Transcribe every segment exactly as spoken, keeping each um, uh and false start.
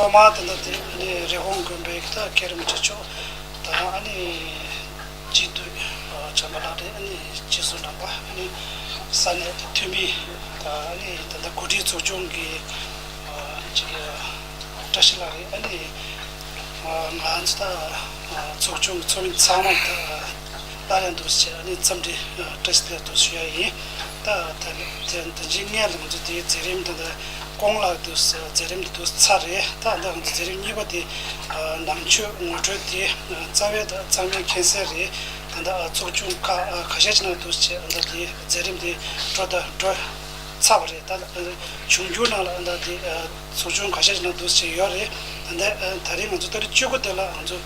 ཐོག་མར་ད་ལྟ་དེ་ཨ་ནི་རི་ཀོན་དགོན་པའི་ད་མཁན་རིན་པོ་ཆེ་མཆོག་དང་ཨ་ནི་སྤྱི་འཐུས་བྱམས་པ་ལགས་རེད། ཨ་ནི་སྤྱི་ཟུར་རྣམ་པ། ཨ་ནི་ས་གནས་འཐུས་མི་དང་ཨ་ནི་ད་ལྟ་འགོ་ཁྲིད་ཚོགས་ཆུང་གི་ཅིག་བཀྲ་ཤིས་ལགས་རེད། ཨ་ནི་ང་ཚོ་ད་ཚོགས་ཆུང་གི་ཚོགས་མི་ཚང་མ་ད་སླར་ཡང་འདུག་སེ་ཨ་ནི་འཚམས་འདྲི་བཀྲ་ཤིས་བདེ་ལེགས་འདུག་ཞུ་ཡ་ཡིན། ད་ད་ད་ད་ཅི་སྔོན་ལ་ང་ཚོ་དེའི་མཛད་རིམ་ད་ད་གོང་ལ་འདུག་སེ་མཛད་རིམ་འདི་འདུག་ཚར་རེད། ད་ད་ང་ཚོ་མཛད་རིམ་གཉིས་པ་དེ་ནང་ཆོས་ངོ་སྤྲོད་དེ་རྩ་བའི་ད་གཙང་མའི་མཁྱེན་གསལ་རེད། ད་ད་ཚོགས་ཆུང་ཁག་ཁ་ཤས་ཅིག་ནང་འདུག་སེ་ད་དེ་མཛད་རིམ་དེ་འགྲོ་ད་འགྲོ་ཚར་བ་རེད། ད་འབྱུང་འགྱུར་ནང་ལ་ད་དེ་ཚོགས་ཆུང་ཁ་ཤས་ནང་འདུག་སེ་ཡོད་རེད། ད་ལྟ་ད་རེས་ང་ཚོ་ཏ་རིག་བཅུ་དགུ་དེ་ལ་ང་ཚོ་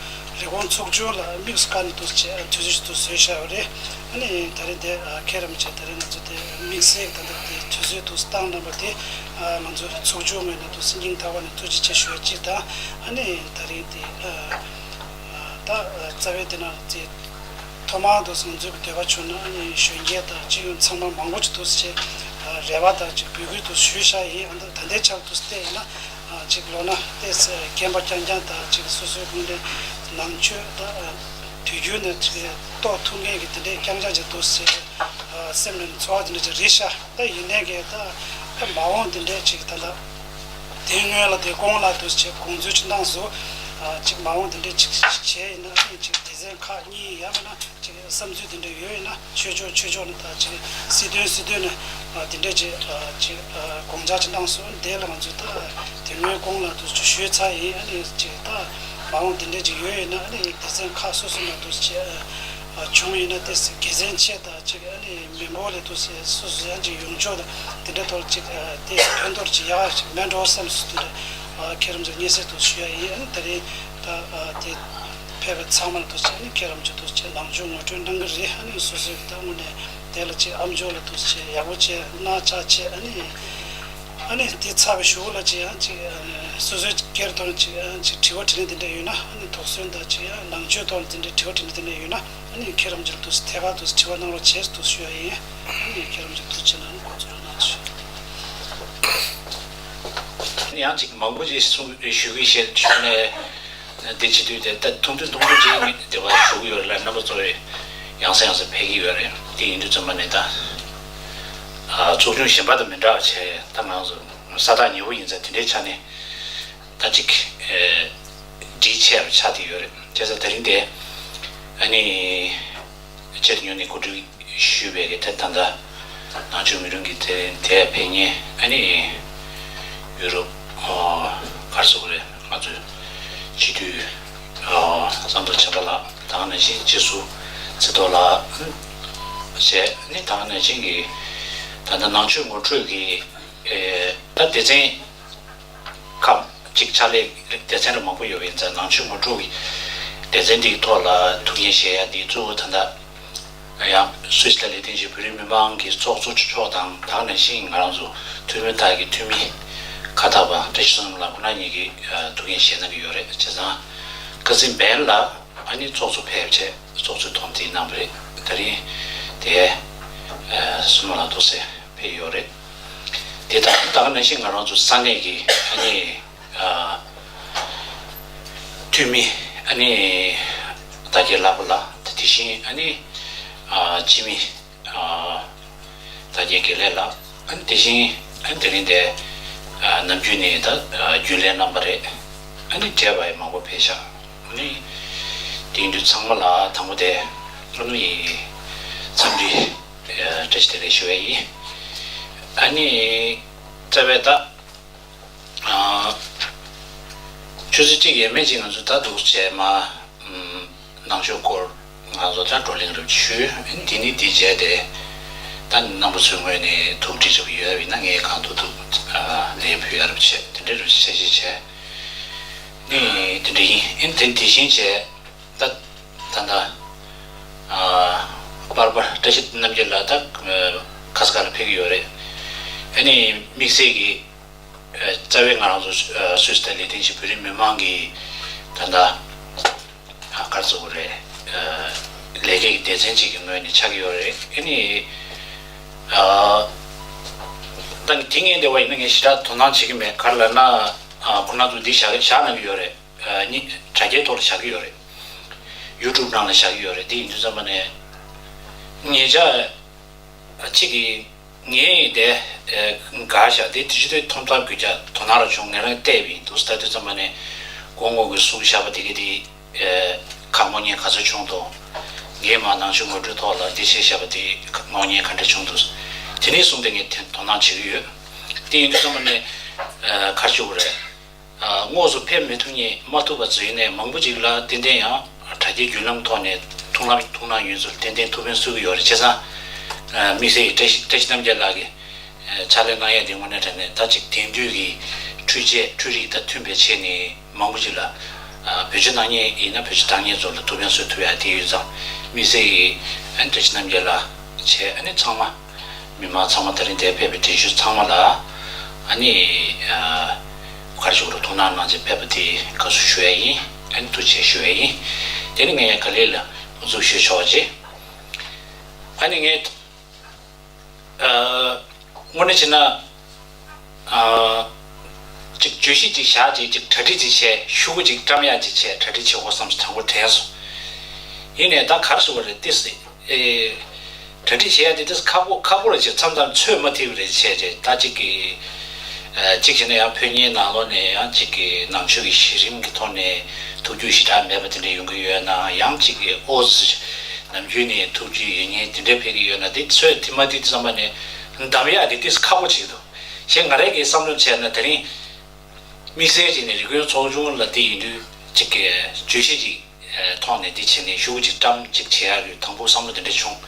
རི་ཀོན་ཚོགས་ཆུང་ལ་དམིགས་སུ་བཀར་ནས་འདུག་སེ་དུས་ཚོད་ཞིག་འདུག་བཟོས་བཞག་ཡོད་རེད། ཨ་ནི་ད་རེས་དེ་མཁན་རིན་པོ་ཆེ་ད་རེས་ང་ཚོ་དེ་དམིགས་བསལ་ད་ལྟ་དེ་དུས་ཚོད་འདུག་སེ་བཏང་གནང་བ་དེ་ང་ཚོ་ཚོགས་ཆུང་ངོས་ནས་འདུག་སེ་སྙིང་ཐག་པ་ནས་ཐུགས་རྗེ་ཆེ་ཞུ་བ་གཅིག་དང་། ཨ་ནི་ད་རེས་དེ་ད་རྩ་བའི་དེ་ན་དེ། ཐོག་མར་དུ་ང་ཚོའི་འདོད་པ་བྱུང་ན་ཨ་ནི་གཞོན་སྐྱེས་དང་སྤྱི་ཡོངས་ཚང་མ་མང་པོ་ཅིག་འདུག་སེ་རེ་བ་དང་ཅིག་འབོད་སྐུལ་དུ་ཞུས་བཞག་ཡིན། ཨ་ནི་ད་ལྟའི་ཆར་དུ་བལྟས་ཡིན་ན་ཅིག་ལོ་ན་ཏོག་ཙམ་རྒན་པ་རྐྱང་རྐྱང་དང་ཅིག་སོ་སོའི་ངོས་ནས་ནང་ཆོས་དང་དུས་རྒྱུན་ནས་ཅིག་རྟོགས་ཐུབ་མཁན་གྱི་དེ་འདྲའི་རྐྱང་རྐྱང་ཅིག་འདུག་སེ་སེམས་ནང་ཚོར་བ་དེ་འདྲ་ཅིག་རེད་ཤག་ད་ཡིན་ནའི་གི་ད་མ་འོངས་དེ་འདྲའི་ཅིག་ད་ལྟ་དེ་སྔོན་ལ་དེ་གོང་ལ་འདུག་སེ་དགོངས་ཚུལ་ཅིག་གནང་སོང་། ཅིག་མ་འོངས་དེ་འདྲའི་ཅིག་བྱས་ཡིན་ན་ཨ་ནི་ཅིག་སྡེ་ཚན་ཁག་གཉིས་ཡང་མིན་ན། ཅིག་བསམ་ཚུལ་དེ་འདྲ་ཡོད་ཡིན་ན་ཆོས་ཕྱོགས་ཆོས་ཕྱོགས་ནས་ད་ཅིག་སྲིད་དོན་སྲིད་དོན་ནས་དེ་འདྲ་ཅིག་ཅིག་དགོངས་འཆར་ཅིག་གནང་སོང་། དེ་ལ་ང་ཚོས་ད་དེ་སྔོན་གོང་ལ་དུ་ཞུས་ཚར་ཡིན། ཨ་ནི་ཅིག་ད་མ་འོངས་དེ་འདྲ་ཅིག་ཡོད་ཡིན་ན་ཨ་ནི་སྡེ་ཚན་ཁག་སོ་སོ་ནས་དུ་ཅིག་བྱུང་ཡིན་ན་དེ་དགེ་མཚན་ཆེ། ད་ཅིག་ཨ་ནི་མི་འབོར་ལས་དུ་སོ་སོ་ཡང་ཅིག་ཡོང་ཕྱོགས་དང་དེ་འདྲ་ཐོག་ཅིག་དེ་ཕན་ཐོགས་ཅིག་ཡག་ཅིག་མེད་འགྲོ་བསམ་སོང་། དེ་འདྲ་མཁན་རིན་པོ་ཆེ་སྙན་སེང་དུ་ཞུ་ཡ་ཡིན། ཨ་ནི་ད་རེས་ད་དེ། ཕེབས་པ་ཚང་མ་ལ་ཐུགས་རྗེ་ཆེ། ཨ་ནི་མཁན་རིན་པོ་ཆེ་ཐུགས་རྗེ་ཆེ། ནང་ཆོས་ངོ་སྤྲོད་གནང་གི་རེད། ཨ་ནི་སོ་སོའི་ད་དངོས་གནས་དེ་ལ་ཅིག་ཨམ་ཅོག་ལ་ཐུགས་རྗེ་ཆེ་ཡག་པོ་བྱས་གནང་ཆགས་བྱས། ཨ་ནི་ཨ་ནི་དེ་ཚར་བའི་གཞུག་ལ་ཅིག་ཨ་ཅིག་ཨ་སོ་སོའི་སྒེར་ཐོག་ནས་ཅིག་ཨ་ཅིག་དྲི་བ་དྲིས་ལན་དེ་འདྲ་ཡོད་ན། ཨ་ནི་དོགས་ཟོན་དང་ཅིག་ཨ་ནང་ཆོས་ཐོག་ནས་དེ་འདྲའི་དྲི་བ་དྲིས་ལན་དེ་འདྲ་ཡོད་ན། ཨ་ནི་མཁན་རིན་པོ་ཆེ་ལ་ཐུགས་རྗེ་ཆེ་ཐད་ཀར་དུ་དྲི་བ་གནང་རོགས་བྱས་ཐུགས་ཞུ་ཡ་ཡིན། ཨ་ནི་མཁན་རིན་པོ་ཆེ་ཐུགས་རྗེ་ཆེ་གནང་། འགོ་ཚུགས་རོགས་གནང་ཞུ། ཡང་ཅིག་མང་པོ་ཅིག་གསུང་ཞུ་གི་བཤད་ཞུ་ནས། འདི་བྱེད་དུས་དེ་ལྟ་ཐུང་ཐུང་ཐུང་ཐུང་ཅིག་དེ་བ་ཞུ་གི་ཡོད་རེད་ལ། རྣམ་པ་ཚོ་ཡང་སེ་ཡང་སེ་ཕེབས་ཀྱི་ཡོད་རེད། དེ་ཡིན་དུས་ཙམ་པ་ནས་ད་ཚོགས་ཆུང་གཞན་པ་དང་མི་འདྲ་བ་བྱས། ད་ང་ཚོ་ས་ཐག་ཉེ་བོ་ཡིན་ཙང་དེ་འདྲའི་ཆ་ནས་ད་ཅིག་སྒྲིག་ཆེ་བ་ཆགས་བསྡད་ཡོད་རེད། བྱས་ཙང་དེ་རིང་དེ་ཨ་ནི་ཆེད་དུ་ཉོན་ནས་གོ་སྒྲིག་ཞུས་པའི་གི་དེ་ད་ལྟ་ནང་ཆོས་མི་རིགས་ཀྱི་དེ་དེ་ཕེབས་མཁན་ཨ་ནི་ཡུ་རོབ་ཨོ་གར་སོགས་རེད། ང་ཚོའི་སྤྱི་འཐུས་ཨོ་ཟམ་གདོང་བྱམས་པ་ལགས། ད་ག་ནང་བཞིན་རྗེས་སུ་ཚེ་རྡོར་ལགས་བྱས། ཨ་ནི་ད་ག་ནང་བཞིན་གྱི་ད་ལྟ་ནང་ཆོས་ངོ་སྤྲོད་ཀྱི་ཨེ་ད་སྡེ་ཚན་ཁག་ཅིག་ཕྱག་ལས་སྡེ་ཚན་རེ་མང་པོ་ཡོད་པ་ཡིན་ཙང་། ནང་ཆོས་ངོ་སྤྲོད་ཀྱི་སྡེ་ཚན་འདིའི་ཐོག་ལ་ཐུགས་འགན་བཞེས་ཡ་འདི་གཙོ་བོ་ད་ལྟ་ཡང་སུད་སི་ལ་ལས་དོན་བྱེད་བོད་རིགས་མི་མང་གི་ཚོགས་གཙོ་མཆོག་དང་། ད་ག་ནང་བཞིན་ང་རང་ཚོ་འཐུས་མི་དག་གི་འཐུས་མི་ཁ་ཐག་པ་བཀྲ་ཤིས་བསོད་ནམས་ལགས་ཁོང་རྣམ་གཉིས་ཀྱིས་ཐུགས་འགན་བཞེས་གནང་གི་ཡོད་རེད། བྱས་ཙང་ཁ་སང་བན་ལ་ཨ་ནི་ཚོགས་གཙོ་ཕེབས་བྱས་ཚོགས་གཙོའི་དོན་ཚན་གནང་བ་རེད། ད་རིང་དེ་བསོད་ནམས་ལགས་ཐུགས་སྲས་ཕེབས་ཡོད་རེད། དེ་དང་ད་ག་ནང་བཞིན་ང་རང་ཚོ་ས་གནས་ཀྱི་ཨ་ནི་ཨ་འཐུས་མི་ཨ་ནི་དར་རྒྱས་ལྷག་པ་ལགས། དེ་དེ་བཞིན་ཨ་ནི་ཨ་སྤྱི་མི་ཨ་དར་རྒྱས་དགེ་ལེགས་ལགས། ཨ་ནི་དེ་བཞིན་ཨ་ནི་དེ་རིང་དེ་ཨ་ནམ་རྒྱུན་ནས་ད་ཨ་རྒྱུན་ལས་རྣམ་པ་རེད། ཨ་ནི་བགྲེས་པ་ཡང་མང་པོ་ཕེབས་ཤག་ཨ་ནི་དེ་ཡིན་དུས་ཚང་མ་ལ་དང་པོ་དེ་ཨ་ནི་འཚམས་འདྲི་ཨ་བཀྲ་ཤིས་བདེ་ལེགས་ཞུ་བ་ཡིན། ཨ་ནི་རྩ་བའི་ད་ཨ་ཆུ་ཚོད་གཅིག་ཡས་མས་ཅིག་ང་ཚོ་ད་འདུག་བྱས་མ་ཨམ་ནང་ཆོས་སྐོར་ང་ཚོ་ད་བགྲོ་གླེང་རབ་ཞུས། འདི་ནི་འདི་བྱས་ཏེ་ད་རྣམ་པ་ཚོའི་ངོས་ནས་ཐུགས་འདྲི་རབ་ཡོད་པ་ཡིན་ན་ངས་གང་ཐུབ་ཐུབ་ཨ་ལན་ཕུལ་ཡ་རབ་བྱས། དེ་འདྲའི་རབ་བྱས་བྱས་བྱས་ནི་དེ་འདྲ་ཡིན། ཨིན་དེ་དེ་བཞིན་བྱས། ད་ད་ད་ཨ་པར་པར་བཀྲ་ཤིས་རྣམ་རྒྱལ་ལགས་ད་ཁ་ས་ཁ་ལ་ཕེབས་ཀྱི་ཡོད་རེད། ཨ་ནི་དམིགས་བསལ་གྱི་ཨ་རྩ་བའི་ང་རང་ཚོ་ཨ་སུད་སི་ལ་ལས་དོན་བྱེད་བོད་རིགས་མི་མང་གི་ད་ལྟ་ཨ་ག་རེ་ཟེར་དགོས་རེད། ཨ་ལས་ཀའི་སྡེ་ཚན་གཅིག་གི་ངོས་ནས་ཆགས་ཀྱི་ཡོད་རེད། ཨ་ནི་ཨ་ད་དེ་ངས་བལྟས་པ་ཡིན་ན་ངས་ཞེ་དྲག་དོ་སྣང་བྱེད་ཀྱི་མེད། ག་རེ་ལབ་ན། ཨ་ཁོ་རང་ཚོ་འདི་བཞག་བཞག་གནང་གི་ཡོད་རེད། ཨ་ནི་དྲ་རྒྱའི་ཐོག་ལ་བཞག་གི་ཡོད་རེད། ཡུ་ཊུབ་ནང་ལ་བཞག་གི་ཡོད་རེད། དེ་ཡིན་དུས་ཙམ་པ་ནས་ཉེ་ཆར་གཅིག་གིས་ངས་དེ་དགའ་ཤག་དེ་དུས་ཚོད་ཐོབ་ཐང་དགོས་ཀྱང་དོ་སྣང་ར་བྱུང་། ངས་རང་བལྟས་པ་ཡིན། འདུག་ལྟ་དུས་ཙམ་པ་ནས་སྐུ་ངོ་གིས་གསུངས་བཞག་པ་དེ་ག་དེ་ཁ་སྔོག་ཉེས་ག་ཚོད་བྱུང་འདུག་ངས་མ་ནང་ཆོས་ངོ་སྤྲོད་ཐོག་ལ་འདི་བྱས་བཞག་པ་དེ་ཁ་སྔོག་ཉེས་ག་འདྲ་བྱུང་འདུག་དེ་ནས་བཟུང་སྟེ་ངས་དེ་དོ་སྣང་བྱེད་ཀྱི་ཡོད། དེ་ཡིན་དུས་ཙམ་པ་ནས་ག་རེ་ཞུ་དགོས་རེད། དངོས་སུ་ཕེབས་མི་ཐུབ་མཁན་མ་ཐུབ་པ་ཚོ་ཡིན་ནའི་མང་པོ་ཅིག་ལ་ཏན་ཏན་ཡང་དྲ་རྒྱའི་བརྒྱུད་ལམ་ཐོག་ནས་ཐུགས་སྣང་ཐུགས་སྣང་ཡོད་ཚུལ་ཏན་ཏན་ཐུགས་ཕན་གསོས་ཀྱི་ཡོད་རེད། བྱས་ཙང་དམིགས་བསལ་གྱི་བཀྲ་ཤིས་བཀྲ་ཤིས་རྣམ་རྒྱལ་ལགས་ཀྱིས་ཕྱག་ལས་གནང་ཡས་དེ་དངོས་གནས་དྲང་གནས་ད་ཅིག་དེང་དུས་ཀྱི་འཕྲུལ་ཆས་འཕྲུལ་རིག་དང་མཐུན་པའི་ཆེད་ནས་མང་པོ་ཅིག་ལ་བེད་སྤྱོད་གནང་མཁན་ཡིན་ན་བེད་སྤྱོད་གཏང་མཁན་ཚོ་ལ་ཐུགས་ཕན་གསོས་ཐུབ་ཡ་དེ་ཡོད་ཙང་དམིགས་བསལ་གྱི་བཀྲ་ཤིས་རྣམ་རྒྱལ་ལགས་བྱས་ཨ་ནི་ཚང་མ། མི་མང་ཚང་མ་དེ་རིང་འདིར་ཕེབས་པའི་གདན་ཞུ་ཚང་མ་ལ་ཨ་ནི་ག་རེ་ཞུ་དགོས་རེད། ཐུགས་སྣང་གནང་བྱས་ཕེབས་པ་དེ་དགའ་བསུ་ཞུ་ཡ་ཡིན། ཨ་ནི་ཐུགས་རྗེ་ཆེ་ཞུ་ཡ་ཡིན། དེ་ནི་ངས་ག་ལེ་ལ་དབུ་འཛུགས་ཞུས་ཆོག་ཅེས། ཨ་ནི་ངས་དངོས་གནས་བྱས་ན་ཅིག་བརྗོད་གཞི་ཅིག་བཞག་ཅིག་ཅིག་གྲ་སྒྲིག་ཅིག་བྱས་ཤོག་གུ་ཅིག་བཀྲམ་ཡ་ཅིག་བྱས་གྲ་སྒྲིག་བྱེད་དགོས་བསམ་དྲན་དགོས་དྲན་སོང་། ཡིན་ནའི་ད་ག་རེ་ཞུ་དགོས་རེད་དེ། གྲ་སྒྲིག་བྱེད་ཡ་དེ་དེ་ཁག་པོ་ཁག་པོ་རེད་ཅེས་མཚམས་མཚམས་ཚོད་མ་ཐིག་རེད་བྱས་རྗེས་ད་གཅིག་གི་གཅིག་བྱས་ན་ཡང་ཕོ་ཉའི་ནང་ལོགས་ནས་ཡང་གཅིག་གི་ནང་ཆོས་ཀྱི་གཞི་རིམ་གྱི་ཐོག་ནས་ཐུགས་རྒྱུས་ཞེ་དྲག་མེད་པ་དེ་འདྲ་ཡོང་གི་ཡོད་ན་ཡང་གཅིག་གི་ཨོ་ཙི་ནམ་རྒྱུན་ནས་ཐུགས་རྒྱུས་ཡོད་མཁན་དེ་འདྲ་ཕེབས་ཀྱི་ཡོད་ན་དེ་ཚོད་ཐིག་མ་ཐིག་བསམ་པ་ནས་གདམ་ཡ་དེ་ཏིས་ཁག་པོ་ཅིག་འདུག་ཞེས་ང་རང་གིས་བསམ་བློ་བྱས་ན་དེ་རིང་དམིགས་བསལ་གྱིས་ནས་རིག་དགོན་ཚོགས་ཆུང་ལ་དེ་ཡིན་དུས་གཅིག་གི་བརྗོད་གཞི་ཅིག་ཐོག་ནས་འདི་བྱས་ནས་ཤོག་གུ་ཅིག་བཀྲམ་ཅིག་བྱེད་ཡག་གི་དང་པོ་བསམ་བློ་དེ་འདྲ་བྱུང་།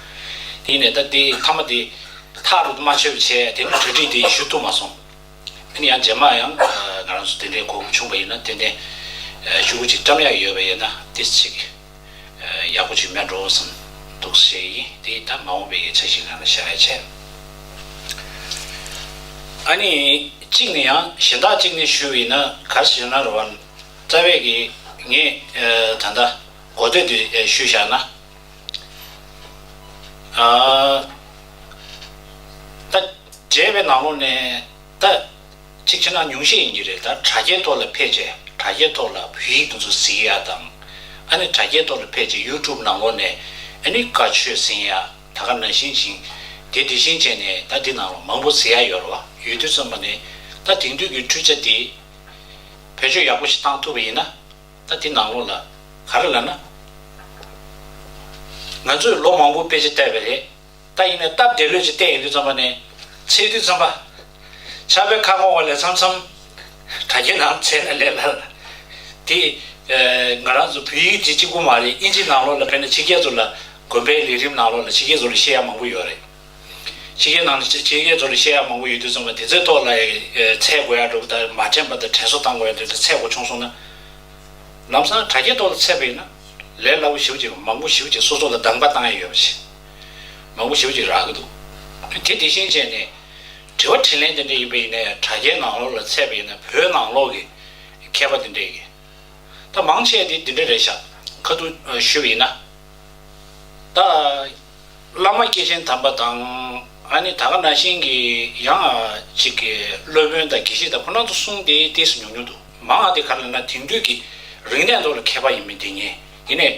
དེ་ནས་ད་དེ་མཐའ་མ་དེ་ཐག་རུ་མ་ཆོད་པ་བྱས་དེ་ནས་གྲ་སྒྲིག་དེ་ཞུ་ཐུབ་མ་སོང་། ཨ་ནི་ཡང་རྗེས་མ་ཡང་ང་རང་ཚོ་དེ་འདྲའི་གོ་སྐབས་བྱུང་བ་ཡིན་ན་ཏན་ཏན་ཤོག་གུ་ཅིག་བཀྲམ་ཡག་ཡོད་པ་ཡིན་ན་དེ་ཅིག་ཡག་པོ་ཅིག་མེད་འགྲོ་བསམ་འདུག་ཞེས་ཡིན་དེ་ད་མ་འོངས་པའི་འཆར་གཞི་ནང་ལ་བཞག་ཡ་བྱས། ཨ་ནི་གཅིག་ནས་ཡང་གཞན་དག་གཅིག་ནས་ཞུས་པ་ཡིན་ན་ག་རེ་ཞུ་ན་རེད་བ། རྩ་བའི་གི་ངས་ད་ལྟ་གོ་ཐོས་དེ་ཞུས་བཞག་ན། ད་འགྲེལ་པའི་ནང་ལོགས་ནས་ད་གཅིག་བྱས་ན་ཉུང་ཤས་ཡིན་གྱི་རེད། ད་དྲ་རྒྱའི་ཐོག་ལ་ཕེབས་བྱས་དྲ་རྒྱའི་ཐོག་ལ་བོད་ཡིག་དེ་ཚོ་གཟིགས་ཡ་དང་ཨ་ནི་དྲ་རྒྱའི་ཐོག་ལ་ཕེབས་བྱས་ཡུ་ཊུབ་ནང་ལོགས་ནས་ཨ་ནི་བཀའ་ཆོས་གཟིགས་ཡ་ད་ག་ནང་བཞིན་ཅིང་དེ་དེ་བཞིན་བྱས་ནས་ད་འདི་ནང་ལ་མང་པོ་གཟིགས་ཡ་ཡོད་རེད་བ། ཡོད་དུས་ཙམ་པ་ནས་ད་དེང་དུས་ཀྱི་འཕྲུལ་ཆ་དེ་བེད་སྤྱོད་ཡག་པོ་ཞིག་བཏང་ཐུབ་པ་ཡིན་ན། ད་དེ་ནང་ལོགས་ལ་ག་རེ་ལབ་ན། ང་ཚོས་ལོ་མང་པོ་དཔེ་ཆ་བལྟས་པ་རེད། ད་ཡིན་ནའི་སྟབས་བདེ་ལོས་ཅིག་བལྟས་ཡོང་དུས་ཙམ་པ་ནས་ཚེས་དུས་ཙམ་པ། ཕྱག་དཔེ་ཁ་སྔོག་པ་ལས་མཚམས་མཚམས་དྲ་རྒྱའི་ནང་བཙལ་ན་ལས་སླ་ལ། དེ་ང་རང་ཚོ་བོད་ཡིག་དེ་གཅིག་པུ་མ་རེད། དབྱིན་ཇི་ནང་ལོགས་ལ་ཕེབས་ན་ཕྱི་རྒྱལ་ཚོ་ལ་དགོན་པའི་ལས་རིམ་ནང་ལོགས་ལ་ཕྱི་རྒྱལ་ཚོ་ལ་བཤད་ཡ་མང་པོ་ཡོད་རེད། ཕྱི་རྒྱལ་ནང་ལ་ཕྱི་རྒྱལ་ཚོ་ལ་བཤད་ཡ་མང་པོ་ཡོད་དུས་ཙམ་པ་དེ་ཚོའི་ཐོག་ལ་ཚད་དགོས་ཡ་འགྲོ་གི་ད་མ་དྲན་པ་དང་དྲན་གསོ་བཏང་དགོས་ཡ་དེ་ཚོ་ཚད་དགོས་བྱུང་སོང་ན། ལམ་སང་དྲ་རྒྱའི་ཐོག་ལ་ཚད་པ་ཡིན་ན་ལས་སླ་པོ་ཞེ་པོ་ཅིག་མང་པོ་ཞེ་པོ་ཅིག་སོ་སོ་ལ་གདམ་ག་བཏང་ཡ་ཡོད་པ་ཞིག་མང་པོ་ཞེ་པོ་ཅིག་རག་གི་འདུག་དེ་དེ་བཞིན་བྱས་ནས་དྲི་བ་དྲིས་ལན་དེ་འདྲ་ཡིན་པ་ཡིན་ན་ཡང་དྲ་རྒྱའི་ནང་ལོགས་ལ་ཚད་པ་ཡིན་ན་བོད་ནང་ལོགས་ཀྱི་མཁས་པ་དེ་འདྲས་ཀྱི། ད་མང་ཆེ་དེ་འདི་འདྲ་རེད་ཤག་ཁ་ཐུག་ཞུས་པ་ཡིན་ན། ད་བླ་མ་སྐྱེས་ཆེན་དམ་པ་དང་ཨ་ནི་ད་ག་ནང་བཞིན་གྱི་ཡང་ཅིག་གི་སློབ་དཔོན་དང་དགེ་བཤེས་དང་ཁོ་རང་ཚོ་གསུང་དེ་ཏོག་ཙམ་ཉུང་ཉུང་འདུག་མང་བ་དེ་ག་རེ་ལབ་ན་དེང་དུས་ཀྱི་རིག་གནས་ཐོག་ལ་མཁས་པ་ཡིན་མིན་དེ་ཉིད་ཡིན་ནའི་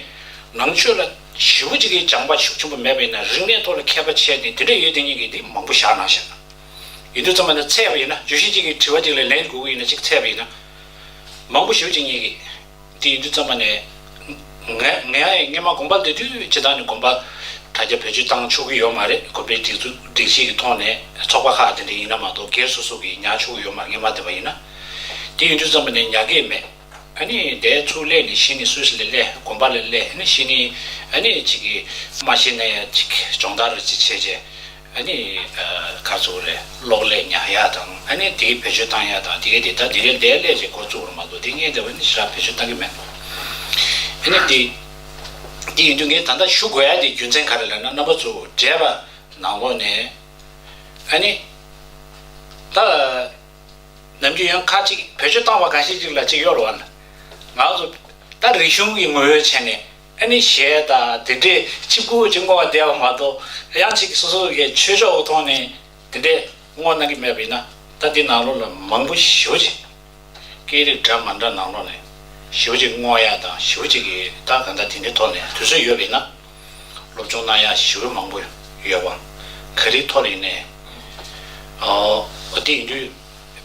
ནང་ཆོས་ལ་ཞེ་པོ་ཅིག་གི་སྦྱངས་པ་ཤུགས་ཆེན་པོ་མེད་པ་ཡིན་ན་རིག་གནས་ཐོག་ལ་མཁས་པ་ཆེ་དེ་དེ་འདྲ་ཡོད་དེ་ཉིད་ཀྱི་དེ་མང་པོ་བཞག་གནང་ཤག་ཡིན་དུས་ཙམ་པ་ནས་ཚད་པ་ཡིན་ན་བརྗོད་གཞི་གཅིག་གི་དྲི་བ་གཅིག་ལ་ལན་དགོས་ཀྱི་ཡིན་ན་གཅིག་ཚད་པ་ཡིན་ན་མང་པོ་ཞེ་པོ་ཅིག་ཉིད་ཀྱི། དེ་ཡིན་དུས་ཙམ་པ་ནས། ང་ང་ཡང་སྔས་མ་དགོན་པ་འདི་དུས་སྤྱིར་བཏང་ནས་དགོན་པ་དྲ་རྒྱ་བེད་སྤྱོད་བཏང་ཆོག་གི་ཡོད་མ་རེད། དགོན་པའི་སྒྲིག་འཛུགས་སྒྲིག་གཞི་གི་ཐོག་ནས་ཚོགས་པ་ཁག་དེ་འདྲ་ཡིན་ན་མ་གཏོགས་སྒེར་སོ་སོ་གིས་ཉར་ཆོག་གི་ཡོད་མ་རེད། སྔས་མ་དེ་བ་ཡིན་ན། དེ་ཡིན་དུས་ཙམ་པ་ནས་ཉར་གི་མེད། ཨ་ནི་དེ་ཚུར་སླེབས་ནས་གཞི་ནས་སུད་སི་ལ་སླེབས་དགོན་པ་ལ་སླེབས་ཨ་ནི་གཞི་ནས་ཨ་ནི་ཅིག་གི་མ་ཤེས་ན་ཡང་ཅིག་སྦྱོང་བརྡར་ཅིག་བྱས་རྗེས། ཨ་ནི་ག་ཚོད་རེད་གློག་ཀླད་ཉར་ཡག་དང་ཨ་ནི་དེའི་བེད་སྤྱོད་བཏང་ཡག་དང་དེ་གའི་དེ་ལྟ་དེ་རེད་དེ་ལས་ཅིག་འགོ་བཙུགས་རུ་མ་གཏོགས་དེ་ངས་དེ་བ་ནི་ཞེ་དྲག་བེད་སྤྱོད་བཏང་གི་མེད། ཨ་ནི་དེ་དེ་ཡིན་དུས་ངས་ད་ལྟ་ཞུ་དགོས་ཡག་དེ་རྒྱུ་མཚན་ག་རེ་ལབ་ན་རྣམ་པ་ཚོ་འབྲེལ་བ་ནང་ལོགས་ནས་ཨ་ནི་ད་ནམ་རྒྱུན་ཡང་ཁ་ཅིག་བེད་སྤྱོད་བཏང་བ་གང་ཞིག་ཅིག་ལ་ཅིག་ཡོད་རུ་བ་ན་ང་ཚོ་ད་རིག་གཞུང་གི་ངོ་བོའི་ཆ་ནས། ཨ་ནི་གཞས་དང་དེ་འདྲས་གཅིག་པུ་གཅིག་བསྔོ་བ་བསྡད་པ་མ་གཏོགས་ཡང་གཅིག་སོ་སོ་གི་ཆོས་ཕྱོགས་ཀྱི་ཐོག་ནས་དེ་འདྲས་བསྔོ་གནང་གི་མེད་པ་ཡིན་ན་ད་འདི་ནང་ལོགས་ལ་མང་པོ་ཞེ་པོ་ཅིག་ སྐད་རིགས་འདྲ་མ་འདྲ་ནང་ལོགས་ནས་ཞེ་པོ་ཅིག་བསྔོག་ཡ་དང་ཞེ་པོ་ཅིག་གི་ད་ག་འདྲ་དེ་འདྲའི་ཐོག་ནས་དུས་ཚོད་ཡོད་པ་ཡིན་ན། སློབ་སྦྱོང་གནང་ཡ་ཞེ་པོ་མང་པོ་ཡོད་པ། ག་རེའི་ཐོག་ལ་ཡིན་ནའི། ཨོ། དེ་ཡིན་དུས།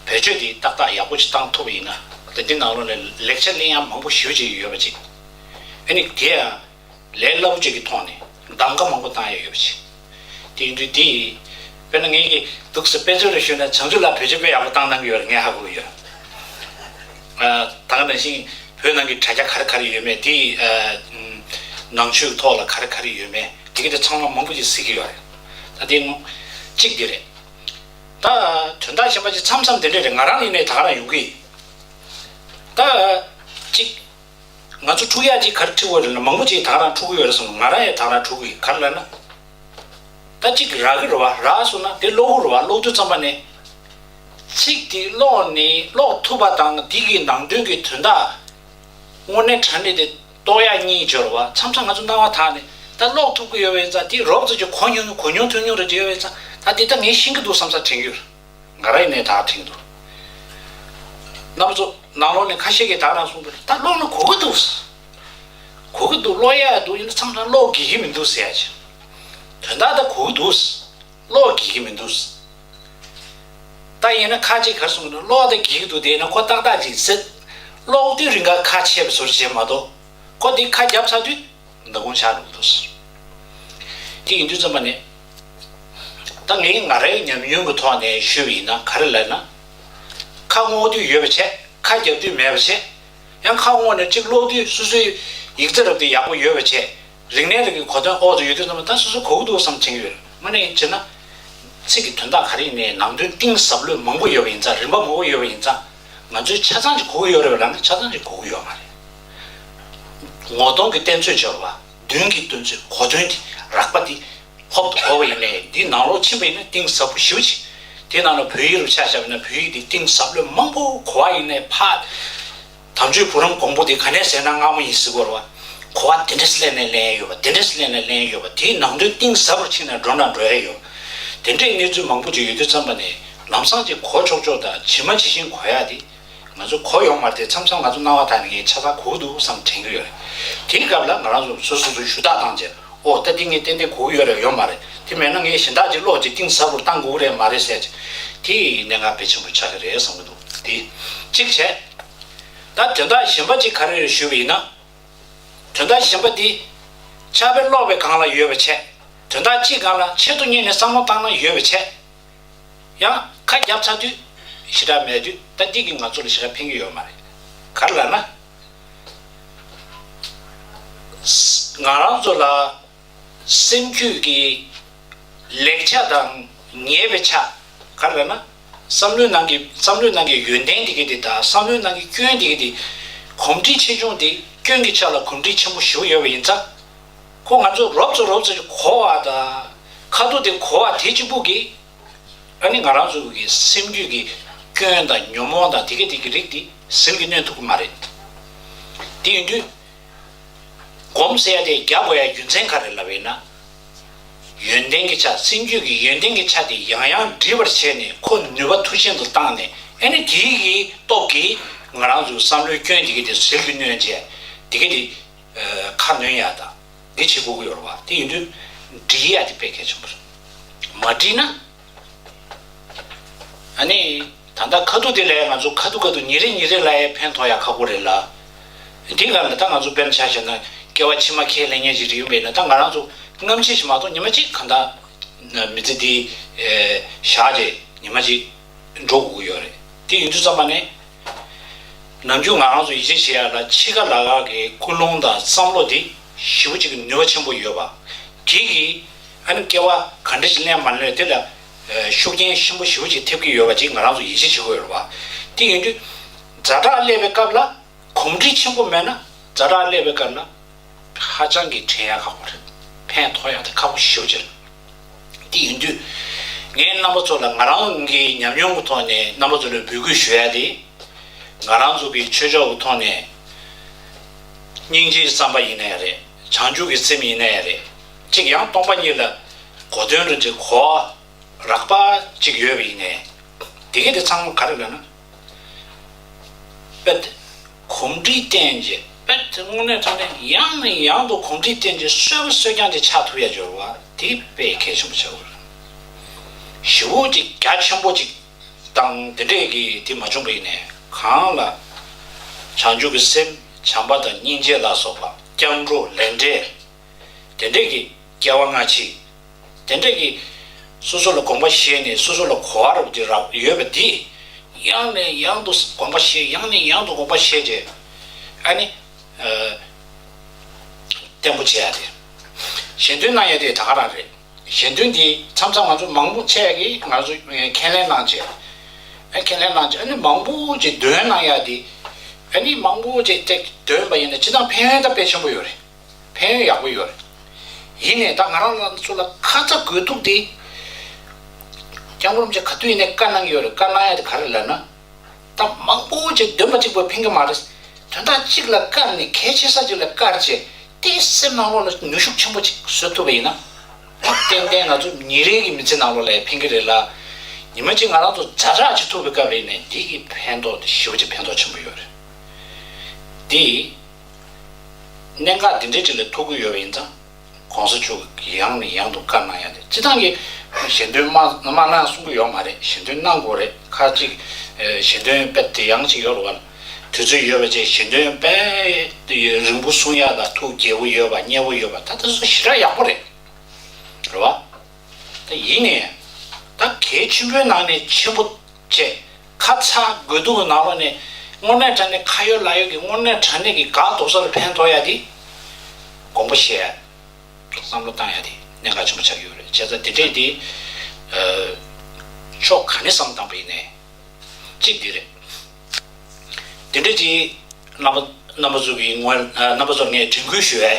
བེད་སྤྱོད་དེ་ཏག་ཏག་ཡག་པོ་ཅིག་བཏང་ཐུབ་པ་ཡིན་ན། ད་འདི་ནང་ལོགས་ནས་ལེགས་ཆ་ལེན་ཡ་མང་པོ་ཞེ་པོ་ཅིག་ཡོད་པ་ཅིག་ཨ་ནི་དེ་ཡང་ལས་སླ་པོ་ཅིག་གི་ཐོག་ནས་གདམ་ག་མང་པོ་བཏང་ཡ་ཡོད་པ་ཅིག་དེ་ཡིན་དུས་དེ། དཔེར་ན་ངས་ཀྱི་འདུག་སེ་དཔེ་མཚོན་རེ་ཞུས་ན་བྱང་ཆུབ་ལགས་བེད་སྤྱོད་དཔེ་ཡག་པོ་བཏང་གནང་གི་ཡོད་རེད། ངས་ཧ་གོ་གི་ཡོད། ཨ། ད་ག་ནང་བཞིན་བོད་ནང་གི་དྲ་རྒྱ་ག་རེ་ག་རེ་ཡོད་མེད་དེ། ཨ། ནང་ཆོས་ཐོག་ལ་ག་རེ་ག་རེ་ཡོད་མེད་དེ་ག་དེ་ཚང་མ་མང་པོ་ཅིག་གཟིགས་ཀྱི་ཡོད་རེད། ད་དེ་ནང་གཅིག་དེ་རེད། ད་དོན་དག་གཞན་པ་ཅིག་མཚམས་མཚམས་དེ་འདྲས་རེད། ང་རང་ཡིན་ནའི་ད་ག་རང་ཡོང་གི་ཡིན། ད་གཅིག་ང་ཚོ་འཁྲུག་ཡག་ཅིག་ག་རེ་འཁྲུག་དགོས་རེད་ལབ་ན། མང་པོ་ཅིག་ད་ག་རང་འཁྲུག་གི་ཡོད་རེད་གསུངས། ང་རང་ཡང་ད་ག་རང་འཁྲུག་གི་ཡོད། ག་རེ་ལབ་ན། ད་གཅིག་རག་གི་རེད་བ། རག་སོང་ན་དེ་ཀློག་གི་རེད་བ། ཀློག་དུས་ཙམ་པ་ནས་ཚིག་དེ་ཀློག་ནས་ཀློག་ཐུབ་པ་དང་འདི་གི་ནང་དོན་གྱི་དོན་དག་དངོས་གནས་དྲང་གནས་དེ་རྟོགས་ཡག་གཉིས་སྦྱོར་བ། མཚམས་མཚམས་ང་ཚོ་སྣང་བ་དག་ནས་ད་ཀློག་ཐུབ་ཀྱི་ཡོད་པ་ཡིན་ཙང་། དེ་རོབ་ཙམ་ཅིག་གོ་མྱོང་གོ་མྱོང་ཐོས་མྱོང་རེ་ཅིག་ཡོད་པ་ཡིན་ཙང་། ད་འདི་ད་ངས་ཤེས་ཀྱི་འདུག་བསམ་ས་དྲན་གྱི་ཡོད། ང་རང་ཡིན་ནའི་ད་དྲན་གྱི་འདུག་རྣམ་པ་ཚོ་ནང་ལོགས་ནས་ཁ་ཤས་ཀྱིས་ད་ག་རང་གསུངས་པ་རེད། ད་ཀློག་ན་གོ་གི་འདུག་གོ་གི་འདུག་ཀློག་ཡག་འདུག་ཡིན་ན་མཚམས་མཚམས་ཀློག་དགོས་ཀྱི་མི་འདུག་ཟེར་ཡ་ཅིག་དོན་དག་ད་གོ་གི་འདུག་ཀློག་དགོས་ཀྱི་མི་འདུག་ད་ཡིན་ན་ཁ་ཅིག་ག་རེ་གསུངས་ན། ཀློག་ད་དགོས་ཀྱི་འདུག་དེ་ཡིན་ན་ཁོ་ཏག་ཏག་ཅིག་ཟེར། ཀློག་དུས་རིང་ག་ཁ་ཕྱེ་བའི་བཟོ་འདྲ་བྱས་མ་གཏོགས། ཁོ་དེ་ཁ་བརྒྱབ་ཚར་དུས་མདང་དགོང་ཆགས་འགྲོ་གི་འདུག་དེ་ཡིན་དུས་ཙམ་པ་ནས། ད་ངས་ང་རའི་ཉམས་མྱོང་གི་ཐོག་ནས་ཞུས་པ་ཡིན་ན་ག་རེ་ལབ་ན། ཁ་སྔོག་དུས་ཡོད་པ་བྱས། ཁ་རྒྱབ་དུས་མེད་པ་བྱས། ཡང་ཁ་སྔོག་ནས་གཅིག་ཀློག་དུས་སོ་སོའི་ཡིག་ཚད་རབ་དེ་ཡག་པོ་ཡོད་པ་བྱས། རིག་གནས་རིག་གི་གོ་དོན་འོག་ཏུ་ཡོད་དུས་ཙམ་པ་ད་སོ་སོ་གོ་གི་འདུག་བསམ་དྲན་གྱི་ཡོད། དངོས་གནས་ཡིན་བྱས་ན། ཚིག་གི་དོན་དག་ག་རེ་ཡིན་ནའི་ནང་དོན་གཏིང་ཟབ་ལོས་མང་པོ་ཡོད་པ་ཡིན་ཙང་། རིམ་པ་མང་པོ་ཡོད་པ་ཡིན་ཙང་། ང་ཚོས་ཆ་ཚང་ཅིག་གོ་གི་ཡོད་རེད་པ་ལབ་ན་ཆ་ཚང་ཅིག་གོ་གི་ཡོད་མ་རེད། ངོ་གདོང་གི་བསྟན་ཚོད་སྦྱོར་བ། མདུན་གྱི་བསྟན་ཚོད། གོ་དོན་དེ་རགས་པ་དེ་ཧོབ་ཏེ་གོ་བ་ཡིན་ནའི་འདི་ནང་ལོགས་ཕྱིན་པ་ཡིན་ན་གཏིང་ཟབ་པོ་ཞེ་པོ་ཅིག་དེ་ནང་ལ་བོད་ཡིག་རུ་ཆ་བཞག་པ་ཡིན་ན་བོད་ཡིག་དེ་གཏིང་ཟབ་ལོས་མང་པོ་གོ་བ་ཡིན་ནའི་ཕ། དམ་ཆོས་བུ་རམ་དགོང་པོ་དེ་ག་ནས་ཟེར་ན་སྔ་མོ་ཡིན་ཟེར་གོ་ར་བ། གོ་བ་དེ་འདྲས་སླེབས་ནས་ལེན་ཡོད་པ། དེ་འདྲས་སླེབས་ནས་ལེན་ཡོད་པ། དེའི་ནང་དོན་གཏིང་ཟབ་པོར་ཕྱིན་ནས་འགྲོ་ན་འགྲོ་ཡ་ཡོད། དེ་འདྲའི་གནས་ཚུལ་མང་པོ་ཅིག་ཡོད་དུས་ཙམ་པ་ནས་ལམ་སང་ཅིག་གོ་ཆོག་ཆོག་དང་ཇི་མ་ཇི་བཞིན་གོ་ཡ་དེ། ང་ཚོ་གོ་ཡོང་མ་རེད་དེ། མཚམས་མཚམས་ང་ཚོ་སྣང་བ་དག་ནས་ངས་ཆ་ཚང་གོ་གི་འདུག་བསམ་དྲན་གྱི་ཡོད་རེད། དེའི་སྐབས་ལ་ང་རང་ཚོ་སོ་སོ་སོ་ཞུ་དག་བཏང་རྗེས། ཨོ་ད་འདི་ངས་ཏན་ཏན་གོ་གི་ཡོད་རེད། ཡོད་མ་རེད། དེ་མེད་ན་ངས་གཞན་དག་ཅིག་ཀློག་ཅིག་གཏིང་ཟབ་པོར་བཏང་དགོས་ཀྱི་རེད་མ་རེད་ཟེར་ཅིག་དེ་གནད་འགག་དཔེ་ཆེན་པོ་ཆགས་ཀྱི་རེད་བསམ་གྱི་འདུག་དེ་གཅིག་བྱས། ད་དོན་དག་གཞན་པ་ཅིག་ག་རེ་རེད་ཞུས་པ་ཡིན་ན། དོན་དག་གཞན་པ་འདི། ཕྱག་དཔེ་ཀློག་པའི་སྒང་ལ་ཡོད་པ་བྱས། དོན་དག་གཅིག་སྒང་ལ་ཆེད་དུ་གཉེར་ནས་བསམ་བློ་བཏང་ན་ཡོད་པ་བྱས། ཡང་ཁ་བརྒྱབ་ཚར་དུས་ཞེ་དྲག་མེད་དུས། ད་འདི་གིས་ང་ཚོ་ལ་ཞེ་དྲག་ཕན་གྱི་ཡོད་མ་རེད། ག་རེ་ལབ་ན། ང་རང་ཚོ་ལ་སེམས་རྒྱུད་ཀྱི་ལེགས་ཆ་དང་ཉེས་པའི་ཆ། ག་རེ་ལབ་ན། བསམ་བློའི་ནང་གི་བསམ་བློའི་ནང་གི་ཡོན་ཏན་དེ་ག་དེ་དང་བསམ་བློའི་ནང་གི་སྐྱོན་དེ་ག་དེ། གོམས་འདྲིས་ཆེ་ཆུང་དེ་སྐྱོན་གྱི་ཆ་ལ་གོམས་འདྲིས་ཆེན་པོ་ཞེ་པོ་ཡོད་པ་ཡིན་ཙང་། ཁོ་ང་ཚོ་རོབ་ཙམ་རོབ་ཙམ་གོ་བ་དང་། ཁ་ཐུག་དེ་གོ་བ་དེ་གཅིག་པུ་གིས། ཨ་ནི་ང་རང་ཚོ་གི་སེམས་རྒྱུད་ཀྱི་སྐྱོན་དང་ཉོན་མོངས་དང་དེ་ག་དེ་གི་རིགས་དེ་ཟིལ་གྱིས་གནོན་ཐུབ་ཀྱི་མ་རེད། དེ་ཡིན་དུས། སྒོམ་ཟེར་ཡ་དེ་རྒྱག་དགོས་ཡ་རྒྱུ་མཚན་ག་རེ་ལབ་ཡིན་ན། ཡོན་ཏན་གྱི་ཆ། སེམས་རྒྱུད་ཀྱི་ཡོན་ཏན་གྱི་ཆ་དེ་ཡང་ཡང་འདྲིས་པར་བྱས་ནས་ཁོ་ནུས་པ་མཐུ་ཆེན་དུ་བཏང་ནས། ཨ་ནི་དེའི་གི་སྟོབས་ཀྱིས་ང་རང་ཚོའི་བསམ་བློའི་སྐྱོན་དེ་ག་དེ་ཟིལ་གྱིས་གནོན་བྱས། དེ་ག་དེ་ཁ་གནོན་ཡ་དང་འདི་བྱེད་དགོས་ཀྱི་ཡོད་རེད་བ། དེ་ཡིན་དུས་འདྲིས་ཡ་དེ་དཔེ་གལ་ཆེན་པོ་རེད། མ་འདྲིས་ན། ཨ་ནི། ད་ལྟ་ཁ་ཐུག་དེ་ལ་ང་ཚོ་ཁ་ཐུག་ཁ་ཐུག་ཉིན་རེ་ཉིན་རེ་ལ་ཡ་ཕན་ཐོགས་ཡ་ཁག་པོ་རེད་ལ། འདི་ག་ལ་ད་ང་ཚོ་དཔེར་ན་ཆ་བཞག་ན་སྐྱེ་བ་ཕྱི་མ་ཁས་ལེན་མཁན་ཞིག་རེད་ཡོང་བས་ན། ད་ང་རང་ཚོ་སྔ་ཕྱི་ཞིག་མ་གཏོགས་ཉི་མ་གཅིག་གང་ལྟར་མི་ཚེ་འདི་བཞག་རྗེས་ཉི་མ་གཅིག་འགྲོ་དགོས་ཀྱི་ཡོད་རེད། དེ་ཡིན་དུས་ཙམ་པ་ནས། ནམ་རྒྱུན་ང་རང་ཚོ་ཡིད་ཆེས་བྱེད་ཡ་ལ་འཆི་ཁ་ལབ་ཡ་གི་ཀུན་སློང་དང་བསམ་བློ་དེ་ཞེ་པོ་ཅིག་གི་ནུས་པ་ཆེན་པོ་ཡོད་པ། དེ་གིས་ཨ་ནི་སྐྱེ་བ་ག་འདྲ་ཞིག་ལེན་མ་ལེན་དེ་ལ་ཤུགས་རྐྱེན་ཆེན་པོ་ཞེ་པོ་ཅིག་ཐེབས་ཀྱི་ཡོད་པ་ཅིག་ང་རང་ཚོ་ཡིད་ཆེས་བྱེད་དགོས་ཡོད་རེད་བ། དེ་ཡིན་དུས་ཛ་དྲག་སླེབས་པའི་སྐབས་ལ་གོམས་འདྲིས་ཆེན་པོ་མེད་ན། ཛ་དྲག་སླེབས་པའི་སྐབས་ལ་ཧ་ཅང་གི་དྲན་ཡ་ཁག་པོ་རེད། ཕན་ཐོགས་ཡ་དེ་ཁག་པོ་ཞེ་པོ་ཅིག་རེད། དེ་ཡིན་དུས་ངས་རྣམ་པ་ཚོ་ལ་ང་རང་གི་ཉམས་མྱོང་གི་ཐོག་ནས་རྣམ་པ་ཚོ་ལ་འབོད་སྐུལ་ཞུ་ཡ་དེ། ང་རང་ཚོ་གི་ཆོས་ཕྱོགས་ཀྱི་ཐོག་ནས་སྙིང་རྗེའི་བསམ་པ་ཡིན་ན་ཡང་རེད། བྱང་ཆུབ་ཀྱི་སེམས་ཡིན་ན་ཡང་རེད། གཅིག་ཡང་སྟོང་པ་ཉིད་ལ་གོ་དོན་རེ་གཅིག་གོ་རགས་པ་གཅིག་ཡོད་པ་ཡིན་ནའི། དེ་གས་དེ་ཚང་མ་ག་རེ་ལབ་ན། གོམས་འདྲིས་བསྟེན་བྱས་དཔེ་དེ་དངོས་གནས་དྲང་གནས་ཡང་ནས་ཡང་དུ་གོམས་འདྲིས་བསྟེན་བྱས་གསོད་པ་གསོད་རྐྱང་ཅིག་ཆགས་ཐུབ་ཡ་འབྱོར་བ་དེ་དཔེ་གལ་ཆེན་པོ་ཆགས་ཡོད་རེད། ཞེ་པོ་ཅིག་རྒྱ་ཆེན་པོ་ཅིག་དང་དེ་འདྲས་ཀྱི་དེ་མ་བྱུང་བ་ཡིན་ནའི་གང་ལ་བྱང་ཆུབ་ཀྱི་སེམས་བྱམས་པ་དང་སྙིང་རྗེ་ལ་སོགས་པ་སྐྱབས་འགྲོ་ལས་འབྲས། དེ་འདྲས་ཀྱི་སྐྱེ་བ་སྔ་ཕྱི། དེ་འདྲས་ཀྱི་སོ་སོ་ལ་དགོངས་པ་བཞེས་ནས་སོ་སོ་ལ་གོ་བ་རབ་དེ་རབ་ཡོད་པ་དེ་ཡང་ནས་ཡང་དུ་དགོངས་པ་བཞེས། ཡང་ནས་ཡང་དུ་དགོངས་པ་བཞེས་རྗེས་ཨ་ནི་ཨ་བརྟན་པོ་བྱེད་ཡ་དེ། གཞན་དོན་གནང་ཡ་དེ་ད་ག་རང་རེད། གཞན་དོན་འདི་མཚམས་མཚམས་ང་ཚོ་མང་པོ་བྱས་ཀྱི་ང་ཚོ་ཁས་ལེན་གནང་བྱས། ཨ་ཁས་ལེན་གནང་བྱས་ཨ་ནི་མང་པོ་ཅིག་འདོན་གནང་ཡ་དེ། ཨ་ནི་མང་པོ་ཅིག་ཏེ་འདོན་པ་ཡིན་ན་སྤྱི་བཏང་ཕན་ཡོན་ད་དཔེ་ཆེན་པོ་ཡོད་རེད། ཕན་ཡོན་ཡག་པོ་ཡོད་རེད། ཡིན་ནའི་ད་ང་རང་ཚོ་ལ་ཁ་ཚ་དགོས་གཏུགས་དེ། སྐྱབས་མགོན་རིན་པོ་ཆེ་ག་དུས་ཡིན་ནའི་བཀའ་གནང་གི་ཡོད་རེད། བཀའ་གནང་ཡ་དེ་ག་རེ་ལབ་ན། ད་མང་པོ་ཅིག་འདོན་པ་གཅིག་པོས་ཕན་གྱི་མ་རེད། དོན་དག་གཅིག་ལ་བཀར་ནས་གལ་ཆེ་ས་གཅིག་ལ་བཀར་བྱས་དེ་སེམས་ནང་ལོགས་ལ་ནུས་ཤུགས་ཆེན་པོ་ཅིག་བཟོ་ཐུབ་པ་ཡིན་ན། ཏན་ཏན་ང་ཚོ་ཉིན་རེ་གི་མི་ཚེ་ནང་ལོགས་ལ་ཕན་གྱི་རེད་ལ། ཉི་མ་གཅིག་ང་རང་ཚོ་ཛ་དྲག་ཅིག་ཐུག་པའི་སྐབས་ལ་ཡིན་ནའི་འདི་གི་ཕན་ཐོགས་དེ་ཞེ་པོ་ཅིག་ཕན་ཐོགས་ཆེན་པོ་ཡོད་རེད། འདི་གནད་འགག་འདི་འདྲའི་གཅིག་ལ་ཐུག་གི་ཡོད་པ་ཡིན་ཙང་། གོང་ས་མཆོག་གིས་ཡང་ནས་ཡང་དུ་བཀའ་གནང་ཡ་དེ་སྤྱི་བཏང་གི་གཞན་དོན་མ་མ་གནང་གསུང་གི་ཡོད་མ་རེད། གཞན་དོན་གནང་དགོས་རེད། ཁ་ཅིག་གཞན་དོན་དཔེ་དེ་ཡང་ཅིག་ཡོད་རེད་བ། དུས་ཚོད་ཡོད་པ་བྱས་གཞན་དོན་དཔེ་རིང་པོ་གསུང་ཡ་ལ་ཐུགས་དགྱེས་པོ་ཡོད་པ་མཉེས་པོ་ཡོད་པ་ད་དེ་ཚོ་ཞེ་དྲག་ཡག་པོ་རེད། རེད་བ། ད་ཡིན་ནའི་ད་གལ་ཆེན་པོའི་ནང་ནས་ཆེན་པོ་བྱས། ཁ་ཚ་དགོས་གཏུགས་ཀྱི་ནང་ལོགས་ནས་དངོས་གནས་དྲང་གནས་ཁ་ཡོད་ལག་ཡོད་ཀྱི་དངོས་གནས་དྲང་གནས་ཀྱི་འགག་རྡོག་ས་ལ་ཕན་ཐོགས་ཡ་དེ་དགོངས་པ་བཞེས་ཡ། བསམ་བློ་བཏང་ཡ་དེ་གནད་འགག་ཆེན་པོ་ཆགས་ཀྱི་ཡོད་རེད། བྱས་ཙང་དེ་འདྲས་དེ་ཕྱོགས་ག་ནས་བསམ་བཏང་པ་ཡིན་ནའི་གཅིག་འདི་རེད། དེ་འདྲས་དེ་རྣམ་པ་རྣམ་པ་ཚོ་གི་ངོས་རྣམ་པ་ཚོར་ངས་དྲན་སྐུལ་ཞུ་ཡ།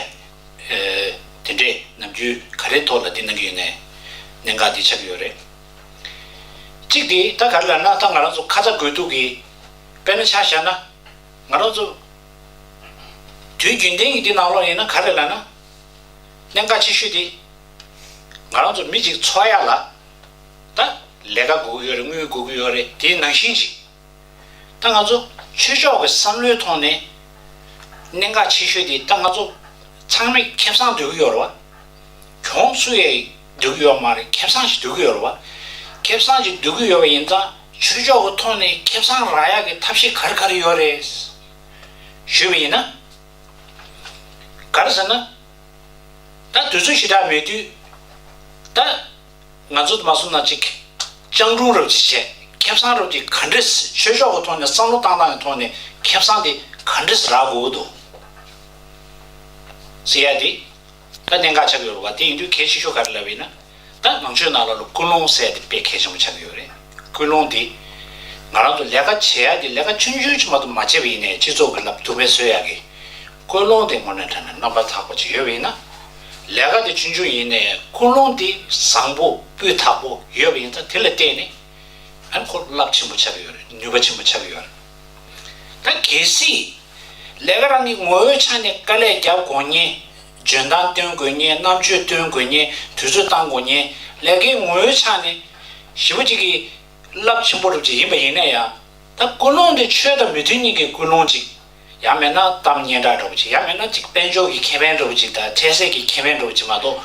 དེ་འདྲས་ནམ་རྒྱུན་ག་རེའི་ཐོག་ལ་འདི་གནང་གི་ཡོད་ནའི་གནད་འགག་འདི་ཆགས་ཀྱི་ཡོད་རེད། གཅིག་དེ་ད་ག་རེ་ལབ་ན་ད་ང་རང་ཚོ་ཁ་ཚ་དགོས་གཏུགས་ཀྱི་དཔེར་ན་ཆ་བཞག་ན་ང་རང་ཚོ་དུས་རྒྱུན་ལྡན་གྱི་འདི་ནང་ལོགས་ཡིན་ན་ག་རེ་ལབ་ན་གནད་འགག་ཆེ་ཤོས་དེ་ང་རང་ཚོ་མི་གཅིག་འཚོ་ཡ་ལ་ད་ལས་ཀ་དགོས་ཀྱི་ཡོད་རེད། དངུལ་དགོས་ཀྱི་ཡོད་རེད། དེ་ནང་བཞིན་གྱི་ད་ང་ཚོ་ཆོས་ཕྱོགས་ཀྱི་བསམ་བློའི་ཐོག་ནས་གནད་འགག་ཆེ་ཤོས་དེ་ད་ང་ཚོ་ཚང་མས་ཁེ་བཟང་འདོད་ཀྱི་ཡོད་རེད་བ། གྱོང་ཚུགས་ཡས་འདོད་ཀྱི་ཡོད་མ་རེད། ཁེ་བཟང་ཞིག་འདོད་ཀྱི་ཡོད་རེད་བ། ཁེ་བཟང་ཞིག་འདོད་ཀྱི་ཡོད་པ་ཡིན་ཙང་ཆོས་ཕྱོགས་ཀྱི་ཐོག་ནས་ཁེ་བཟང་རག་ཡག་གི་ཐབས་ཤེས་ག་རེ་ག་རེ་ཡོད་རེད་ཞུས་པ་ཡིན་ན། ག་རེ་ཟེར་ན། ད་དུས་ཚོད་ཞེ་དྲག་མེད་དུས་ད། ང་ཚོ་མ་སོང་ན་ཅིག་སྤྱང་གྲུང་རབ་ཅིག་བྱས། ཁེ་བཟང་རབ་ཅིག་ག་འདྲས་ཆོས་ཕྱོགས་ཀྱི་ཐོག་ནས་བསམ་བློ་བཏང་སྟངས་ཀྱི་ཐོག་ནས་ཁེ་བཟང་དེ་ག་འདྲས་རག་དགོས་འདུག་ཟེར་ཡ་དེ་ད་གནད་འགག་ཆགས་ཡོད་རེད་བ། དེ་ཡིན་དུས་གལ་ཆེ་ཤོས་ག་རེ་ལབ་ཡིན་ན་ད་ནང་ཆོས་ནང་ལོགས་ལ་ཀུན་སློང་ཟེར་ཡ་དེ་དཔེ་གལ་ཆེན་པོ་ཆགས་ཡོད་རེད། ཀུན་སློང་དེ་ང་རང་ཚོ་ལས་ཀ་བྱེད་ཡ་དེ་ལས་ཀ་ཆུང་ཆུང་ཅིག་མ་གཏོགས་མ་བྱས་པ་ཡིན་ནའི་སྤྱི་ཚོགས་ཀྱི་ལ་དུམ་བུ་བཟོ་ཡ་གི་ཀུན་སློང་དེ་དངོས་གནས་དྲང་གནས་རྣམ་པར་དག་པ་ཅིག་ཡོད་པ་ཡིན་ན། ལས་ཀ་དེ་ཆུང་ཆུང་ཡིན་ནའི་ཀུན་སློང་དེ་བཟང་པོ་སྤུས་དག་པོ་ཡོད་པ་ཡིན་ཙང་དེ་ལ་བརྟེན་ནས་ཨ་ནི་ཁོ་རླབས་ཆེན་པོ་ཆགས་ཀྱི་ཡོད་རེད། ནུས་པ་ཆེན་པོ་ཆགས་ཀྱི་ཡོད་རེད། ད་གལ་སྲིད་ལས་ཀ་རང་གི་ངོ་བོའི་ཆ་ནས་དཀའ་ལས་རྒྱབ་དགོས་མཁན། འཇོན་ཐང་སྟོན་དགོས་མཁན། རྣམ་དཔྱོད་སྟོན་དགོས་མཁན། དུས་ཚོད་བཏང་དགོས་མཁན། ལས་ཀའི་ངོ་བོའི་ཆ་ནས་ཞེ་པོ་ཅིག་གི་རླབས་ཆེན་པོ་རུ་ཅིག་ཡིན་པ་ཡིན་ན་ཡང་། ད་ཀུན་སློང་དེ་ཆོས་དང་མི་མཐུན་གཉིས་ཀྱི་ཀུན་སློང་ཅིག་ཡང་མིན་ན་གཏམ་སྙན་གྲགས་འདྲ་པོ་ཅིག་ཡང་མིན་ན་ཅིག་དཔལ་འབྱོར་གྱི་ཁེ་ཕན་འདྲ་པོ་ཅིག་དང་འཕྲལ་སེལ་གྱི་ཁེ་ཕན་འདྲ་པོ་ཅིག་མ་གཏོགས།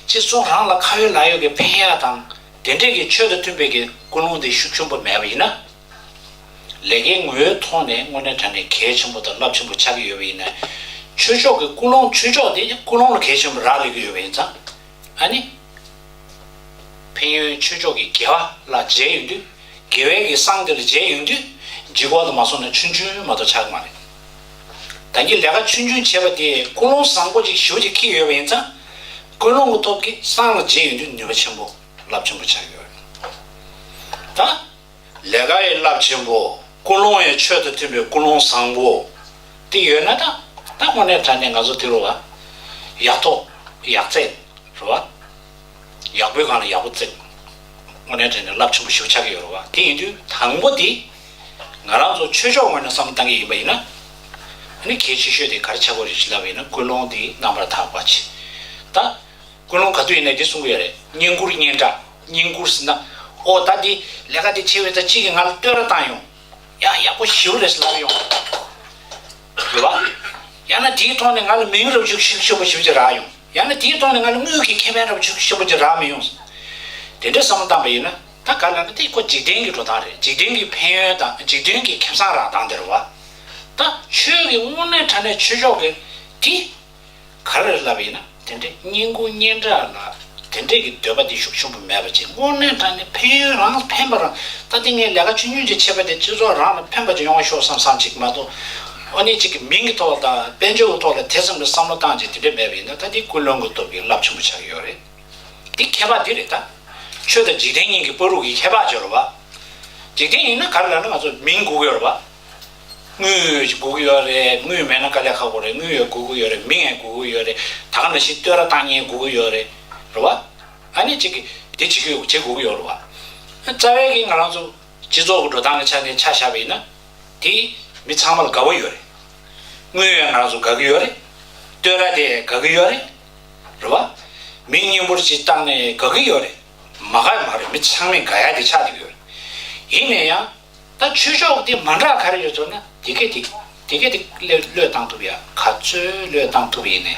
སྤྱི་ཚོགས་རང་ལ་ཁ་ཡོད་ལག་ཡོད་ཀྱི་ཕན་ཡག་དང་དེ་འདྲས་ཀྱི་ཆོས་དང་མཐུན་པའི་གི་ཀུན་སློང་དེ་ཤུགས་ཆེན་པོ་མེད་པ་ཡིན་ན། ལས་ཀའི་ངོ་བོའི་ཐོག་ནས་དངོས་གནས་དྲང་གནས་གལ་ཆེན་པོ་དང་རླབས་ཆེན་པོ་ཆགས་ཀྱི་ཡོད་པ་ཡིན་ན། ཆོས་ཕྱོགས་ཀྱི་ཀུན་སློང་། ཆོས་ཕྱོགས་དེ་ཀུན་སློང་ལ་གལ་ཆེན་པོ་རག་ལས་ཀྱི་ཡོད་པ་ཡིན་ཙང་། ཨ་ནི། ཕན་ཡོན་ཆོས་ཕྱོགས་ཀྱི་དགེ་བ་ལ་མཇལ་ཡོང་དུས། དགེ་བའི་གི་བསང་དེ་ལ་མཇལ་ཡོང་དུས། ལྗིད་ཁོག་ཏུ་མ་སོང་ན་ཆུང་ཆུང་མ་གཏོགས་ཆགས་ཀྱི་མ་རེད། ད་གིན་ལས་ཀ་ཆུང་ཆུང་བྱས་པ་དེ་ཀུན་སློང་བཟང་པོ་ཅིག་ཞེ་པོ་ཅིག་འཁྱེར་ཡོད་པ་ཡིན་ཙང་། ཀུན་སློང་གི་སྟོབས་ཀྱིས་བསང་ལ་མཇལ་ཡོང་དུས་ནུས་པ་ཆེན་པོ་རླབས་ཆེན་པོ་ཆགས་ཡོད་རེད། ད། ལས་ཀ་ཡི་རླབས་ཆེན་པོ། ཀུན་སློང་ཡི་ཆོས་དང་མཐུན་པའི་ཀུན་སློང་བཟང་པོ། དེ་ཡོད་ན་ད། ད་དངོས་གནས་དྲང་གནས་ང་ཚོ་དེ་རུ་བ། ཡག་ཐོག་ཡག་བརྩེགས། རེད་བ། ཡག་པོའི་སྒང་ལ་ཡག་པོ་བརྩེགས། དངོས་གནས་དྲང་གནས་རླབས་ཆེན་པོ་ཞེ་པོ་ཆགས་ཀྱི་ཡོད་རེད་བ། དེ་ཡིན་དུས་དང་པོ་དེ། ང་རང་ཚོ་ཆོས་ཕྱོགས་ངོས་ནས་བསམ་བློ་བཏང་གི་ཡིན་པ་ཡིན་ན། ཨ་ནི་གལ་ཆེ་ཤོས་དེ་ག་རེ་ཆགས་དགོས་རེད་ཅེས་ལབ་པ་ཡིན་ན་ཀུན་སློང་དེ་རྣམ་པར་དག་པ་བྱེད། ད། ཀུན་སློང་ག་དུས་ཡིན་ན་འདི་གསུང་གི་ཡོད་རེད། བསྙེན་བཀུར་སྙན་གྲགས། བསྙེན་བཀུར་ཟེར་ན། ཨོ་ད་འདི་ལས་ཀ་འདི་བྱེད་འོས་ད་གཅིག་གིས་ང་ལ་བསྟོད་ར་བཏང་ཡོང་། ཡ་ཡག་པོ་ཞེ་པོ་རེད་ཟེར་ལབ་ཡོང་། རེད་བ། ཡང་ན་དེའི་ཐོག་ནས་ང་ལ་མིང་རབ་ཤུགས་ཤུགས་ཆེན་པོ་ཞེ་པོ་ཅིག་རག་ཡོང་། ཡང་ན་དེའི་ཐོག་ནས་ང་ལ་དངོས་ཀྱི་ཁེ་ཕན་རབ་ཤུགས་ཆེན་པོ་ཅིག་རག་མི་ཡོང་། དེ་འདྲའི་བསམ་བློ་བཏང་པ་ཡིན་ན། ད་ག་ལ་ན་དེ་ཁོ་འཇིག་རྟེན་གྱི་འགྲོ་སྟངས་རེད། འཇིག་རྟེན་གྱི་ཕན་ཡོན་དང་འཇིག་རྟེན་གྱི་ཁེ་བཟང་རག་སྟངས་དེ་རེད་བ། ད་ཆོས་ཀྱི་དངོས་གནས་དྲང་གནས་ཆོས་ཕྱོགས་ཀྱི་དེ། ག་རེ་ལབ་ཡིན་ན། དེ་འདྲའི་བསྙེན་བཀུར་སྙན་གྲགས་ལ་དེ་འདྲའི་གི་འདོད་པ་དེ་ཤུགས་ཆེན་པོ་མེད་པ་ཅིག། དངོས་གནས་དྲང་གནས་ཕན་ཡོན་རང་ཕན་པ་རང་། ད་དེ་ངས་ལས་ཀ་ཆུང་ཆུང་ཅིག་བྱས་པ་དེ་སྤྱི་ཚོགས་རང་ལ་ཕན་པ་ཅིག་ཡོང་བ་ཤོག་བསམ་བསམ་ཅིག་མ་གཏོགས། ཨ་ནི་གཅིག་གི་མིང་གི་ཐོག་དང་དཔལ་འབྱོར་གྱི་ཐོག་ལ་དེ་ཙམ་གྱི་བསམ་བློ་བཏང་ཅིག་དེ་འདྲ་མེད་པ་ཡིན་ན། ད་དེ་ཀུན་སློང་གི་སྟོབས་ཀྱིས་རླབས་ཆེན་པོ་ཆགས་ཀྱི་ཡོད་རེད། འདི་ཁྱད་པར་འདི་རེད་ད། ཆོས་དང་འཇིག་རྟེན་གཉིས་ཀྱི་བར་དུ་གི་ཁྱད་པར་སྦྱོར་བ། འཇིག་རྟེན་ཡིན་ན་ག་རེ་ལབ་ན་ང་ཚོ་མིང་དགོས་ཀྱི་ཡོད་རེད་བ། དངུལ་དགོས་ཀྱི་ཡོད་རེད། དངུལ་མེད་ན་དཀའ་ལས་ཁག་པོ་རེད། དངུལ་ཡོད་དགོས་ཀྱི་ཡོད་རེད། མིང་ཡང་དགོས་ཀྱི་ཡོད་རེད། ད་ག་ནང་བཞིན་བསྟོད་ར་བཏང་མཁན་དགོས་ཀྱི་ཡོད་རེད། རེད་བ། ཨ་ནི་གཅིག་གིས་འདི་བྱེད་ཀྱི་ཡོད། བྱེད་དགོས་ཀྱི་ཡོད་རེད་བ། རྩ་བའི་གི་ང་རང་ཚོ་སྤྱི་ཚོགས་ཀྱི་འགྲོ་སྟངས་ཀྱི་ཆ་ནས་ཆ་བཞག་པ་ཡིན་ན། དེ་མི་ཚང་མ་ལ་དགའ་པོ་ཡོད་རེད། དངུལ་ཡང་ང་རང་ཚོ་དགའ་གི་ཡོད་རེད། བསྟོད་ར་དེ་དགའ་གི་ཡོད་རེད། རེད་བ། མི་སྙན་པོ་ཅིག་བཏང་ནས་དགའ་གི་ཡོད་རེད། མ་དགའ་མ་རེད། མི་ཚང་མས་དགའ་ཡ་དེ་ཆགས་ཀྱི་ཡོད་རེད། ཡིན་ན་ཡང་། ད་ཆོས་ཕྱོགས་དེ་མ་འདྲ་ག་རེ་ཡོད་ཟེར་ན། དེ་གས་དེ། དེ་གས་དེ་བློས་བློས་བཏང་ཐུབ་ཡ། ག་ཚོད་བློས་བཏང་ཐུབ་ཡིན་ནའི།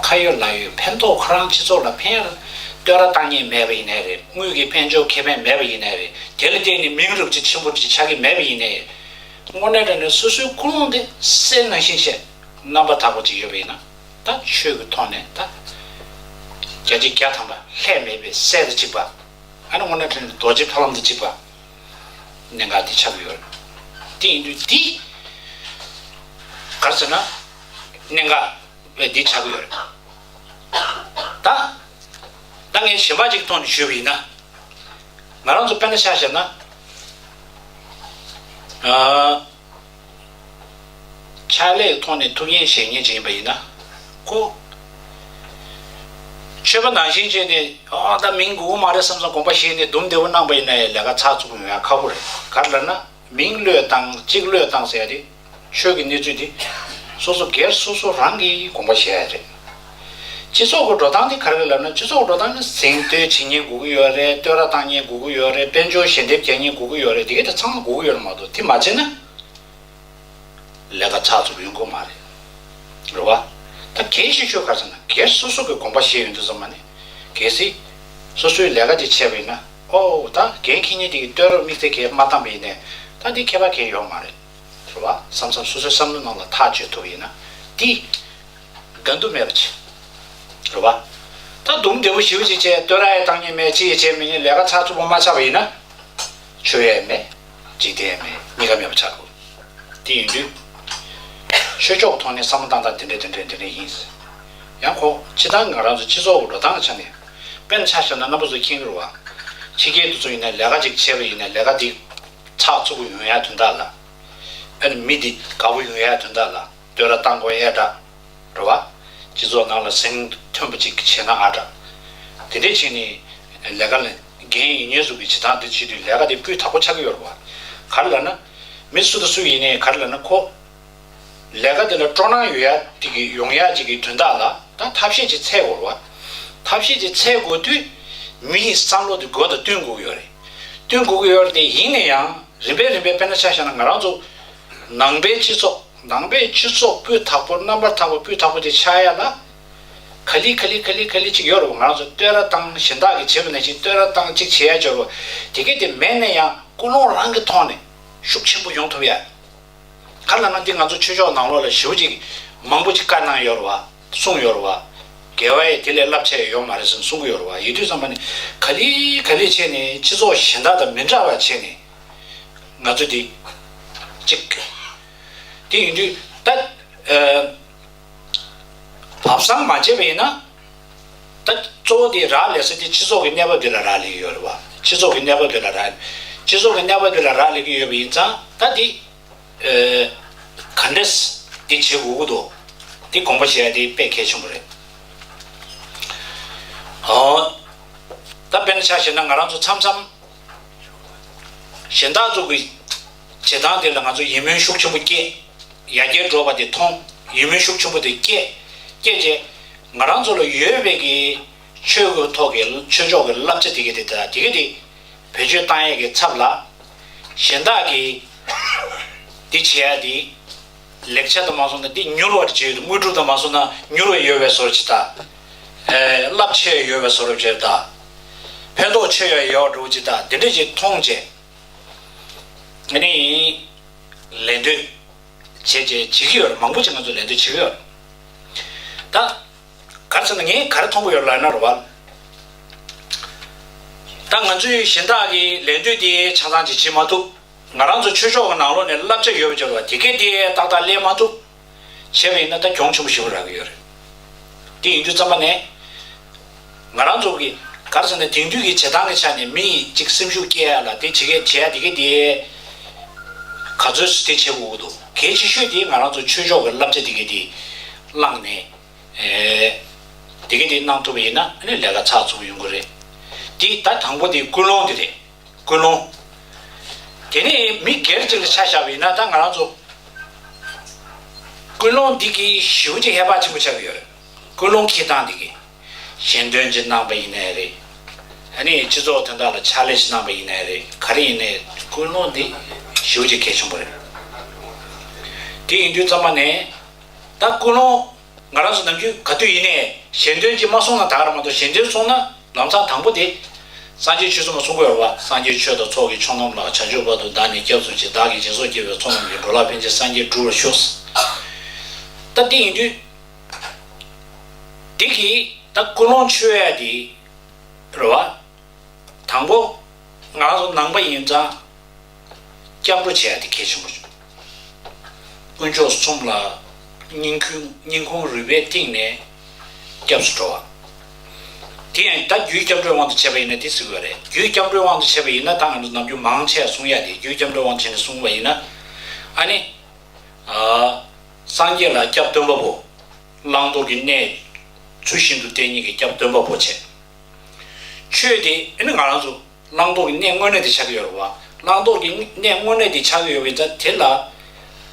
ཁ་ཡོད་ལག་ཡོད་ཕན་ཐོགས་ཁོ་རང་སྤྱི་ཚོགས་ལ་ཕན་ཡ། བསྟོད་ར་བཏང་མཁན་མེད་པ་ཡིན་ནའི་རེད། དངུལ་གྱི་དཔལ་འབྱོར་ཁེ་ཕན་མེད་པ་ཡིན་ནའི་རེད། དེ་ལ་བརྟེན་ནས་མིང་རབ་ཅིག་ཆེན་པོ་ཅིག་ཆགས་ཀྱི་མེད་པ་ཡིན་ནའི། དངོས་གནས་དྲང་གནས་སོ་སོའི་ཀུན་སློང་དེ་གསེར་ནང་བཞིན་བཤད། རྣམ་པར་དག་པ་ཅིག་ཡོད་པ་ཡིན་ན། ད་ཆོས་ཀྱི་ཐོག་ནས་ད། བརྒྱ་ཆ་བརྒྱ་ཐམ་པ་ལྷད་མེད་པའི་གསེར་དང་གཅིག་པ། ཨ་ནི་དངོས་གནས་དྲང་གནས་རྡོ་རྗེ་ཕ་ལམ་དང་གཅིག་པ། གནད་འགག་འདི་ཆགས་ཀྱི་ཡོད་རེད། དེ་ཡིན་དུས་འདི། ག་རེ་ཟེར་ན། གནད་འགག་འདི་ཆགས་ཀྱི་ཡོད་རེད། ད། ད་ངས་གཞན་པ་ཅིག་ཐོག་ནས་ཞུས་པ་ཡིན་ན། ང་རང་ཚོ་དཔེར་ན་ཆ་བཞག་ན། ཨ། ཕྱག་ལས་ཀྱི་ཐོག་ནས་ཐུགས་འགན་བཞེས་མཁན་ཅིག་ཡིན་པ་ཡིན་ན། ཁོ། ཆོས་པ་ནང་བཞིན་བྱས་ནས། ཨ། ད་མིང་དགོས་མ་རེད་བསམ་བསམ་དགོངས་པ་བཞེས་ནས་འདུམ་བདེ་པོ་གནང་པ་ཡིན་ན་ཡང་ལས་ཀ་ཚགས་ཚུད་པོ་ཡོང་ཡ་ཁག་པོ་རེད། ག་རེ་ལབ་ན། མིང་བློས་བཏང་གཅིག་བློས་བཏང་ཟེར་ཡ་དེ། ཆོས་ཀྱི་གནས་ཚུལ་དེ། སོ་སོ་སྒེར་སོ་སོ་རང་གིས་དགོངས་པ་བཞེས་ཡ་རེད། སྤྱི་ཚོགས་ཀྱི་འགྲོ་སྟངས་དེ་ག་རེ་ལབ་ན། སྤྱི་ཚོགས་ཀྱི་འགྲོ་སྟངས་ནི་གཟེངས་བསྟོད་བྱེད་མཁན་དགོས་ཀྱི་ཡོད་རེད། བསྟོད་ར་བཏང་མཁན་དགོས་ཀྱི་ཡོད་རེད། དཔལ་འབྱོར་ཞལ་འདེབས་རྒྱག་མཁན་དགོས་ཀྱི་ཡོད་རེད། དེ་ག་དེ་ཚང་མ་དགོས་ཀྱི་ཡོད་རེད་མ་གཏོགས། དེ་མ་བྱས་ན། ལས་ཀ་ཚགས་ཚུད་པོ་ཡོང་གི་མ་རེད། རེད་བ། ད་གལ་ཆེ་ཤོས་ག་རེ་ཟེར་ན། སྒེར་སོ་སོ་གི་དགོངས་པ་བཞེས་ཡོང་དུས་ཙམ་པ་ནས། གལ་སྲིད། སོ་སོའི་ལས་ཀ་ཅིག་བྱས་པ་ཡིན་ན། ཨོ། ད་འགན་འཁྱེར་མཁན་དེ་གིས་བསྟོད་ར་དམིགས་བསལ་གང་ཡང་མ་བཏང་པ་ཡིན་ནའི། ད་འདི་ཁྱད་པར་གང་ཡང་ཡོད་མ་རེད། རེད་བ། བསམ་བསམ་སོ་སོའི་བསམ་བློ་ནང་ལ་ཐག་གཅོད་ཐུབ་པ་ཡིན་ན། འདི། འགལ་འདུ་མེད་པ་ཅིག། རེད་བ། ད་འདུམ་བདེ་པོ་ཞེ་པོ་ཅིག་བྱས། བསྟོད་ར་ཡང་བཏང་མཁན་མེད། ཅི་ཡང་བྱས་མེད་མཁན། ལས་ཀ་ཚགས་ཚུད་པོ་མ་ཆགས་པ་ཡིན་ན། ཆོས་ཡང་མེད། འཇིག་རྟེན་ཡང་མེད། གཉིས་ཀ་མེད་པ་ཆགས་འགྲོ། དེ་ཡིན་དུས། ཆོས་ཕྱོགས་ཐོག་ནས་བསམ་བློ་བཏང་སྟངས་དེ་འདྲ་དེ་འདྲ་དེ་འདྲ་ཡིན། ཡང་ཁོ་སྤྱིར་བཏང་ང་རང་ཚོ་སྤྱི་ཚོགས་ཀྱི་འགྲོ་སྟངས་ཆ་ནས། དཔེར་ན་ཆ་བཞག་ན། རྣམ་པ་ཚོ་མཁྱེན་གྱི་རེད་བ། ཕྱི་རྒྱལ་དེ་ཚོ་ཡིན་ན་ལས་ཀ་ཅིག་བྱས་པ་ཡིན་ན། ལས་ཀ་དེ་ཚགས་ཚུད་པོ་ཡོང་ཡ་དོན་དག་ལ། ཨ་ནི་མི་དེ་དགའ་པོ་ཡོང་ཡ་དོན་དག་ལ། བསྟོད་ར་བཏང་དགོས་ཨེ་འདྲ། རེད་བ། སྤྱི་ཚོགས་ནང་ལ་གཟེངས་ཐོན་པོ་ཅིག་བྱས་ན་ཨ་འདྲ། དེ་འདྲས་བྱས་ནས་ལས་ཀ་ལ་འགན་ཡིན་མཁན་ཚོ་གི་བྱེད་སྟངས་དེ་བྱེད་དུས། ལས་ཀ་དེ་སྤུས་དག་པོ་ཆགས་ཀྱི་ཡོད་རེད་བ། ག་རེ་ལབ་ན། མི་སུ་དང་སུ་ཡིན་ནའི་ག་རེ་ལབ་ན། ཁོ་ལས་ཀ་དེ་ལ་སྤྲོ་སྣང་ཡོད་ཡ་དེ་གི་ཡོང་ཡ་ཅིག་གི་དོན་དག་ལ། ད་ཐབས་ཤེས་ཅིག་འཚོལ་དགོས་རེད་བ། ཐབས་ཤེས་ཅིག་འཚོལ་དགོས་དུས། མི་ཡི་བསམ་བློ་དེ་སྒོ་དང་བསྟུན་དགོས་ཀྱི་ཡོད་རེད། བསྟུན་དགོས་ཀྱི་ཡོད་རེད་དེ། ཡིན་ན་ཡང་རིམ་པས་རིམ་པས། དཔེར་ན་ཆ་བཞག་ན། ང་རང་ཚོ་ནང་པའི་སྤྱི་ཚོགས། ནང་པའི་སྤྱི་ཚོགས་སྤུས་དག་པོ། རྣམ་པར་དག་པ་སྤུས་དག་པོ་དེ་ཆགས་ཡ་ལ། ག་ལེ་ག་ལེ་ག་ལེ་ག་ལེ་ཅིག་ཡོད་རེད་བ། ང་རང་ཚོ་བསྟོད་ར་བཏང་། གཞན་དག་གིས་བྱས་པ་ནང་བཞིན་བསྟོད་ར་བཏང་ཅིག་བྱེད་ཡ་ཅིག་ཡོད་རེད་བ། དེ་གས་དེ་མེད་ན་ཡང་ཀུན་སློང་རང་གི་ཐོག་ནས་ཤུགས་ཆེན་པོ་ཡོང་ཐུབ་ཡ། ག་རེ་ལབ་ན། འདི་ང་ཚོ་ཆོས་ཕྱོགས་ནང་ལོགས་ལ་ཞེ་པོ་ཅིག་མང་པོ་ཅིག་བཀའ་གནང་ཡོད་རེད་བ། གསུངས་ཡོད་རེད་བ། དགེ་བ་ཡིས་དེ་ལས་རླབས་ཆེ་ཡོད་མ་རེད་ཟེར་གསུང་གི་ཡོད་རེད་བ། ཡིན་དུས་ཙམ་པ་ནས། ག་ལེ་ག་ལེ་བྱས་ནས་སྤྱི་ཚོགས་གཞན་དག་དང་མི་འདྲ་བ་བྱས་ནས། ང་ཚོ་འདི་གཅིག། དེ་ཡིན་དུས་ད། ཨ། བབ་བཟང་མ་བྱས་པ་ཡིན་ན། ད་གཙོ་བོ་དེ་རག་ལས་ས་དེ་སྤྱི་ཚོགས་ཀྱི་གནས་བབ་དེ་ལ་རག་ལས་ཀྱི་ཡོད་རེད་བ། སྤྱི་ཚོགས་ཀྱི་གནས་བབ་དེ་ལ་རག་སྤྱི་ཚོགས་ཀྱི་གནས་བབ་དེ་ལ་རག་ལས་ཀྱི་ཡོད་པ་ཡིན་ཙང་། ད་དེ། ཨ། ག་འདྲས་དེ་བྱེད་དགོས་ཀྱི་འདུག། དེ་དགོངས་པ་བཞེས་ཡ་དེ་དཔེ་གལ་ཆེན་པོ་རེད། ཨོ། ད་དཔེར་ན་ཆ་བཞག་ན། ང་རང་ཚོ་མཚམས་མཚམས་གཞན་དག་ཚོ་གི་བྱེད་སྟངས་དེ་ལ་ང་ཚོ་ཡིད་སྨོན་ཤུགས་ཆེན་པོ་སྐྱེས། ཡར་རྒྱས་འགྲོ་བ་དེ་མཐོང་། ཡིད་སྨོན་ཤུགས་ཆེན་པོ་དེ་སྐྱེས། སྐྱེས་རྗེས། ང་རང་ཚོ་ལ་ཡོད་པའི་གི་ཆོས་ཀྱི་ཐོག་གི། ཆོས་ཕྱོགས་ཀྱི་བསླབ་བྱ་དེ་གི་དེ། ད་དེ་གི་དེ་བེད་སྤྱོད་བཏང་ཡས་ཀྱི་ཚབ་ལ། གཞན་དག་གིས་འདི་བྱེད་ཡ་དེ་ ལེགས་ཆ་དུ་མ་སོང་ན་འདི་མྱུར་བར་བྱེད་ཡོད་དུ་དངོས་གྲུབ་དུ་མ་སོང་ན་མྱུར་བ་ཡོད་པའི་བཟོ་ཅིག་དང་། རླབས་ཆེ་ཡོད་པའི་བཟོ་འདྲ་ཅིག་དང་། ཕན་ཐོགས་ཆེ་ཡོད་ཡོད་འགྲོ་ཅིག་དང་འདི་འདྲ་ཅིག་མཐོང་བྱས། ཨ་ནི། ལད་ཟློས་བྱས་བྱས་བྱེད་ཀྱི་ཡོད་རེད། མང་པོ་ཅིག་ང་ཚོ་ལད་ཟློས་བྱེད་ཀྱི་ཡོད་རེད། ད། ག་རེ་ཟེར་ན་ངས་ག་རེ་མཐོང་གི་ཡོད་ལབ་ན་རེད་བ། ད་ང་ཚོའི་གཞན་དག་གི་ལད་ཟློས་དེ་ཆ་ཚང་ཅིག་བྱེད་མ་ཐུབ། ང་རང་ཚོ་ཆོས་ཕྱོགས་ཀྱི་ནང་ལོགས་ནས་བསླབ་བྱ་ཡོད་པ་ཅིག་རེད་བ། དེ་གས་དེ་ཏག་ཏག་ལེན་མ་ཐུབ། བྱས་པ་ཡིན་ན་ད་གྱོང་ཆེན་པོ་ཞེ་པོ་རག་གི་ཡོད་རེད། དེ་ཡིན་དུས་ཙམ་པ་ནས། ང་རང་ཚོ་གི་ག་རེ་ཟེར་ན་དེང་དུས་ཀྱི་བྱེད་སྟངས་ཀྱི་ཆ་ནས་མི་ཡིས་ཅིག་སེམས་ཤུགས་སྐྱེད་ཡ་ལ་དེ་བྱེད་གས་བྱེད་ཡ་དེ་གས་དེ། ག་ཚོད་སུ་དེ་བྱེད་དགོས་ཀྱི་འདུག་གལ་ཆེ་ཤོས་དེ་ང་རང་ཚོ་ཆོས་ཕྱོགས་ཀྱི་བསླབ་བྱ་དེ་གས་དེ་བླངས་ནས། ཨེ། དེ་གས་དེ་གནང་ཐུབ་པ་ཡིན་ན་ཨ་ནི་ལས་ཀ་ཚགས་ཚུད་པོ་ཡོང་གི་རེད། དེ་ད་དང་པོ་དེ་ཀུན་སློང་དེ་རེད། ཀུན་སློང་། དེ་ནས་མི་སྒེར་གཅིག་ལ་ཆ་བཞག་པ་ཡིན་ན་ད་ང་རང་ཚོ་ཀུན་སློང་འདི་གིས་ཞེ་པོ་ཅིག་ཧེ་བག་ཆེན་པོ་ཆགས་ཀྱི་ཡོད་རེད། ཀུན་སློང་འཁྱེར་སྟངས་འདི་གིས། ཞལ་འདོན་ཅིག་གནང་པ་ཡིན་ནའི་རེད། ཨ་ནི་སྤྱི་ཚོགས་དོན་དག་ལ་ཕྱག་ལས་ཤིག་གནང་པ་ཡིན་ནའི་རེད། ག་རེ་ཡིན་ནའི་ཀུན་སློང་འདི་ཞེ་པོ་ཅིག་གལ་ཆེན་པོ་རེད། དེ་ཡིན་དུས་ཙམ་པ་ནས་ད་ཀུན་སློང་ང་རང་ཚོ་ནམ་རྒྱུན་ག་དུས་ཡིན་ནའི་ཞལ་འདོན་ཅིག་མ་གསུངས་ན་ད་ག་རེ་མ་གཏོགས་ཞལ་འདོན་གསུངས་ན་ལམ་སང་དང་པོ་དེ་སངས་རྒྱས་ཆོས་གསུངས་པ་གསུང་གི་ཡོད་རེད་བ། སངས་རྒྱས་ཆོས་དང་ཚོགས་ཀྱི་མཆོག་རྣམས་ལ། བྱང་ཆུབ་བར་དུ་བདག་ནི་སྐྱབས་སུ་མཆི། བདག་གིས་སྦྱིན་སོགས་བགྱིས་པའི་ཚོགས་རྣམས་ཀྱིས། འགྲོ་ལ་ཕན་ཕྱིར་སངས་རྒྱས་འགྲུབ་པར་ཤོག་ད་དེ་ཡིན་དུས། དེ་གིས་ད་ཀུན་སློང་ཆོས་ཡ་དེ་རེད་བ། དང་པོ་ང་རང་ཚོ་ནང་པ་ཡིན་ཙང་སྐྱབས་འགྲོ་བྱེད་ཡ་དེ་གལ་ཆེན་པོ་ཞིག་དཀོན་མཆོག་གསུམ་ལ་སྙིང་ཁུང་སྙིང་ཁུང་རུས་པའི་གཏིང་ནས་སྐྱབས་སུ་འགྲོ་བ། དེ་ཡང་ད་རྒྱུའི་སྐྱབས་འགྲོའི་དབང་དུ་བྱས་པ་ཡིན་ན་དེ་ཟེར་དགོས་རེད། རྒྱུའི་སྐྱབས་འགྲོའི་དབང་དུ་བྱས་པ་ཡིན་ན་ད་ང་ཚོ་ནམ་རྒྱུན་མང་ཆེ་གསུང་ཡ་དེ་རྒྱུའི་སྐྱབས་འགྲོའི་དབང་དུ་བྱས་ནས་གསུངས་པ་ཡིན་ན་ཨ་ནི། སངས་རྒྱས་ལ་སྐྱབས་སྟོན་པ་པོ། བླང་དོར་གྱི་གནས་ཚུལ་བཞིན་དུ་བསྟེན་མཁན་གྱི་སྐྱབས་སྟོན་པ་པོ་བྱས། ཆོས་དེ་ཨ་ནི་ང་རང་ཚོ་བླང་དོར་གྱི་གནས་དངོས་གནས་དེ་ཆགས་ཀྱི་ཡོད་རེད་བ། བླང་དོར་གྱི་གནས་དངོས་གནས་དེ་ཆགས་ཀྱི་ཡོད་པ་ཡིན་ཙང་དེ་ལ་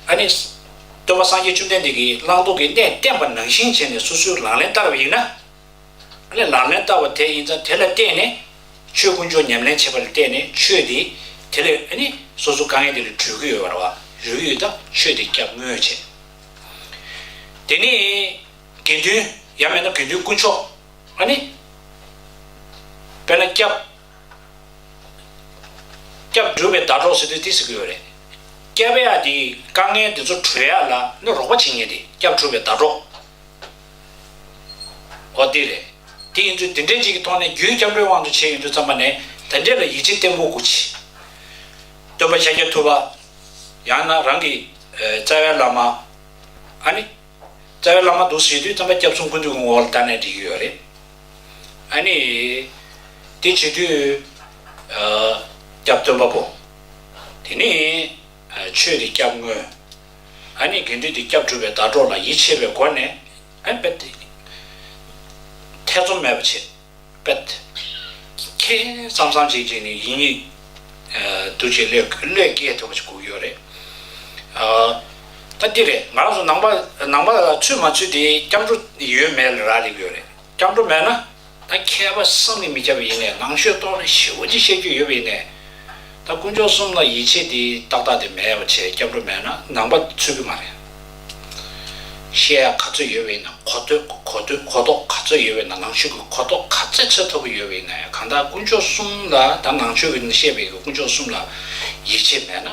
ཨ་ནི། སྟོན་པ་སངས་རྒྱས་བཅོམ་ལྡན་འདས་ཀྱིས་བླང་དོར་གྱི་གནས་བསྟན་པ་ནང་བཞིན་བྱས་ནས་སོ་སོའི་ལག་ལེན་བསྟར་བ་ཡིན་ན། ཨ་ནི་ལག་ལེན་བསྟར་བ་དེ་ཡིན་ཙང་དེ་ལ་བརྟེན་ནས་ཆོས་དཀོན་མཆོག་ཉམས་ལེན་བྱེད་པ་ལ་བརྟེན་ནས་ཆོས་དེ་དེ་ལས་ཨ་ནི་སོ་སོ་དཀའ་ངལ་དེ་ལས་གྲོལ་གྱི་ཡོད་པ་རེད་བ། རོལ་ཡོད་ད་ཆོས་དེ་སྐྱབས་དངོས་བྱས། དེ་ནས་དགེ་འདུན་ཡང་མིན་ན་དགེ་འདུན་དཀོན་མཆོག་ཨ་ནི། དཔེར་ན་སྐྱབས། སྐྱབས་སྒྲུབ་པའི་ཟླ་གྲོགས་ཟེར་དུས་དེ་ཟེར་གྱི་ཡོད་རེད། སྐྱབས་ཡ་དེ་དཀའ་ངལ་དེ་ཚོ་གྲོལ་ཡ་ལ་ནི་རོགས་པ་བྱེད་མཁན་དེ་སྐྱབས་སྒྲུབ་པའི་ཟླ་གྲོགས། འོ་དེ་རེད། དེ་ཡིན་དུས་དེ་འདྲའི་ཅིག་གི་ཐོག་ནས་རྒྱུའི་སྐྱབས་འགྲོའི་དབང་དུ་བྱས་ཡོང་དུས་ཙམ་པ་ནས་དེ་འདྲས་ལ་ཡིད་ཆེས་བརྟན་པོ་དགོས་ཀྱི། སྟོན་པ་ཤཱཀྱ་ཐུབ་པ། ཡང་ན་རང་གི་རྩ་བའི་བླ་མ། ཨ་ནི། རྩ་བའི་བླ་མ་འདུག་ཟེར་དུས་ཙམ་པ་སྐྱབས་གསུམ་ཀུན་འདུས་ཀྱི་ངོ་བོ་ལ་བལྟས་ནས་འགྲིག་གི་ཡོད་རེད། ཨ་ནི། དེ་བྱེད་དུས། སྐྱབས་སྟོན་པ་པོ། དེ་ནས། ཆོས་དེ་སྐྱབས་དངོས། ཨ་ནི་དགེ་འདུན་དེ་སྐྱབས་སྒྲུབ་པའི་ཟླ་གྲོགས་ལ་ཡིད་ཆེས་པའི་སྒོ་ནས། ཨ་ནི་དཔེ་དེ། ཐེ་ཚོམ་མེད་པ་བྱེད། དཔེ། ཁེ་བསམ་བསམ་བྱེད་བྱེད་ནས་ཡིན་ཡིན། འདུ་བྱེད་བློས་བློས་སྐྱེས་ཐུབ་པ་ཞིག་དགོས་ཀྱི་ཡོད་རེད། ད་འདི་རེད། ང་རང་ཚོ་ནང་པ་ནང་པ་ལ་ཚུད་མ་ཚུད་དེ་སྐྱབས་འགྲོ་ཡོད་མེད་ལ་རག་ལས་ཀྱི་ཡོད་རེད། སྐྱབས་འགྲོ་མེད་ན། ད་མཁས་པ་བསམ་གྱིས་མི་ཁྱབ་པ་ཡིན་ནས་ནང་ཆོས་ཐོག་ནས་ཞེ་པོ་ཅིག་བཤད་རྒྱུ་ཡོད་པ་ཡིན་ནས། ད་དཀོན་མཆོག་གསུམ་ལ་ཡིད་ཆེས་དེ་ཏག་ཏག་དེ་མེད་པ་བྱས་སྐྱབས་འགྲོ་མེད་ན་ནང་པ་ཚུད་ཀྱི་མ་རེད། བཤད་ཡ་ག་ཚོད་ཡོད་པ་ཡིན་ན་གོ་ཐོས་གོ་ཐོས་གོ་རྟོགས་ག་ཚོད་ཡོད་པ་ཡིན་ན་ནང་ཆོས་ཀྱི་གོ་རྟོགས་ག་ཚོད་ཚད་མཐོ་པོ་ཡོད་པ་ཡིན་ན་ཡང་གང་ལྟར་དཀོན་མཆོག་གསུམ་ལ་ད་ནང་ཆོས་ཀྱི་བཤད་པའི་དཀོན་མཆོག་གསུམ་ལ་ཡིད་ཆེས་མེད་ན།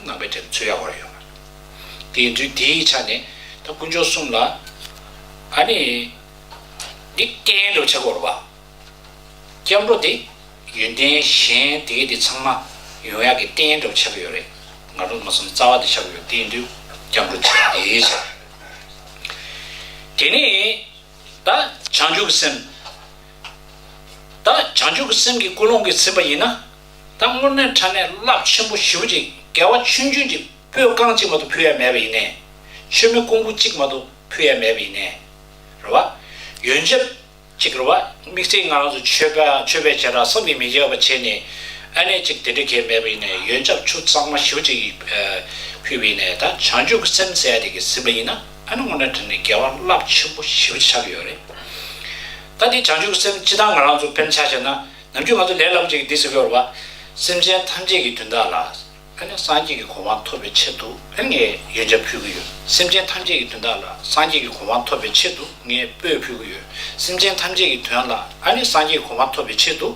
ནང་པའི་གྲས་ཚུད་ཡག་པོ་ཡོད་མ་རེད། དེ་ཡིན་དུས་དེའི་ཆ་ནས་ད་དཀོན་མཆོག་གསུམ་ལ་ཨ་ནི་འདི་རྟེན་དུ་ཆགས་དགོས་རེད་པ། སྐྱབས་འགྲོ་དེ་ཡོན་ཏན་གཞན་དེ་གའི་དེ་ཚང་མ་ཡོང་ཡག་གི་རྟེན་དུ་ཆགས་ཀྱི་ཡོད་རེད། ང་རང་མ་སོང་རྩ་བ་དེ་ཆགས་ཀྱི་ཡོད། དེ་ཡིན་དུས་སྐྱབས་འགྲོ་བྱེད་དེ་ཆགས། དེ་ནས། ད་བྱང་ཆུབ་ཀྱི་སེམས། ད་བྱང་ཆུབ་ཀྱི་སེམས་ཀྱི་ཀུན་སློང་གིས་ཟིན་པ་ཡིན་ན། ད་དངོས་གནས་དྲང་གནས་རླབས་ཆེན་པོ་ཞེ་པོ་ཅིག་དགེ་བ་ཆུང་ཆུང་ཅིག་སྤོས་རྐང་གཅིག་མ་གཏོགས་ཕུལ་ཡ་མེད་པ་ཡིན་ནས། མཆོད་མེ་ཀོང་བུ་གཅིག་མ་གཏོགས་ཕུལ་ཡ་མེད་པ་ཡིན་ནས། རེད་བ། ཡོན་ཆབ་ཅིག་རེད་བ། དམིགས་བསལ་ང་རང་ཚོ་མཆོད་པ་མཆོད་པའི་བྱེ་བྲག་བསམ་གྱིས་མི་ཁྱབ་པ་བྱས་ནས། ཨ་ནེ་ཅིག་དེ་འདྲ་གས་མེད་པ་ཡིན་ནས་ཡོན་ཆབ་ཆུ་གཙང་མ་ཞེ་པོ་ཅིག་ཕུལ་བ་ཡིན་ནས་ད་བྱང་ཆུབ་ཀྱི་སེམས་ཟེར་ཡ་དེ་གིས་ཟིན་པ་ཡིན་ན་ཨ་ནེ་དངོས་གནས་དྲང་གནས་དགེ་བ་རླབས་ཆེན་པོ་ཞེ་པོ་ཅིག་ཆགས་ཀྱི་ཡོད་རེད། ད་དེ་བྱང་ཆུབ་ཀྱི་སེམས་སྤྱིར་བཏང་ང་རང་ཚོ་དཔེར་ན་ཆ་བཞག་ན། ནམ་རྒྱུན་ང་ཚོ་ལས་སླ་པོ་ཅིག་གིས་འདི་ཟེར་གྱི་ཡོད་རེད་བ། སེམས་ཅན་ཐམས་ཅད་ཀྱི་དོན་དག་ལ། ཨ་ནི་སངས་རྒྱས་ཀྱི་གོ་འཕང་ཐོབ་པའི་ཆེད་དུ་ཨ་ནི་ངས་ཡོན་ཆབ་ཕུལ་གྱི་ཡོད། སེམས་ཅན་ཐམས་ཅད་ཀྱི་དོན་དག་ལ་སངས་རྒྱས་ཀྱི་གོ་འཕང་ཐོབ་པའི་ཆེད་དུ་ངས་སྤོས་ཕུལ་གྱི་ཡོད། སེམས་ཅན་ཐམས་ཅད་ཀྱི་དོན་ལ་ཨ་ནི་སངས་རྒྱས་ཀྱི་གོ་འཕང་ཐོབ་པའི་ཆེད་དུ་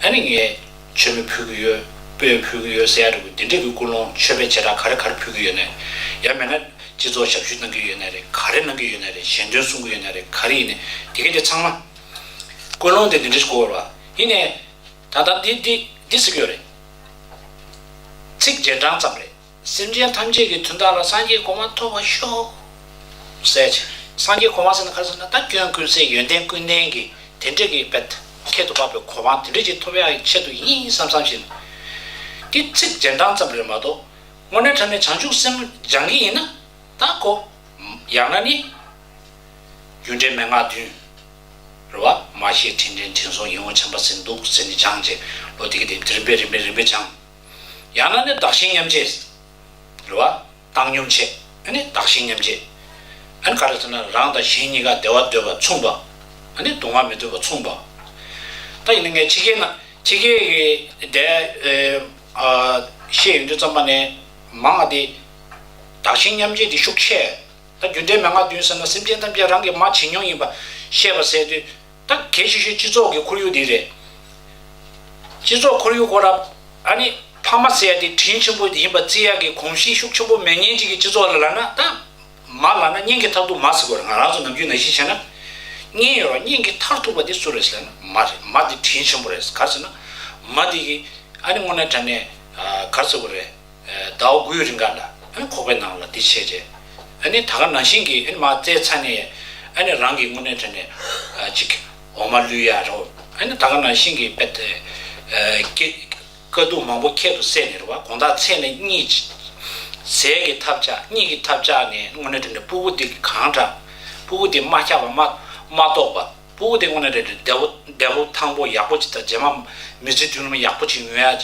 ཨ་ནི་ངས་མཆོད་མེ་ཕུལ་གྱི་ཡོད། སྤོས་ཕུལ་གྱི་ཡོད་ཟེར་ཡ་འདྲ་བོ་དེ་འདྲ་གི་ཀུན་སློང་མཆོད་པའི་བྱེ་བྲག་ག་རེ་ག་རེ་ཕུལ་གྱི་ཡོད་ན། ཡང་མིན་ན་སྤྱི་ཚོགས་ཞབས་ཞུ་གནང་གི་ཡོད་ན་རེད། ག་རེ་གནང་གི་ཡོད་ན་རེད། ཞལ་འདོན་གསུང་གི་ཡོད་ན་རེད། ག་རེ་ཡིན་ནའི་དེ་ག་དེ་ཚང་མ་ཀུན་སློང་དེ་འདི་འདྲ་ཞིག་དགོས་རེད་བ། ཡིན་ནའི་ད་ལྟ་འདི་འདི་འདི་ཟེར་གྱི་ཡོད་རེད། ཚིག་རྗེས་འབྲང་ཙམ་རེད། སེམས་ཅན་ཐམས་ཅད་ཀྱི་དོན་དག་ལ་སངས་རྒྱས་གོ་འཕང་ཐོབ་པར་ཤོག་ཟེར་བྱས། སངས་རྒྱས་གོ་འཕང་ཟེར་ན་ག་རེ་ཟེར་ན། ད་སྐྱོན་ཀུན་ཟད་ཡོན་ཏན་ཀུན་ལྡན་གྱི་དེ་འདྲ་གི་དཔེ་ཁྱད་དུ་འཕགས་པའི་གོ་འཕང་དེ་འདྲ་ཅིག་ཐོབ་ཡག་གི་ཆེད་དུ་ཡིན་བསམ་བསམ་བཞིན། འདི་ཚིག་རྗེས་འབྲང་ཙམ་རེད་མ་གཏོགས། དངོས་གནས་དྲང་གནས་བྱང་ཆུབ་སེམས་སྦྱང་གི་ཡིན་ན། ད་ཁོ། ཡང་ན་ནི། རྒྱུ་འབྲས་མན་ངག་བདུན། རེད་བ། མ་ཤེས་དྲིན་དྲན་དྲིན་གཟོ་ཡིད་འོང་བྱམས་པ་ཟིན་སྡུག་ཟེར་ནས་སྦྱངས་བྱས། ལོ་དེ་ག་དེ་རིམ་པས་རིམ་པས་རིམ་པས་སྦྱངས། ཡང་ན་ནི་བདག་གཞན་མཉམ་བརྗེ། རེད་བ། བཏང་སྙོམས་བྱས། ཨ་ནི་བདག་གཞན་མཉམ་བརྗེ། ཨ་ནི་ག་རེ་ཟེར་ན། རང་དང་གཞན་གཉིས་ཀ་བདེ་བ་འདོད་པ་མཚུངས་པ། ཨ་ནི་སྡུག་བསྔལ་མི་འདོད་པ་མཚུངས་པ། ད་ཡིན་ན་ངས་ཕྱི་རྒྱལ་ན་ཕྱི་རྒྱལ་གྱི་དེ་ཨ་བཤད་ཡོང་དུས་ཙམ་པ་ནས་མང་བ་དེ་བདག་གཞན་མཉམ་བརྗེ་དེ་ཤུགས་ཆེ། ད་རྒྱུ་འབྲས་མན་ངག་བདུན་ཟེར་ན། སེམས་ཅན་ཐམས་ཅད་རང་གི་མ་བྱེད་མྱོང་ཡིན་པ་ཤེས་པ་ཟེར་དུས། ད་གལ་ཆེ་ཤོས་སྤྱི་ཚོགས་ཀྱི་ཁོར་ཡུག་འདི་རེད། སྤྱི་ཚོགས་ཁོར་ཡུག་སྐོར་ལ་ཨ་ནི་ཕ་མ་ཟེར་ཡ་དེ་དྲིན་ཆེན་པོ་ཡིན་པ་བརྩི་ཡ་གི་གོམས་གཤིས་ཤུགས་ཆེན་པོ་མེད་མཁན་ཅིག་གི་སྤྱི་ཚོགས་ལ་ལབ་ན། ད་མ་ལབ་ན་གཉེན་གྱི་མཐར་ཐུག་མ་ཟེར་དགོས་རེད། ང་རང་ཚོ་ནམ་རྒྱུན་ནང་བཞིན་བྱས་ན། གཉེན་ཡོད་ར་གཉེན་གྱི་མཐར་ཐུག་པ་དེ་སུ་རེད་ཟེར་ན་མ་རེད། མ་དེ་དྲིན་ཆེན་པོ་རེད། ག་རེ་ཟེར་ན། མ་དེ་གི་ཨ་ནི་དངོས་གནས་དྲང་གནས་ག་རེ་ཟེར་དགོས་རེད། ཟླ་བ་དགུའི་རིང་ག་ལ་ཨ་ནི་ཁོག་པའི་ནང་ལ་འདི་བྱས་རྗེས། ཨ་ནི་ད་ག་ནང་བཞིན་གྱི་ཨ་ནི་མ་བཙས་ཚར་ནས། ཨ་ནི་རང་གི་དངོས་གནས་དྲང་གནས་ཅིག་འོ་མ་བླུད་ཡ་རོ། ཨ་ནི་ད་ག་ནང་བཞིན་གྱི་དཔེ་དེ་དཀའ་སྡུག་མང་པོ་ཁྱད་དུ་བསད་ནས་རེད་བ། དགོང་དག་མཚན་ལ་གཉིད་ཟས་ཀྱི་ཐབས་ཆག་གཉིད་ཀྱི་ཐབས་ཆག་ནས་དངོས་གནས་དྲང་གནས་སྤུ་གུ་འདི་གང་དྲག་སྤུ་གུ་འདི་མ་ཁྱབ་པ་མ་མ་གཏོགས་པ། སྤུ་གུ་དེ་དངོས་གནས་དྲང་གནས་བདེ་པོ་བདེ་པོ་ཐང་པོ་ཡག་པོ་ཅིག་དང་། རྗེས་མ་མི་ཚེ་མདུན་ལམ་ཡག་པོ་ཅིག་ཡོང་ཡ།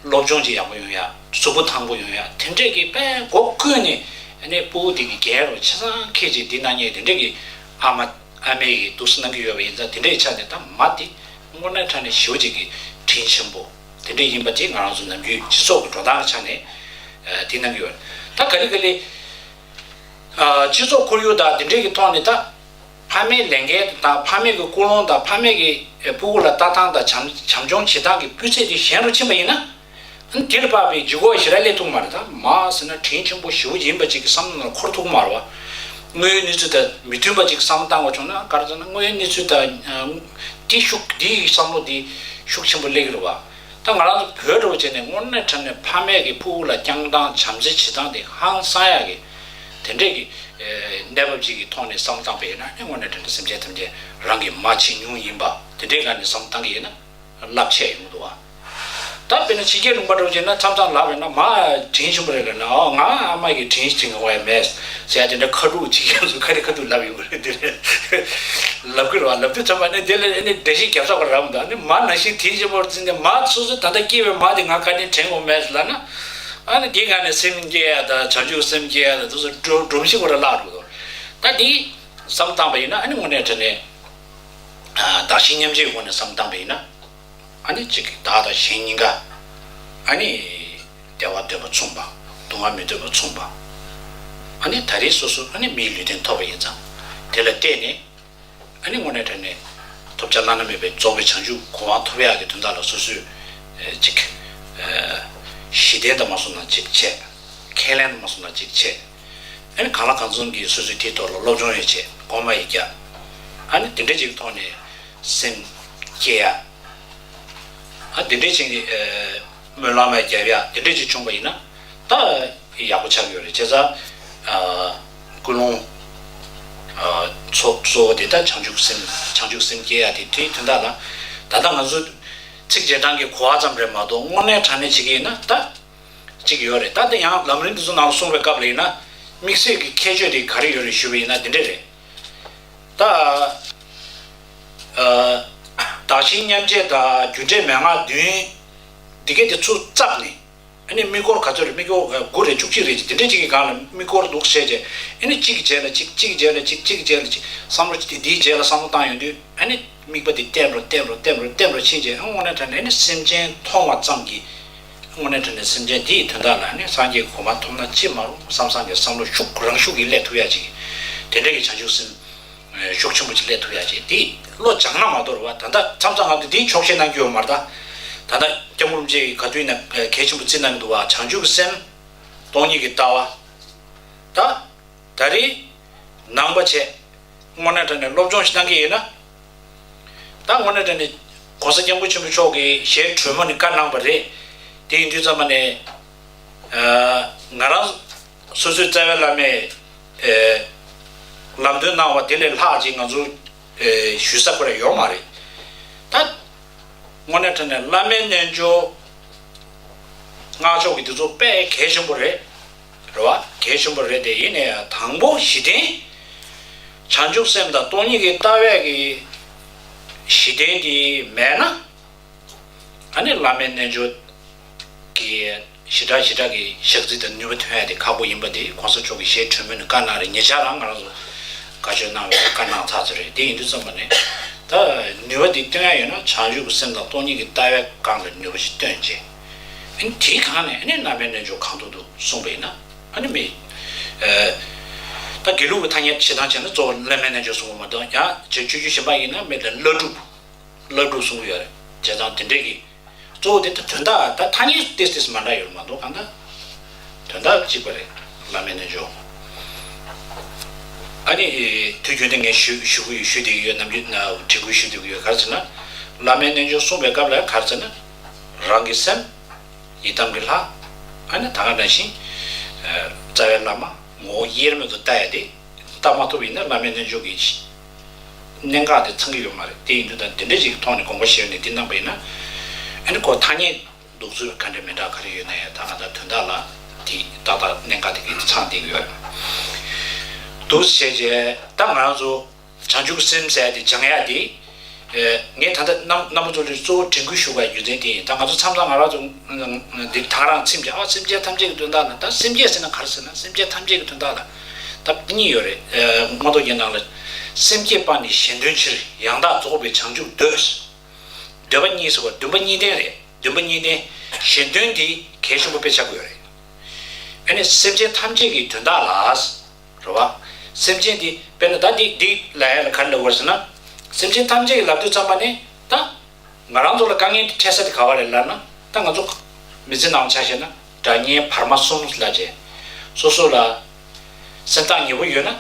སློབ་སྦྱོང་ཅིག་ཡག་པོ་ཡོང་ཡ། གཟུགས་པོ་ཐང་པོ་ཡོང་ཡ། དེ་འདྲས་ཀྱི་དཔེ་མགོ་ཀུན་ནས་ཨ་ནི་སྤུ་གུ་དེ་གི་འགན་རུ་ཆ་ཚང་ཁྱེད་ཀྱིས་འདི་གནང་མཁན་དེ་འདྲས་ཀྱི་ཨ་མ་ཨ་མས་ཀྱི་འདུག་སེ་གནང་གི་ཡོད་པ་ཡིན་ཙང་། དེ་འདྲས་ཆ་ནས་ད་མ་དེ་དངོས་གནས་དྲང་གནས་ཞེ་པོ་ཅིག་གི་དྲིན་ཆེན་པོ་དེ་འདྲས་ཡིན་པ་དེ་ང་རང་ཚོ་ནམ་རྒྱུན་སྤྱི་ཚོགས་ཀྱི་འགྲོ་སྟངས་ཆ་ནས་དེ་གནང་གི་ཡོད། ད་ག་ལེ་ག་ལེ། སྤྱི་ཚོགས་ཁོར་ཡུག་དང་དེ་འདྲས་ཀྱི་ཐོག་ནས་ད། ཕ་མའི་ལས་འགན་དང་ཕ་མའི་གི་ཀུན་སློང་དང་ཕ་མའི་གི་སྤུ་གུ་ལ་ལྟ་སྟངས་དང་བྱམས་བྱམས་སྐྱོང་བྱེད་སྟངས་ཀྱི་སྤུས་ཚད་དེ་ཞན་རུ་ཕྱིན་པ་ཡིན་ན། ཨ་ནི་དེ་ལ་དཔག་པའི་ལྗིད་ཁོག་ཞེ་དྲག་སླེབས་ཐུབ་མ་རེད། ད་མ་ཟེར་ན་དྲིན་ཆེན་པོ་ཞེ་པོ་ཡིན་པ་ཅིག་གི་བསམ་བློ་ལ་འཁོར་ཐུབ་མ་རེད་བ། དངོས་ཡོད་གནས་ཚུལ་དང་མི་མཐུན་པ་ཅིག་བསམ་བློ་བཏང་བ་བྱུང་ན། ག་རེ་ཟེར་ན། དངོས་ཡོད་གནས་ཚུལ་དང་དེ་ཤུགས་དེའི་བསམ་བློ་དེ་ཤུགས་ཆེན་པོ་སླེབས་ཀྱི་རེད་བ། ད་ང་རང་ཚོ་བོད་འདྲ་བོ་བྱས་ནས་དངོས་གནས་དྲང་གནས་ཕ་མས་ཀྱི་སྤུ་གུ་ལ་བསྐྱངས་སྟངས་བྱམས་བརྩེ་བྱེད་སྟངས་དེ་ཧང་སང་ཡག་གི་དེ་འདྲས་ཀྱི་གནས་བབ་ཅིག་གི་ཐོག་ནས་བསམ་བློ་བཏང་པ་ཡིན་ན། ཨ་ནི་དངོས་གནས་དྲང་གནས་སེམས་ཅན་ཐམས་ཅད་རང་གི་མ་བྱེད་མྱོང་ཡིན་པ་དེ་འདྲའི་སྒང་ནས་བསམ་བློ་བཏང་གི་ཡིན་ན་རླབས་ཆེ་ཡོང་གི་འདུག་བ། ད་དཔེར་ན་ཕྱི་རྒྱལ་ལུང་པ་འདྲ་བོ་བྱས་ན། མཚམས་མཚམས་ལབ་ཡོང་ན། མ་དྲིན་ཆེན་པོ་རེད་ལབ་ན། ཨོ་ང་ཨ་མ་གི་དྲིན་དྲན་གི་ཡོད་མེད་ཟེར་ཡ་དེ་འདྲ་ཁ་ཐུག་ཅིག་ཡོངས་སུ་ཁ་རི་ཁ་ཐུག་ལབ་ཡོང་གི་རེད། དེ་རེད་ལབ་གི་རེད་བ། ལབ་དུས་ཙམ་པ་ནས་དེ་ལ་ཨ་ནི་འགྲེལ་བཤད་རྒྱབ་ས་ག་རེ་རག་མི་འདུག་ཨ་ནི་མ་ནང་བཞིན་དྲིན་ཆེན་པོ་རེད་ཟེར་ནས། མ་སོ་སོ་ད་ལྟ་སྐྱེས་པའི་མ་དེ་ང་ཁ་ནས་དྲན་གི་ཡོད་མེད་ལབ་ན། ཨ་ནི་དེའི་སྒང་ནས་སེམས་བསྐྱེད་ཡ་དང་བྱང་ཆུབ་སེམས་བསྐྱེད་ཡ་དང་དེ་ཚོ་སྒྲོམ་གཞི་ཁོ་རང་བརླག་འགྲོ་གི་འདུག་ད་དེ་བསམ་བློ་བཏང་པ་ཡིན་ན། ཨ་ནི་དངོས་གནས་དྲང་གནས་བདག་གཞན་མཉམ་བརྗེའི་སྒོ་ནས་བསམ་བློ་བཏང་པ་ཡིན་ན། ཨ་ནི་གཅིག་གིས་བདག་དང་གཞན་གཉིས་ཀ་ཨ་ནི་བདེ་བ་འདོད་པ་མཚུངས་པ། སྡུག་བསྔལ་མི་འདོད་པ་མཚུངས་པ། ཨ་ནི་ད་རེས་སོ་སོ་ཨ་ནི་མིའི་ལུས་རྟེན་ཐོབ་པ་ཡིན་ཙང་། དེ་ལ་བརྟེན་ནས་ཨ་ནི་དངོས་གནས་དྲང་གནས་ཐོབ་བྱ་བླ་ན་མེད་པའི་རྫོགས་པའི་བྱང་ཆུབ་གོ་འཕང་ཐོབ་ཡག་གི་དོན་དག་ལ་སོ་སོས་ཨེ་ཅིག་ཨེ་ཞི་བདེ་དང་མ་སོང་ན་ཅིག་བྱས། ཁས་ལེན་དང་མ་སོང་ན་ཅིག་བྱས། ཨ་ནི་གང་ལ་གང་འཚམ་གྱིས་སོ་སོས་དེའི་ཐོག་ལ་སློབ་སྦྱོང་ཡང་བྱས། སྒོམ་ཡང་བརྒྱབ། ཨ་ནི་དེ་འདྲ་ཅིག་གི་ཐོག་ནས་སེམས་བསྐྱེད་ཡ། ཨ་དེ་འདྲ་ཅིག་གི་ཨེ་སྨོན་ལམ་ཡང་བརྒྱབ་ཡ། དེ་འདྲ་ཅིག་བྱུང་པ་ཡིན་ན་ད་ཡག་པོ་ཆགས་ཀྱི་ཡོད་རེད། བྱས་ཙང་ཨ་ཀུན་སློང་ཨ་གཙོ་གཙོ་བོ་དེ་ད་བྱང་ཆུབ་སེམས། བྱང་ཆུབ་སེམས་བསྐྱེད་ཡ་དེ། དེའི་དོན་དག་ལ་ད་ལྟ་ང་ཚོ་ཚིག་རྗེས་འབྲང་གི་གོ་བ་ཙམ་རེད་མ་གཏོགས། དངོས་གནས་དྲང་གནས་བྱེད་ཀྱི་ཡིན་ན་ད་གཅིག་ཡོད་རེད། ད་དེ་ཡང་ལམ་རིམ་འདི་ཚོ་ནང་ལ་གསུངས་པའི་སྐབས་ལ་ཡིན་ན། དམིགས་བསལ་གྱི་ཁྱད་ཆོས་དེ་ག་རེ་ཡོད་རེད་ཞུས་པ་ཡིན་ན་འདི་འདྲ་རེད། ད་ཨ་བདག་གཞན་མཉམ་བརྗེ་དང་རྒྱུ་འབྲས་མན་ངག་བདུན་འདི་གས་དེ་ཚུར་བཙབས་ནས། ཨ་ནི་དམིགས་སྐོར་ག་ཚོད་རེད། དམིགས་སྐོར་དགུ་རེད། བཅུ་གཅིག་རེད། དེ་འདྲ་གཅིག་གི་སྒང་ལ་དམིགས་སྐོར་འདུག་བྱས་རྗེས། ཨ་ནི་གཅིག་གི་རྗེས་ལ་གཅིག་གཅིག་གི་རྗེས་ལ་གཅིག་གཅིག་གི་རྗེས་ལ་གཅིག་བསམ་བློ་གཅིག་དེ་དེའི་རྗེས་ལ་བསམ་བློ་བཏང་ཡོང་དུས། ཨ་ནི་དམིགས་པ་དེ་བརྟན་རུ་བརྟན་རུ་བརྟན་རུ་བརྟན་རུ་ཕྱིན་རྗེས། ཨ་དངོས་གནས་དྲང་གནས་ཨ་ནི་སེམས་ཅན་མཐོང་བ་ཙམ་གྱིས་ དངོས་གནས་དྲང་གནས་སེམས་ཅན་འདི་ཡི་དོན་དག་ལ་ནི་སངས་རྒྱས་གོ་འཕང་ཐོབ་ན་ཅི་མ་རུང་བསམ་བསམ་གྱི་བསམ་བློ་ཤུགས་རང་ཤུགས་ཀྱིས་སླེབས་ཐུབ་ཡ་ཅིག་དེ་འདྲ་གི་བྱང་ཆུབ་སེམས་ཤུགས་ཆེན་པོ་ཅིག་སླེབས་ཐུབ་ཡ་ཅིག་དེ་བློ་སྦྱང་ན་མ་གཏོགས་རེད་བ། ད་ལྟ་མཚམས་མཚམས་ང་ཚོ་འདིའི་ཆོག་ཤེས་གནང་རྒྱུ་ཡོད་མ་རེད། ད་ད་ལྟ་སྐྱབས་མགོན་རིན་པོ་ཆེ་གིས་ག་དུས་ཡིན་ན་གལ་ཆེན་པོ་བརྩི་གནང་གི་འདུག་བ། བྱང་ཆུབ་ཀྱི་སེམས། སྟོང་ཉིད་ཀྱི་ལྟ་བ། ད་ད་རེས་ནང་པ་བྱས་དངོས་གནས་དྲང་གནས་སློབ་སྦྱོང་ཞིག་གནང་གི་ཡིན་ན། ད་དངོས་གནས་དྲང་གནས་གོང་ས་སྐྱབས་མགོན་ཆེན་པོ་མཆོག་གིས་ཞལ་དྲོན་མོ་ནས་བཀའ་གནང་བ་རེད། དེ་ཡིན་དུས་ཙམ་པ་ནས་ང་རང་སོ་སོའི་རྩ་བའི་བླ་མས་ལམ་སྟོན་གནང་བ་དེ་ལས་ལྷག་ཅིག་ང་ཚོ་ཞུ་ས་ཁོ་རང་ཡོད་མ་རེད། ད་དངོས་གནས་དྲང་གནས་བླ་མའི་རྣལ་འབྱོར་སྔགས་ཕྱོགས་ཀྱི་དེ་ཚོ་དཔེ་གལ་ཆེན་པོ་རེད། རེད་བ། གལ་ཆེན་པོ་རེད་དེ། ཡིན་ནའི་དང་པོ་གཞི་རྟེན། བྱང་ཆུབ་སེམས་དང་སྟོང་ཉིད་ཀྱི་ལྟ་བའི་གི་གཞི་རྟེན་དེ་མེད་ན། ཨ་ནི་བླ་མའི་རྣལ་འབྱོར་གྱི་ཞེ་དྲག་ཞེ་དྲག་གི་ཞག་རྩི་དང་ནུས་པ་ཐོན་ཡ་དེ་ཁག་པོ་ཡིན་པ་དེ་གོང་ས་མཆོག་གིས་ཞལ་དྲོན་མོ་ནས་བཀའ་གནང་རེད། ཉེ་ཆར་རང་ང་རང་ཚོ་བཀའ་ཆོས་གནང་བའི་བཀའ་གནང་ཚར་ཚར་རེད། དེ་ཡིན་དུས་ཙམ་པ་ནས་ད་ནུས་པ་དེ་བཏོན་ཡ་ཡོད་ན་བྱང་ཆུབ་ཀྱི་སེམས་དང་སྟོང་ཉིད་ཀྱི་ལྟ་བའི་སྒང་ལ་ནུས་པ་ཞིག་བཏོན་རྗེས། ཨ་ནི་དེའི་སྒང་ནས་ཨ་ནི་བླ་མའི་རྣལ་འབྱོར་གང་ཐུབ་ཐུབ་གསུངས་པ་ཡིན་ན། ཨ་ནི་མི་ད་དགེ་ལུགས་ཀྱི་ཐ་སྙད་བཤད་སྟངས་བྱས་ན་གཙོ་བོ་བླ་མའི་རྣལ་འབྱོར་གསུང་གི་མ་གཏོགས། ཡང་རྗེ་སྤྱོད་བརྒྱུད་གཞན་པ་ཡིན་ན་མི་ལ་བླ་སྒྲུབ། བླ་སྒྲུབ་གསུང་གི་ཡོད་རེད། བྱས་ཙང་དེ་འདྲས་ཀྱི་གཙོ་བོ་དེ་ད་དོན་དག་ད་ཐ་སྙད་ཏིས་ཏིས་མ་འདྲ་ཡོད་མ་གཏོགས་གང་ལྟར་དོན་དག་གཅིག་པ་རེད། བླ་མའི་རྣལ་འབྱོར། ཨ་ནི་དུས་རྒྱུན་དུ་ངས་ཞུ་ཞུ་གི་ཡོད། ཞུ་བསྡད་ཀྱི་ཡོད། ནམ་རྒྱུན་ན་དྲན་སྐུལ་ཞུ་བསྡད་ཀྱི་ཡོད། ག་རེ་ཟེར་ན། བླ་མའི་རྣལ་འབྱོར་གསུངས་པའི་སྐབས་ལ་ག་རེ་ཟེར་ན། རང་གི་སེམས། ཡི་དམ་གྱི་ལྷ། ཨ་ནི་ད་ག་ནང་བཞིན་རྩ་བའི་བླ་མ་ངོ་བོ་དབྱེར་མེད་དུ་ལྟ་ཡ་དེ་ལྟ་མ་ཐུབ་པ་ཡིན་ན་བླ་མའི་རྣལ་འབྱོར་གྱི་གནད་འགག་དེ་ཚང་གི་ཡོད་མ་རེད། དེ་ཡིན་དུས་ད་འདི་འདྲ་ཞིག་གི་ཐོག་ནས་དགོངས་པ་བཞེས་ནས་འདི་གནང་པ་ཡིན་ན། ཨ་ནི་ཁོ་ཐ་སྙད་འདོགས་ཚུལ་ག་འདྲ་མི་འདྲ་ག་རེ་ཡོད་ན་ཡང་ད་ང་ད་དོན་དག་ལ་དེ་ཏག་ཏག་གནད་འགག་དེ་གི་ཚང་བསྡད་ཀྱི་ཡོད་རེད། འདུག་བྱས་རྗེས་ད་ང་རང་ཚོ་བྱང་ཆུབ་སེམས་ཟེར་དེ་སྦྱང་ཡ་དེ། ངས་ད་ལྟ་རྣམ་རྣམ་པ་ཚོ་ལ་གཙོ་བོ་དྲན་སྐུལ་ཞུ་བའི་རྒྱུ་མཚན་དེ་ཡིན། ད་ང་ཚོ་མཚམས་མཚམས་ང་རང་ཚོ་འདི་ད་ག་རང་ཚིག་འདི་ཨ་སེམས་ཅན་ཐམས་ཅད་ཀྱི་དོན་དག་ལ། ད་སེམས་ཅན་ཟེར་ན་ག་རེ་ཟེར་ན། སེམས་ཅན་ཐམས་ཅད་ཀྱི་དོན་དག་ལ་ད་གཉིས་ཡོད་རེད། མངོན་རྟོགས་རྒྱན་ནང་ལ། སེམས་བསྐྱེད་སྤངས་ནས་གཞན་དོན་ཕྱིར། ཡང་དག་རྫོགས་པའི་བྱང་ཆུབ་འདོད། འདོད་པ་གཉིས་ཟེར་བ་འདུན་པ་གཉིས་ལྡན་རེད། འདུན་པ་གཉིས་ལྡན། གཞན་དོན་འདི་གལ་ཆེན་པོ་དཔེ་ཆགས་ཀྱི་ཡོད་རེད། ཨ་ནི་སེམས་ཅན་ཐམས་ཅད་ཀྱི་དོན་དག་ལ། རེད་བ། སེམས་ཅན་འདི་དཔེར་ན་ད་འདི་འདི་ལབ་ཡ་ལ་ག་རེ་ལབ་དགོས་ཟེར་ན། སེམས་ཅན་ཐམས་ཅད་ཀྱི་ལབ་དུས་ཙམ་པ་ནས་ད། ང་རང་ཚོ་ལ་དཀའ་ངལ་འཕྲད་ས་དེ་ག་བ་རེད་ལབ་ན། ད་ང་ཚོ་མི་ཚེ་ནང་ཆ་བཞག་ན་དགྲ་གཉེན་བར་མ་གསུམ་ལ་བྱས། སོ་སོ་ལ་སེམས་ཐག་ཉེ་པོ་ཡོད་ན་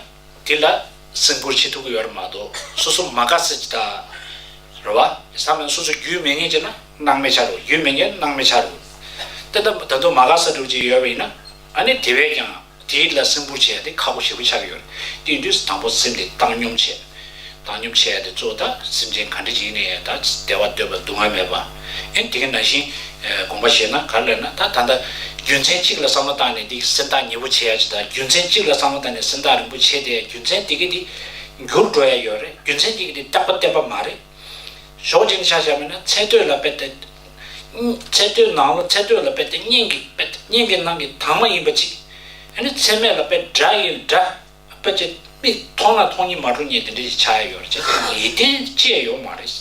དེ་ལ་སེམས་ཁུར་བྱེད་ཐུབ་ཀྱི་ཡོད་རེད་མ་གཏོགས། སོ་སོ་མ་དགའ་ས་ཅིག་དང་། རེད་བ། བསམ་ན་སོ་སོ་རྒྱུས་མེད་མཁན་ཅིག་ན་སྣང་མེད་ཆགས་འགྲོ། རྒྱུས་མེད་མཁན་སྣང་མེད་ཆགས་འགྲོ། དེ་ལྟ་ད་དུང་མ་དགའ་ས་འདྲ་བོ་ཅིག་ཡོད་པ་ཡིན་ན། ཨ་ནི་དེ་བས་ཀྱང་དེ་ལ་སེམས་ཁུར་བྱེད་ཡ་དེ་ཁག་པོ་ཞེ་པོ་ཆགས་ཀྱི་ཡོད་རེད། དེ་ཡིན་དུས་དང་པོ་སེམས་དེ་བཏང་སྙོམས་བྱེད། བཏང་སྙོམས་བྱེད་ཡ་དེ་གཙོ་བོ་ད་སེམས་ཅན་ག་འདྲ་ཅིག་ཡིན་ན་ཡང་ད་བདེ་བ་འདོད་པ་སྡུག་བསྔལ་མེད་པ། ཨ་ནི་དེ་ག་ནང་བཞིན་དགོངས་པ་བཞེས་ན་ག་རེ་ལབ་ན། ད་ད་ལྟ་རྒྱུ་མཚན་གཅིག་ལ་བསམ་བློ་བཏང་ནས་འདི་སེམས་ཐག་ཉེ་པོ་བྱེད་ཡ་ཅིག་དང་། རྒྱུ་མཚན་གཅིག་ལ་བསམ་བློ་བཏང་ནས་སེམས་ཐག་རིང་པོ་བྱེད་བསྡད་ཡ། རྒྱུ་མཚན་དེ་ག་དེ་འགྱུར་འགྲོ་ཡ་ཡོད་རེད། རྒྱུ་མཚན་དེ་ག་དེ་རྟག་པ་བརྟན་པ་མ་རེད། ཞོགས་ཅིག་ནས་ཆ་བཞག་པ་ཡིན་ན་ཚེ་སྟོད་ལ་དཔེ་དེ། ཚེ་སྟོད་ནང་ལོགས་ཚེ་སྟོད་ལ་དཔེ་དེ་གཉེན་གྱི་དཔེ་དེ་གཉེན་གྱི་ནང་གི་དྭངས་མ་ཡིན་པ་ཅིག་ཨ་ནི་ཚེ་སྨད་ལ་དཔེ་དགྲ་ཡི་དགྲ། དཔེ་ཅིག་མིག་མཐོང་ན་མཐོང་སྙིང་མ་འདོད་མཁན་དེ་འདྲ་ཞིག་ཆགས་ཡ་ཡོད་རེད། ཅེས་ངེས་གཏན་ཅི་ཡང་ཡོད་མ་རེད།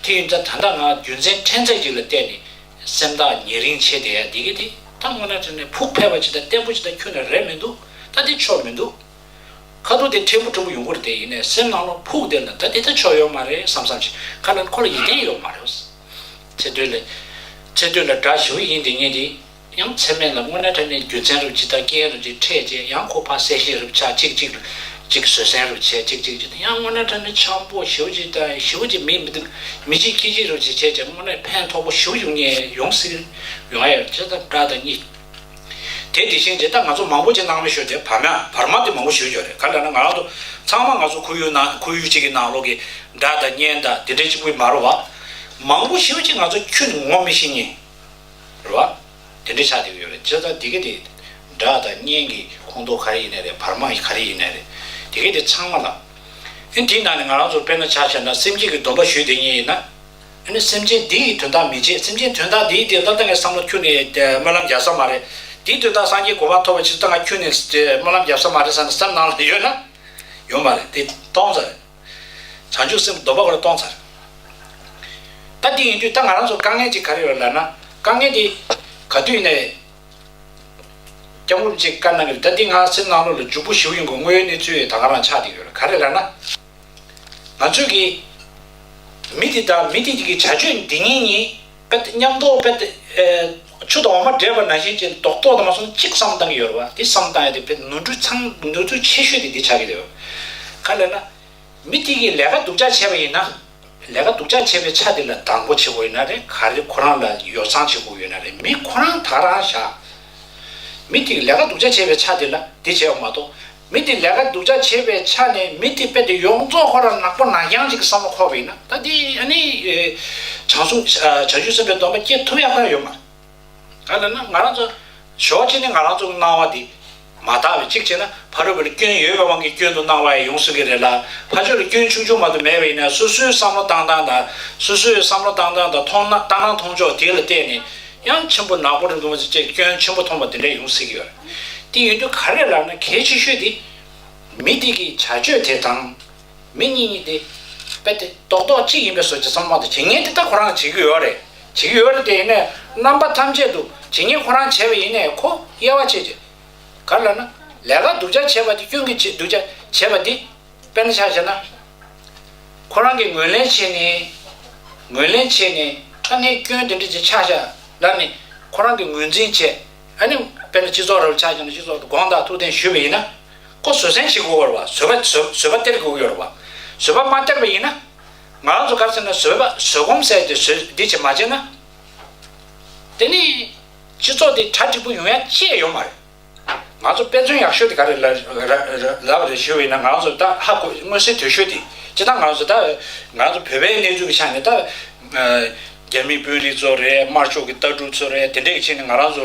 དེ་ཡིན་ཙང་ད་ལྟ་ང་རྒྱུ་མཚན་ཕྲན་ཚེགས་ཅིག་ལ་བརྟེན་ནས་སེམས་ཐག་ཉེ་རིང་བྱས་བསྡད་ཡ་འདི་ག་དེ་ད་དངོས་གནས་དྲང་གནས་ཕུགས་ཕེབས་པ་ཅིག་དང་བརྟན་པོ་ཅིག་དང་ཁྱོན་ནས་རེད་མི་འདུག་ད་དེ་ཆོག་མི་འདུག་ཁ་ཐུག་དེ་ཕྲན་བུ་ཕྲན་བུ་ཡོང་གི་རེད། དེ་ཡིན་ནའི་སེམས་ནང་ལ་ཕུགས་དེ་ལ་ད་དེ་ད་ཆོག་ཡོད་མ་རེད་བསམ་བསམ་ཞིག་ཁ་ནང་ཁོ་ལ་ཡིད་བརྟན་ཡོད་མ་རེད། ཚེ་སྟོད་ལ། ཚེ་སྟོད་ལ་དགྲ་ཞེ་པོ་ཡིན་དེ་ངས་དེ། ཡང་ཚེ་སྨད་ལ་དངོས་གནས་དྲང་གནས་རྒྱུ་མཚན་རུ་ཅིག་དང་རྐྱེན་རུ་ཅིག་འཕྲད་རྗེས་ཡང་ཁོ་ཕར་གསལ་བཤད་རུ་ཆགས། གཅིག་གཅིག་རུ་གཅིག་བཟོད་བསྲན་རུ་བྱས། གཅིག་གཅིག་ཅིག་ཡང་དངོས་གནས་དྲང་གནས་འཆམ་པོ་ཞེ་པོ་ཅིག་དང་ཞེ་པོ་ཅིག་མི་མི་མི་གཅིག་ཁྱི་གཅིག་རུ་ཅིག་བྱས་རྗེས་དངོས་གནས་ཕན་ཐོགས་པོ་ཞེ་པོ་ཅིག་ངས་ཡོང་སྲིད་ཡོང་ཡ་ཡོད། ཅེས་དང་དགྲ་དང་གཉིས། དེ་དེ་བཞིན་ཅིག་ད་ང་ཚོ་མང་པོ་ཅིག་སྣང་མེད་ཤོར་ཏེ་བར་མ་བར་མ་དེ་མང་པོ་ཞིག་ཡོད་རེད། ག་ལ་ན་ང་རང་ཚོ་ཚང་མ་ང་ཚོ་ཁོར་ཡུག་ནང་ཁོར་ཡུག་ཅིག་གི་ནང་ལོགས་ཀྱི་དགྲ་དང་གཉེན་དང་དེ་འདྲའི་གཅིག་པུ་མ་རེད་བ། མང་པོ་ཞིག་ཅིག་ང་ཚོ་ཁྱོན་ནས་ངོ་མི་ཤེས་མཁན་རེད་བ། དེ་འདྲའི་ཆགས་བསྡད་ཀྱི་ཡོད་རེད། བྱས་ཙང་དེ་ག་དེ་དགྲ་དང་གཉེན་གྱི་ཁོངས་གཏོགས་ག་རེ་ཡིན་ནའི་རེད། བར་མ་ག་རེ་ཡིན་ནའི་རེད། དེ་ག་དེ་ཚང་མ་ལ། ཨེ་དེའི་ནང་ནས་ང་རང་ཚོ་དཔེར་ན་ཆ་བཞག་ན་སེམས་བསྐྱེད་ཀྱི་སྡོམ་པ་ཞུས་བསྡད་མཁན་ཡིན་ན། ཨ་ནི་སེམས་ཅན་འདི་ཡི་དོན་དག་མི་བྱེད། སེམས་ཅན་དོན་དག་འདི་ཡི་དོན་དག་ད་ངས་བསམ་བློ་ཁྱོན་ནས་སྨོན་ལམ་རྒྱག་ས་མ་རེད། འདིའི་དོན་དག་སངས་རྒྱས་གོ་འཕང་ཐོབ་པ་ཕྱིར་ད་ང་ཁྱོན་ནས་སྨོན་ལམ་རྒྱག་ས་མ་རེད་བསམ་ནས་སེམས་ནང་ལ་ཡོད་ན། ཡོད་མ་རེད། དེ་སྟོང་ཙམ་རེད། བྱང་ཆུབ་སེམས་སྡོམ་པ་ཁོ་རང་སྟོང་ཚར། ད་འདི་ཡིན་དུས་ད་ང་རང་ཚོ་དཀའ་ངལ་ཅིག་ག་རེ་ཡོད་ལབ་ན། དཀའ་ངལ་འདི་ག་ ག་དུས་ནས་སྐྱབས་མགོན་ཅིག་བཀའ་གནང་གི་རེད། ད་འདི་ང་སེམས་ནང་ལོགས་ལ་འཇུག་པོ་ཞིག་ཡིན་དགོས། དངོས་ཡོད་གནས་ཚུལ་ད་ག་རང་ཆགས་བསྡད་ཡོད་རེད། ག་རེ་ལབ་ན། ང་ཚོས་ཀྱི་མི་དེ་དང་མི་དེ་དེ་གི་བྱ་སྤྱོད་འདི་གཉིས་གཉིས་དཔེ་མཉམ་དུ་དཔེ་ཆུ་དང་འོ་མ་འདྲེས་པ་ནང་བཞིན་ཅིག་རྡོག་རྡོག་དང་མ་སོང་གཅིག་བསམ་བཏང་གི་ཡོད་རེད་བ། དེ་བསམ་བཏང་ཡ་དེ་དཔེ་ནོར་འཁྲུལ་ཚང་ནོར་འཁྲུལ་ཆེ་ཤོས་དེ་འདི་ཆགས་ཀྱི་རེད་བ། ག་རེ་ལབ་ན། མི་དེ་གིས་ལས་ཀ་སྡུག་ཅག་བྱས་པ་ཡིན་ན། ལས་ཀ་སྡུག་ཅག་བྱས་པའི་ཆ་དེ་ལ་སྡང་པོ་བྱེད་དགོས་ཡོད་ན་རེད། ག་རེ་ཁོ་རང་ལ་ཡོ་བསྲང་བྱེད་དགོས་ཡོད་ན་རེད། མི་ཁོ་རང་ད་རང་བཞག་མི་དེ་གིས་ལས་ཀ་སྡུག་ཅག་བྱས་པའི་ཆ་དེ་ལ་དེ་བྱས་པ་མ་གཏོགས། མི་དེ་ལས་ཀ་སྡུག་ཅག་བྱས་པའི་ཆ་ནས་མི་དེ་དཔེ་དེ་ཡོངས་རྫོགས་ཁོ་རང་ནག་པོ་ནག་རྐྱང་ཅིག་གི་བསམ་བློ་འཁོར་བ་ཡིན་ན། ད་དེ་ཨ་ནི་བྱང་སེམས་བྱང་ཆུབ་སེམས་དཔའི་སྡོམ་པ་སྐྱེ་ཐུབ་ཡག་ག་ཡོད་མ་རེད། ག་རེ་ལབ་ན། ང་རང་ཚོ་ཞོགས་ཀྱི་ནི་ང་རང་ཚོ་གི་སྣང་བ་འདི་མ་དག་པའི་གཅིག་བྱས་ན། ཕ་རོལ་པོ་ལ་སྐྱོན་ཡོད་པའི་དབང་གིས་སྐྱོན་དུ་སྣང་བ་ཡང་ཡོང་སྲིད་ཀྱི་རེད་ལ། ཕར་ཕྱོགས་ལ་སྐྱོན་ཆུང་ཆུང་མ་གཏོགས་མེད་པ་ཡིན་ན། སོ་སོའི་བསམ་བློ་བཏང་སྟངས་དང་། སོ་སོའི་བསམ་བློ་བཏང་སྟངས་དང་། མཐོང་སྣང་ལྟ་སྣང་མཐོང་ཕྱོགས་དེ་ལ་བལྟས་ནས་ཡང་ཆེན་པོ་ནག་པོ་རེད་འདུག་ཅེས་སྐྱོན་ཆེན་པོ་མཐོང་བ་དེ་འདྲ་ཡོང་སྲིད་ཀྱི་ཡོད་རེད། དེ་ཡིན་དུས་ག་རེ་ལབ་ན། གལ་ཆེ་ཤོས་དེ་མི་དེ་གི་བྱ་སྤྱོད་དེ་དང་། མི་གཉིས་གཉིས་དེ་དཔེ་དེ་རྡོག་རྡོག་གཅིག་ཡིན་པའི་བཟོ་ཅིག་བསམ་བློ་བཏང་། བྱེད་མཁན་དེ་ད་ཁོ་རང་བྱེད་ཀྱི་ཡོད་རེད། བྱེད་ཀྱི་ཡོད་རེད། དེ་ཡིན་ནའི་རྣམ་པ་ཐམས་ཅད་དུ་བྱེད་མཁན་ཁོ་རང་བྱས་པ་ཡིན་ནའི་ཁོ་དབྱེ་བ་ཕྱེ་བྱས། ག་རེ་ལབ་ན། ལས་ཀ་སྡུག་ཅག་བྱས་པ་དེ། སྐྱོན་གྱི་བྱེད་སྡུག་ཅག་བྱས་པ་དེ། དཔེར་ན་ཆ་བཞག་ན། ཁོ་རང་གིས་ངོས་ལེན་བྱས་ནས། ངོས་ལེན་བྱས་ནས་ད་ངས་སྐྱོན་དེ་འདྲ་ཅིག་ཆགས་ཤག་ལབ་ནས། ཁོ་རང་གིས་ངོས་འཛིན་བྱས། ཨ་ནི་དཔེར་ན་སྤྱི་ཚོགས་ར་ལ་ཆ་བཞག་ན། སྤྱི་ཚོགས་དགོངས་དག་ཐུགས་བདེན་ཞུས་པ་ཡིན་ན། ཁོ་བཟོད་བསྲན་བྱེད་དགོས་པ་རེད་བ། བཟོད་པ་བཟོད་བཟོད་པ་སྟེར་དགོས་ཀྱི་ཡོད་རེད་བ། བཟོད་པ་མ་སྟེར་བ་ཡིན་ན། ང་རང་ཚོ་ག་རེ་ཟེར་ན། བཟོད་པ་བཟོད་སྒོམ་ཟེར་དེ་བཟོད་འདི་བྱེད་མ་བྱས་ན། དེ་ནི་སྤྱི་ཚོགས་དེ་གྲ་འགྲིག་པོ་ཡོང་ཡ་ཅི་ཡང་ཡོད་མ་རེད། ང་ཚོ་དཔེ་མཚོན་ཡག་ཤོས་དེ་ག་རེ་ལ་ར་ར་ལབ་རེད་ཞུས་པ་ཡིན་ན། ང་ཚོ་ད་ཧ་གོ། མངོན་གསལ་དོད་ཤོས་དེ་སྤྱིར་བཏང་ང་ཚོ་ད་ང་ཚོ་བོད་པའི་གནས་ཚུལ་གྱི་ཆ་ནས་ད། རྒྱ་མིའི་དཔོན་རིགས་ཚོ་རེད། དམར་ཕྱོགས་ཀྱི་ལྟ་གྲུབ་ཚོ་རེད། དེ་འདྲས་ཀྱི་ཆ་ནས་ང་རང་ཚོ་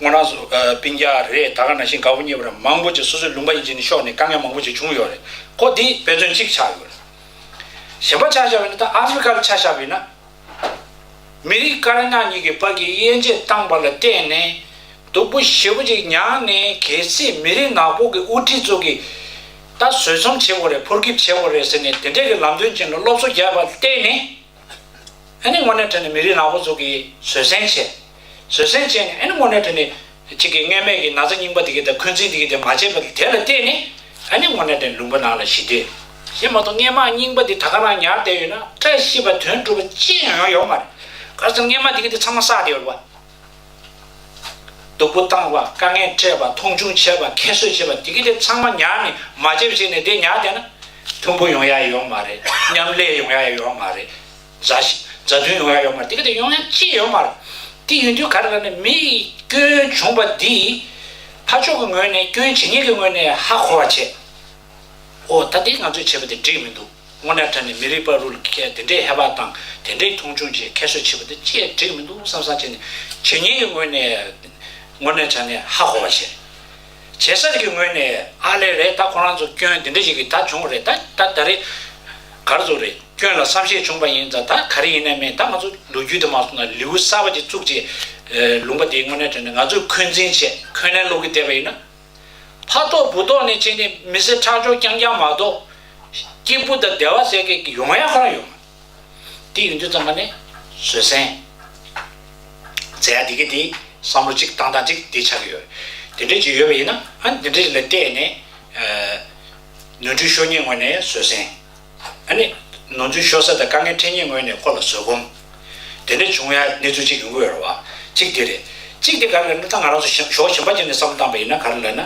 ངོ་རང་ཚོ་སྤུན་ཀྱག་རེད། ད་ག་ནང་བཞིན་དགའ་པོ་རྙེད་པ་རེད། མང་པོ་ཅིག་སོ་སོའི་ལུང་པ་ཡིན་གཅིག་ནས་ཤོར་ནས་དཀའ་ངལ་མང་པོ་ཅིག་བྱུང་ཡོད་རེད། ཁོ་འདི་དཔེ་མཚོན་གཅིག་ཆགས་ཡོད་རེད། གཞན་པ་ཆ་བཞག་པ་ཡིན་ན། ད་ཨ་ཧྥེ་རི་ཁ་ལ་ཆ་བཞག་པ་ཡིན་ན། མི་རིགས་དཀར་ནག་གཉིས་ཀྱི་བར་གྱི་དབྱེ་འབྱེད་བཏང་པ་ལ་བརྟེན་ནས་སྡུག་པོ་ཞེ་པོ་ཅིག་མྱངས་ནས། གལ་སྲིད་མི་རིགས་ནག་པོ་གི་དབུ་ཁྲིད་ཚོ་གིས་ད་བཟོད་གསོལ་བྱེད་དགོས་རེད། ཕོར་གིབ་བྱེད་དགོས་རེད་ཟེར་ནས། དེ་འདྲས་ཀྱི་ལམ་སྟོན་ཅན་ལ་སློབ་གསོ་བརྒྱབ་པ་ལ་བརྟེན་ནས། ཨ་ནི་དངོས་གནས་དྲང་གནས་མི་རིགས་ནག་པོ་ཚོ་གིས་བཟོད་བསྲན་བྱས། བཟོད་བསྲན་བྱས་ནས། ཨ་ནི་དངོས་གནས་དྲང་གནས་གཅིག་གི་སྔོན་མའི་གི་ན་ཚ་རྙིང་པ་དེ་གི་དང་། འཁོན་འཛིན་དེ་གི་དེ་མ་བྱས་པ་དེ་ལ་བརྟེན་ནས། ཨ་ནི་དངོས་གནས་དྲང་གནས་ལུང་པ་ནང་ལ་ཞི་བདེ་ཞེས་མ་གཏོགས། སྔོན་མ་རྙིང་པ་དེ་ད་ག་རང་ཉར་བསྡད་ཡོད་ན། བཀྲ་ཤིས་པ་དོན་གྲུབ་པ་ཅི་ཡང་ཡོང་ཡོད་མ་རེད། ག་རེ་ཟེར་ན། སྔོན་མ་དེ་གི་དེ་ཚང་མ་བསགས་བསྡད་ཡོད་རེད་བ། སྡུག་པོ་བཏང་བ། དཀའ་ངལ་སྤྲད་པ། མཐོང་ཆུང་བྱས་པ། ཁྱད་གསོད་བྱས་པ། དེ་གི་དེ་ཚང་མ་ཉར་ནས། མ་བྱས་པ་བྱས་ནས་དེ་ཉར་བསྡད་ན། མཐུན་པོ་ཡོང་ཡ་ཡོད་མ་རེད། མཉམ་ལས་ཡོང་ཡ་ཡོད་མ་རེད། མཛའ་ཞི་མཛའ་མཐུན་ཡོང་ཡ་ཡོད་མ་རེད། དེ་ག་དེ་ཡོང་ཡ་ཅི་ཡོད་མ་རེད། དེ་ཡིན་དུས་ག་རེ་ལབ་ན། མི་ཡི་སྐྱོན་བྱུང་བ་འདི་ཕར་ཕྱོགས་ཀྱི་ངོས་ནས། སྐྱོན་བྱེད་མཁན་གྱི་ངོས་ནས་ཧ་གོ་བ་བྱས། ཨོ། ད་དེ་ང་ཚོས་བྱས་པ་དེ་འགྲིག་མི་འདུག། དངོས་གནས་དྲང་གནས་མི་རིགས་བར་དུ་ཁྱེད་དེ་འདྲའི་ཧེ་བག་བཏང་། དེ་འདྲའི་མཐོང་ཆུང་བྱས། ཁྱད་གསོད་བྱས་པ་དེ་ཅི་ཡང་འགྲིག་མི་འདུག་བསམ་བསམ་བྱས་ནས། བྱེད་མཁན་གྱི་ངོས་ནས་དངོས་གནས་དྲང་གནས་ཧ་གོ་བ་བྱས། བྱེད་ས་གི་ངོས་ནས་ཨ་ལས་རེད། ད་ཁོ་རང་ཚོ་སྐྱོན་དེ་འདྲ་ཞིག་གིས་ད་བྱུང་བ་རེད། ད་ད་ད་རེས་ག་རེ་ཟེར་རེད། སྐྱོན་ལ་བསམ་ཤེས་བྱུང་བ་ཡིན་ཙང་། ད་ག་རེ་ཡིན་ནའི་མིན། ད་ང་ཚོ་ལོ་རྒྱུས་དེ་མ་སོང་ན་ལེའུ་གསར་པ་ཅིག་བཙུགས་བྱས། ཨེ། ལུང་པ་དེའི་དངོས་གནས་དྲང་གནས་ང་ཚོས་འཁོན་འཛིན་བྱས། འཁོན་ལན་སློག་གི་བསྡད་པ་ཡིན་ན། ཕ་ཐོག་བུ་ཐོག་ནས་བྱས་ནས་མི་ཚེ་ཁྲག་སྦྱོར་རྐྱང་རྐྱང་མ་གཏོགས། སྐྱིད་པོ་དང་བདེ་བ་ཟེར་མཁན་ཡོང་ཡ་ཁོ་རང་ཡོད་མ། དེ་ཡིན་དུས་ཙམ་པ་ནས་བཟོད་བསྲན་ཟེར་ཡ་དེ་གི་དེ་བསམ་བློ་གཅིག་བཏང་སྟངས་གཅིག་དེ་ཆགས་ཀྱི་ཡོད། དེ་འདྲ་ཅིག་ཡོད་པ་ཡིན་ན། ཨ། དེ་འདྲ་ཅིག་ལ་བལྟས་ནས། ཨ། ནོར་འཁྲུལ་ཤོར་མཁན་ངོས་ནས་བཟོད་བསྲན། ཨ་ནི་ནོར་འཁྲུལ་ཤོར་ས་དང་དཀའ་ངལ་འཕྲད་མཁན་ངོས་ནས་ཁོ་ལ་བཟོད་སྒོམ། དེ་འདྲ་བྱུང་ཡ་གནས་ཚུལ་གཅིག་ཡོང་གི་ཡོད་རེད་བ། གཅིག་དེ་རེད། གཅིག་དེ་ག་རེ་ལབ་ན། ད་ང་རང་ཚོ་ཞོ་ཞོགས་ཞིམ་པ་ཅིག་ནས་བསམ་བློ་བཏང་པ་ཡིན་ན། ག་རེ་ལབ་ན། ཨ།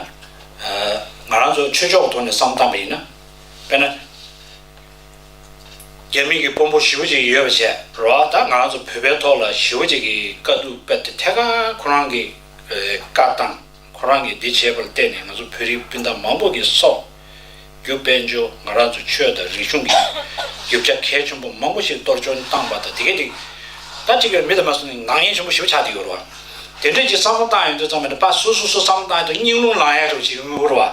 ང་རང་ཚོ་ཆོས་ཕྱོགས་ཀྱི་ཐོག་ནས་བསམ་བློ་བཏང་པ་ཡིན་ན། དཔེར་ན། རྒྱ་མི་གི་དཔོན་པོ་ཞེ་པོ་ཅིག་ཡོད་པ་བྱས་རོགས། ད་ང་རང་ཚོ་བོད་པའི་ཐོག་ལ་ཞེ་པོ་ཅིག་གི་དཀའ་སྡུག་དཔེ་དེ་ཐད་ཀར་ཁོ་རང་གིས་བཀའ་བཏང་། ཁོ་རང་གིས་འདི་བྱས་པ་ལ་བརྟེན་ནས་ང་ཚོ་བོད་རིགས་སྤུན་ཟླ་མང་པོ་གི་སྲོག་རྒྱུ་དཔལ་འབྱོར། ང་རང་ཚོ་ཆོས་དང་རིག་གཞུང་གི་རྒྱུ་ཆ་གལ་ཆེན་པོ་མང་པོ་ཞིག་གཏོར་སྐྱོན་བཏང་པ་དང་། དེ་གས་དེ་ད་ཅིག་གི་མི་དང་མ་སོང་ནས་ནག་ཉེས་ཆེན་པོ་ཞེ་པོ་ཆགས་བསྡད་ཡོད་རེད་བ། དེ་འདྲས་ཀྱི་བསམ་བློ་བཏང་ཡོང་དུས་ཙམ་པ་ནས། ཕར་སོ་སོ་སོ་བསམ་བློ་བཏང་ཡོང་དུས་སྙིང་རླུང་ལངས་ཡ་འདྲ་བོ་ཞིག་ཡོང་གི་ཡོད་རེད་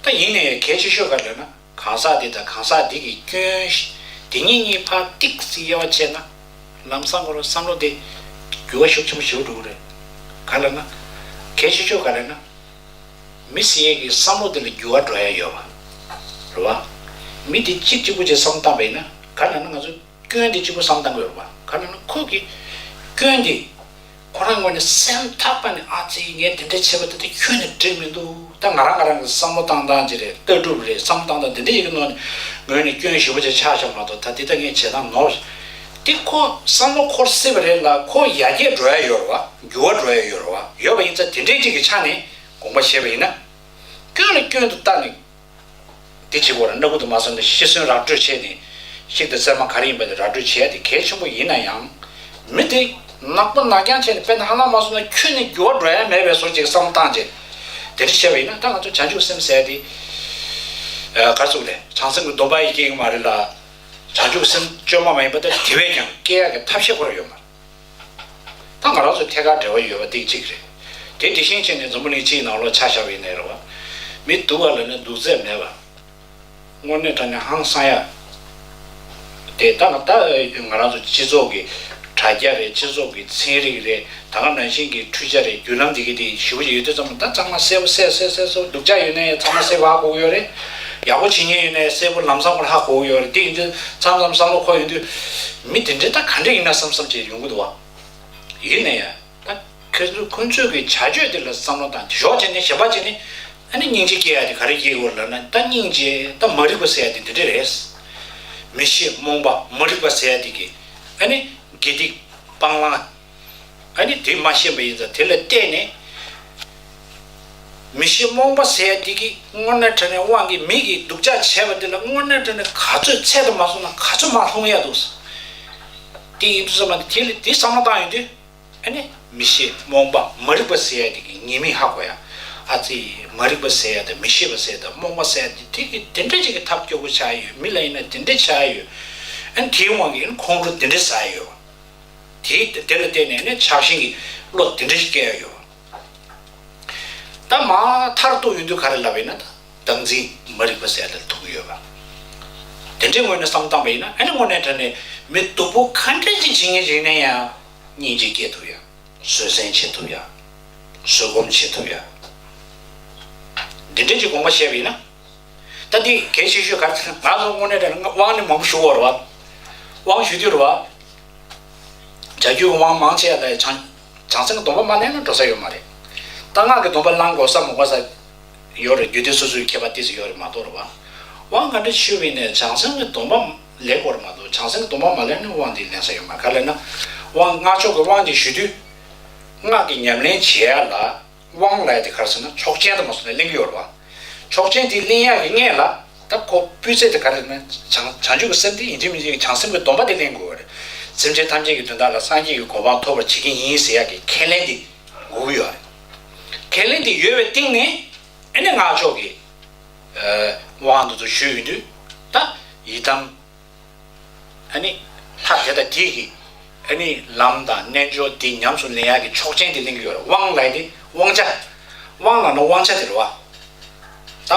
བ། ད་ཡིན་ནའི་གལ་ཆེ་ཤོས་ག་རེ་ལབ་ན། གང་ཟག་དེ་དང་གང་ཟག་དེ་གི་སྐྱོན་དེ་གཉིས་གཉིས་ཕར་ཏོག་ཙམ་དབྱེ་བ་ཕྱེ་ན། ལམ་སང་ཁོ་རང་བསམ་བློ་དེ་འགྱུར་བ་ཤུགས་ཆེན་པོ་ཞིག་འགྲོ་གི་རེད། ག་རེ་ལབ་ན། གལ་ཆེ་ཤོས་ག་རེ་ལབ་ན། མི་ཟེར་ཡས་ཀྱི་བསམ་བློ་དེ་ལ་འགྱུར་བ་འགྲོ་ཡ་ཡོད་པ་རེད་བ། མི་དེ་གཅིག་གཅིག་པུ་ཅིག་བསམ་བློ་བཏང་པ་ཡིན་ན། ག་རེ་ལབ་ན། ང་ཚོ་སྐྱོན་དེ་གཅིག་པུ་བསམ་བློ་བཏང་གི་ཡོད་རེད་བ། ག་རེ་ལབ་ན། ཁོ་གི་སྐྱོན་དེ། ཁོ་རང་ངོས་ནས་སེམས་ཐག་པ་ནས་ཨ་ཙི་ངས་དེ་འདྲ་བྱས་པ་དེ་དེ་ཁྱོན་ནས་འགྲིག་མི་འདུག་ད་ང་རང་ང་རང་གི་བསམ་བློ་བཏང་སྟངས་ཅིག་རེད། ལྟ་གྲུབ་རེད། བསམ་བློ་བཏང་སྟངས་དེ་འདྲ་ཡི་གི་ནང་ནས་ངོས་ནས་སྐྱོན་ཞེ་པོ་ཅིག་ཆགས་ཤག་མ་གཏོགས། ད་དེ་ད་ངས་བྱེད་སྟངས་ནོར། དེ་ཁོ་བསམ་བློ་འཁོར་སྲིད་པ་རེད་ལ། ཁོ་ཡར་རྒྱས་འགྲོ་ཡ་ཡོད་རེད་བ། འགྱུར་བ་འགྲོ་ཡ་ཡོད་རེད་བ། ཡོད་པ་ཡིན་ཙང་དེ་འདྲའི་ཅིག་གི་ཆ་ནས་དགོངས་པ་བཞེས་པ་ཡིན་ན། སྐྱོན་ལ་སྐྱོན་དུ་བལྟས་ནས་དེ་བྱེད་དགོས་རེད། སྣ་ཁུག་ཏུ་མ་བཟུང་ནས་ཤི་གསོན་ར་སྤྲོད་བྱས་ནས། ཤིག་དང་སེར་མ་ག་རེ་ཡིན་པ་དེ་ར་སྤྲོད་བྱས་ཏེ་གལ་ཆེན་པོ་ཡིན་ན་ཡང་། མི་དེ་ནག་པོ་ནག་རྐྱང་བྱས་ནས་དཔེར་ན་ཧ་ལམ་མ་སོང་ན་ཁྱོན་ནས་འགྱུར་བ་འགྲོ་ཡ་མེད་པའི་བཟོ་ཅིག་བསམ་བཏང་བྱས། དེ་འདྲ་བྱས་པ་ཡིན་ན་ད་ང་ཚོ་བྱང་ཆུབ་སེམས་ཟེར་ཡ་དེ། ཨ། ག་རེ་ཟེར་དགོས་རེད། བྱང་སེམས་ཀྱི་སྡོམ་པ་ཡི་གེ་ཡིན་མ་རེད་ལ། བྱང་ཆུབ་སེམས་བཅོས་མ་མ་ཡིན་པ་དེ་དེ་བས་ཀྱང་སྐྱེ་ཡག་གི་ཐབས་ཤེས་ཁོ་རང་ཡོད་མ་རེད། ད་ང་རང་ཚོ་ཐད་ཀར་འབྲེལ་བ་ཡོད་པ་དེ་གཅིག་རེད། དེ་དེ་བཞིན་བྱས་ནས་འཛམ་བུ་གླིང་སྤྱིའི་ནང་ལོགས་ཆ་བཞག་པ་ཡིན་ནའི་རེད་བ། མི་སྡུག་པ་ལབ་ན་སྡུག་ཚད་མེད་པ། དངོས་གནས་དྲང་གནས་ཧང་སང་ཡ། དེ་ལྟ་ན་ད་ང་རང་ཚོ་སྤྱི་ཚོགས་ཀྱི་དྲ་རྒྱ་རེད། སྤྱི་ཚོགས་ཀྱི་ཚན་རིག་རེད། ད་ག་ནང་བཞིན་གྱི་འཕྲུལ་ཆ་རེད། བརྒྱུད་ལམ་འདི་གི་དེ་ཞེ་པོ་ཅིག་ཡོད་དུས་ཙམ་ད་ཚང་མ་གསལ་པོ་གསལ་གསལ་གསལ་གསལ། སྡུག་ཅག་ཡོད་ནའི་ཚང་མ་གསལ་པོ་ཧ་གོ་གི་ཡོད་རེད། ཡག་པོ་བྱེད་མཁན་ཡོད་ནའི་གསལ་པོ་ལམ་སང་ཁོ་ཧ་གོ་གི་ཡོད་རེད། དེ་ཡིན་དུས་མཚམས་མཚམས་བསམ་བློ་འཁོར་ཡོང་དུས། མི་དེ་འདྲ་ད་ག་འདྲ་ཡིན་ན་བསམ་བསམ་བྱས་ཡོང་གི་འདུག་བ། ཡིན་ནའི་ཡ། ད་ཁོ་ཚོ་ཁོ་ཚོས་ཀྱི་བྱ་སྤྱོད་དེ་ལ་བསམ་བློ་བཏང་། དེ་ཞོག་བྱས་ནས་གཞན་པ་བྱས་ནས་ཨ་ནི་སྙིང་རྗེ་སྐྱེ་ཡ་དེ་ག་རེ་སྐྱེ་དགོས་ལབ་ན། ད་སྙིང་རྗེ། ད་མ་རིག་པ་ཟེར་ཡ་དེ་འདི་འདྲ་རེད། མི་ཤེས་རྨོངས་པ་མ་རིག་པ་ཟེར་ཡ་དེ་གི་ཨ་ནི་དགེ་སྡིག་སྤང་བླང་། ཨ་ནི་དེ་མ་ཤེས་པ་ཡིན་ཙང་དེ་ལ་བརྟེན་ནས། མི་ཤེས་རྨོངས་པ་ཟེར་ཡ་དེ་གི་དངོས་གནས་དྲང་གནས་དབང་གིས་མི་གིས་སྡུག་ཅག་བྱས་པ་དེ་ལ་དངོས་གནས་དྲང་གནས་ག་ཚོད་ཚད་དུ་མ་སོང་ན་ག་ཚོད་མར་ལྷུང་ཡ་འདུག། དེ་ཡིན་དུས་ཙམ་པ་དེ་ལ་དེ་བསམ་བློ་བཏང་ཡོང་དུས། ཨ་ནི་མི་ཤེས་རྨོངས་པ་མ་རིག་པ་ཟེར་ཡ་དེ་གི་ཉེས་དམིགས་ཧ་གོ་ཡ། ཨ་ཙི། མ་རིག་པ་ཟེར་ཡ་དང་མི་ཤེས་པ་ཟེར་ཡ་དང་རྨོངས་པ་ཟེར་ཡ་དེ་དེ་གི་དེ་འདྲ་ཅིག་གི་ཐབས་སྐྱོ་པོ་ཆགས་ཡོད། མི་ལ་ཡིན་ན་དེ་འདྲ་ཆགས་ཡོད། ཨ་ནི་དེའི་དབང་གིས་ཨ་ནི་ཁོང་ཁྲོ་དེ་འདྲ་ཟ་ཡ་ཡོད། དེ་དེ་ལ་བརྟེན་ནས་ཨ་ནི་ཆགས་ཞེན་གྱི་བློ་དེ་འདྲ་ཞིག་སྐྱེ་ཡ་ཡོད། ད་མར་མཐར་གཏུགས་ཡོང་དུས་ག་རེ་ལབ་པ་ཡིན་ན། ད་བདག་འཛིན་མ་རིག་པ་ཟེར་ཡ་དེ་ལ་ཐུག་གི་ཡོད་པ། དེ་འདྲའི་ངོས་ནས་བསམ་བཏང་པ་ཡིན་ན། ཨ་ནི་དངོས་གནས་དྲང་གནས་མི་སྡུག་པོ་ག་འདྲ་ཅིག་བྱེད་མཁན་ཅིག་ཡིན་ན་ཡང་སྙིང་རྗེ་སྐྱེ་ཐུབ་ཡ། བཟོད་བསྲན་བྱེད་ཐུབ་ཡ། བཟོད་སྒོམ་བྱེད་ཐུབ་ཡ། འདི་འདྲ་ཅིག་དགོངས་པ་བཞེས་པ་ཡིན་ན། ད་འདི་གལ་ཆེ་ཤོས་ག་རེ་ཟེར་ན། ང་ཚོ་དངོས་གནས་དྲང་གནས་དབང་ནི་མང་པོ་ཞུ་དགོས་རེད་བ། དབང་ཞུ་དུས་རེད་བ། བྱ་རྒྱུད་ཀྱི་དབང་མང་ཆེ་བ་ལ་བྱང་བྱང་སེམས་ཀྱི་སྡོམ་པ་མ་ལེན་ན་འགྲོ་ས་ཡོད་མ་རེད། ད་སྔགས་ཀྱི་སྡོམ་པ་བླང་དགོས་ས་མ་དགོས་ས་ཡོད་རེད། རྒྱུད་སྡེ་སོ་སོའི་ཁྱད་པར་ཏོག་ཙམ་ཡོད་རེད་མ་གཏོགས་རེད་བ། དབང་ག་འདྲ་ཞུས་པ་ཡིན་ནའི་བྱང་སེམས་ཀྱི་སྡོམ་པ་ལེན་དགོས་རེད་མ་གཏོགས། བྱང་སེམས་ཀྱི་སྡོམ་པ་མ་ལེན་ན་དབང་དེ་ལེན་ས་ཡོད་མ་རེད། ག་རེ་ལབ་ན། དབང་སྔགས་ཕྱོགས་ཀྱི་དབང་དེ་ཞུ་དུས། སྔགས་ཀྱི་ཉམས་ལེན་བྱེད་ཡ་ལ། དབང་ལབ་ཡ་དེ་ག་རེ་ཟེར་ན་ཆོག་མཆན་དུ་མ་སོང་ནས་ལེན་གྱི་ཡོད་རེད་བ། ཆོག་མཆན་དེ་ལེན་ཡག་གི་སྔོན་ལ་ད་ཁོ་སྤུས་ཚད་དེ་ག་རེ་ཟེར་ན། བྱང་བྱང་ཆུབ་ཀྱི་སེམས་དེ་ཡིན་གཅིག་མིན་གཅིག་བྱང་སེམས་ཀྱི་སྡོམ་པ་དེ་ལེན་དགོས་པ་རེད། སེམས་ཅན་ཐམས་ཅད་ཀྱི་དོན་དག་ལ་སངས་རྒྱས་ཀྱི་གོ་འཕང་ཐོབ་པར་བྱེད་ཀྱི་ཡིན་ཟེར་ཡག་གི་ཁས་ལེན་དེ་དགོས་ཀྱི་ཡོད་རེད། ཁས་ལེན་དེ་ཡོད་པའི་སྟེང་ནས་ཨ་ནི་སྔགས་ཕྱོགས་ཀྱི་ཨ་དབང་དེ་ཚོ་ཞུས་ཡོང་དུས། ད་ཡི་དམ། ཨ་ནི་ལྷ་དེ་དང་དེ་གི་ཨ་ནི་ལམ་དང་རྣལ་འབྱོར་དེ་ཉམས་སུ་ལེན་ཡག་གི་ཆོག་མཆན་དེ་ལེན་གྱི་ཡོད་རེད། དབང་ལབ་ཡ་དེ་དབང་ཆ། དབང་ལབ་ན་དབང་ཆ་དེ་རེད་བ། ད་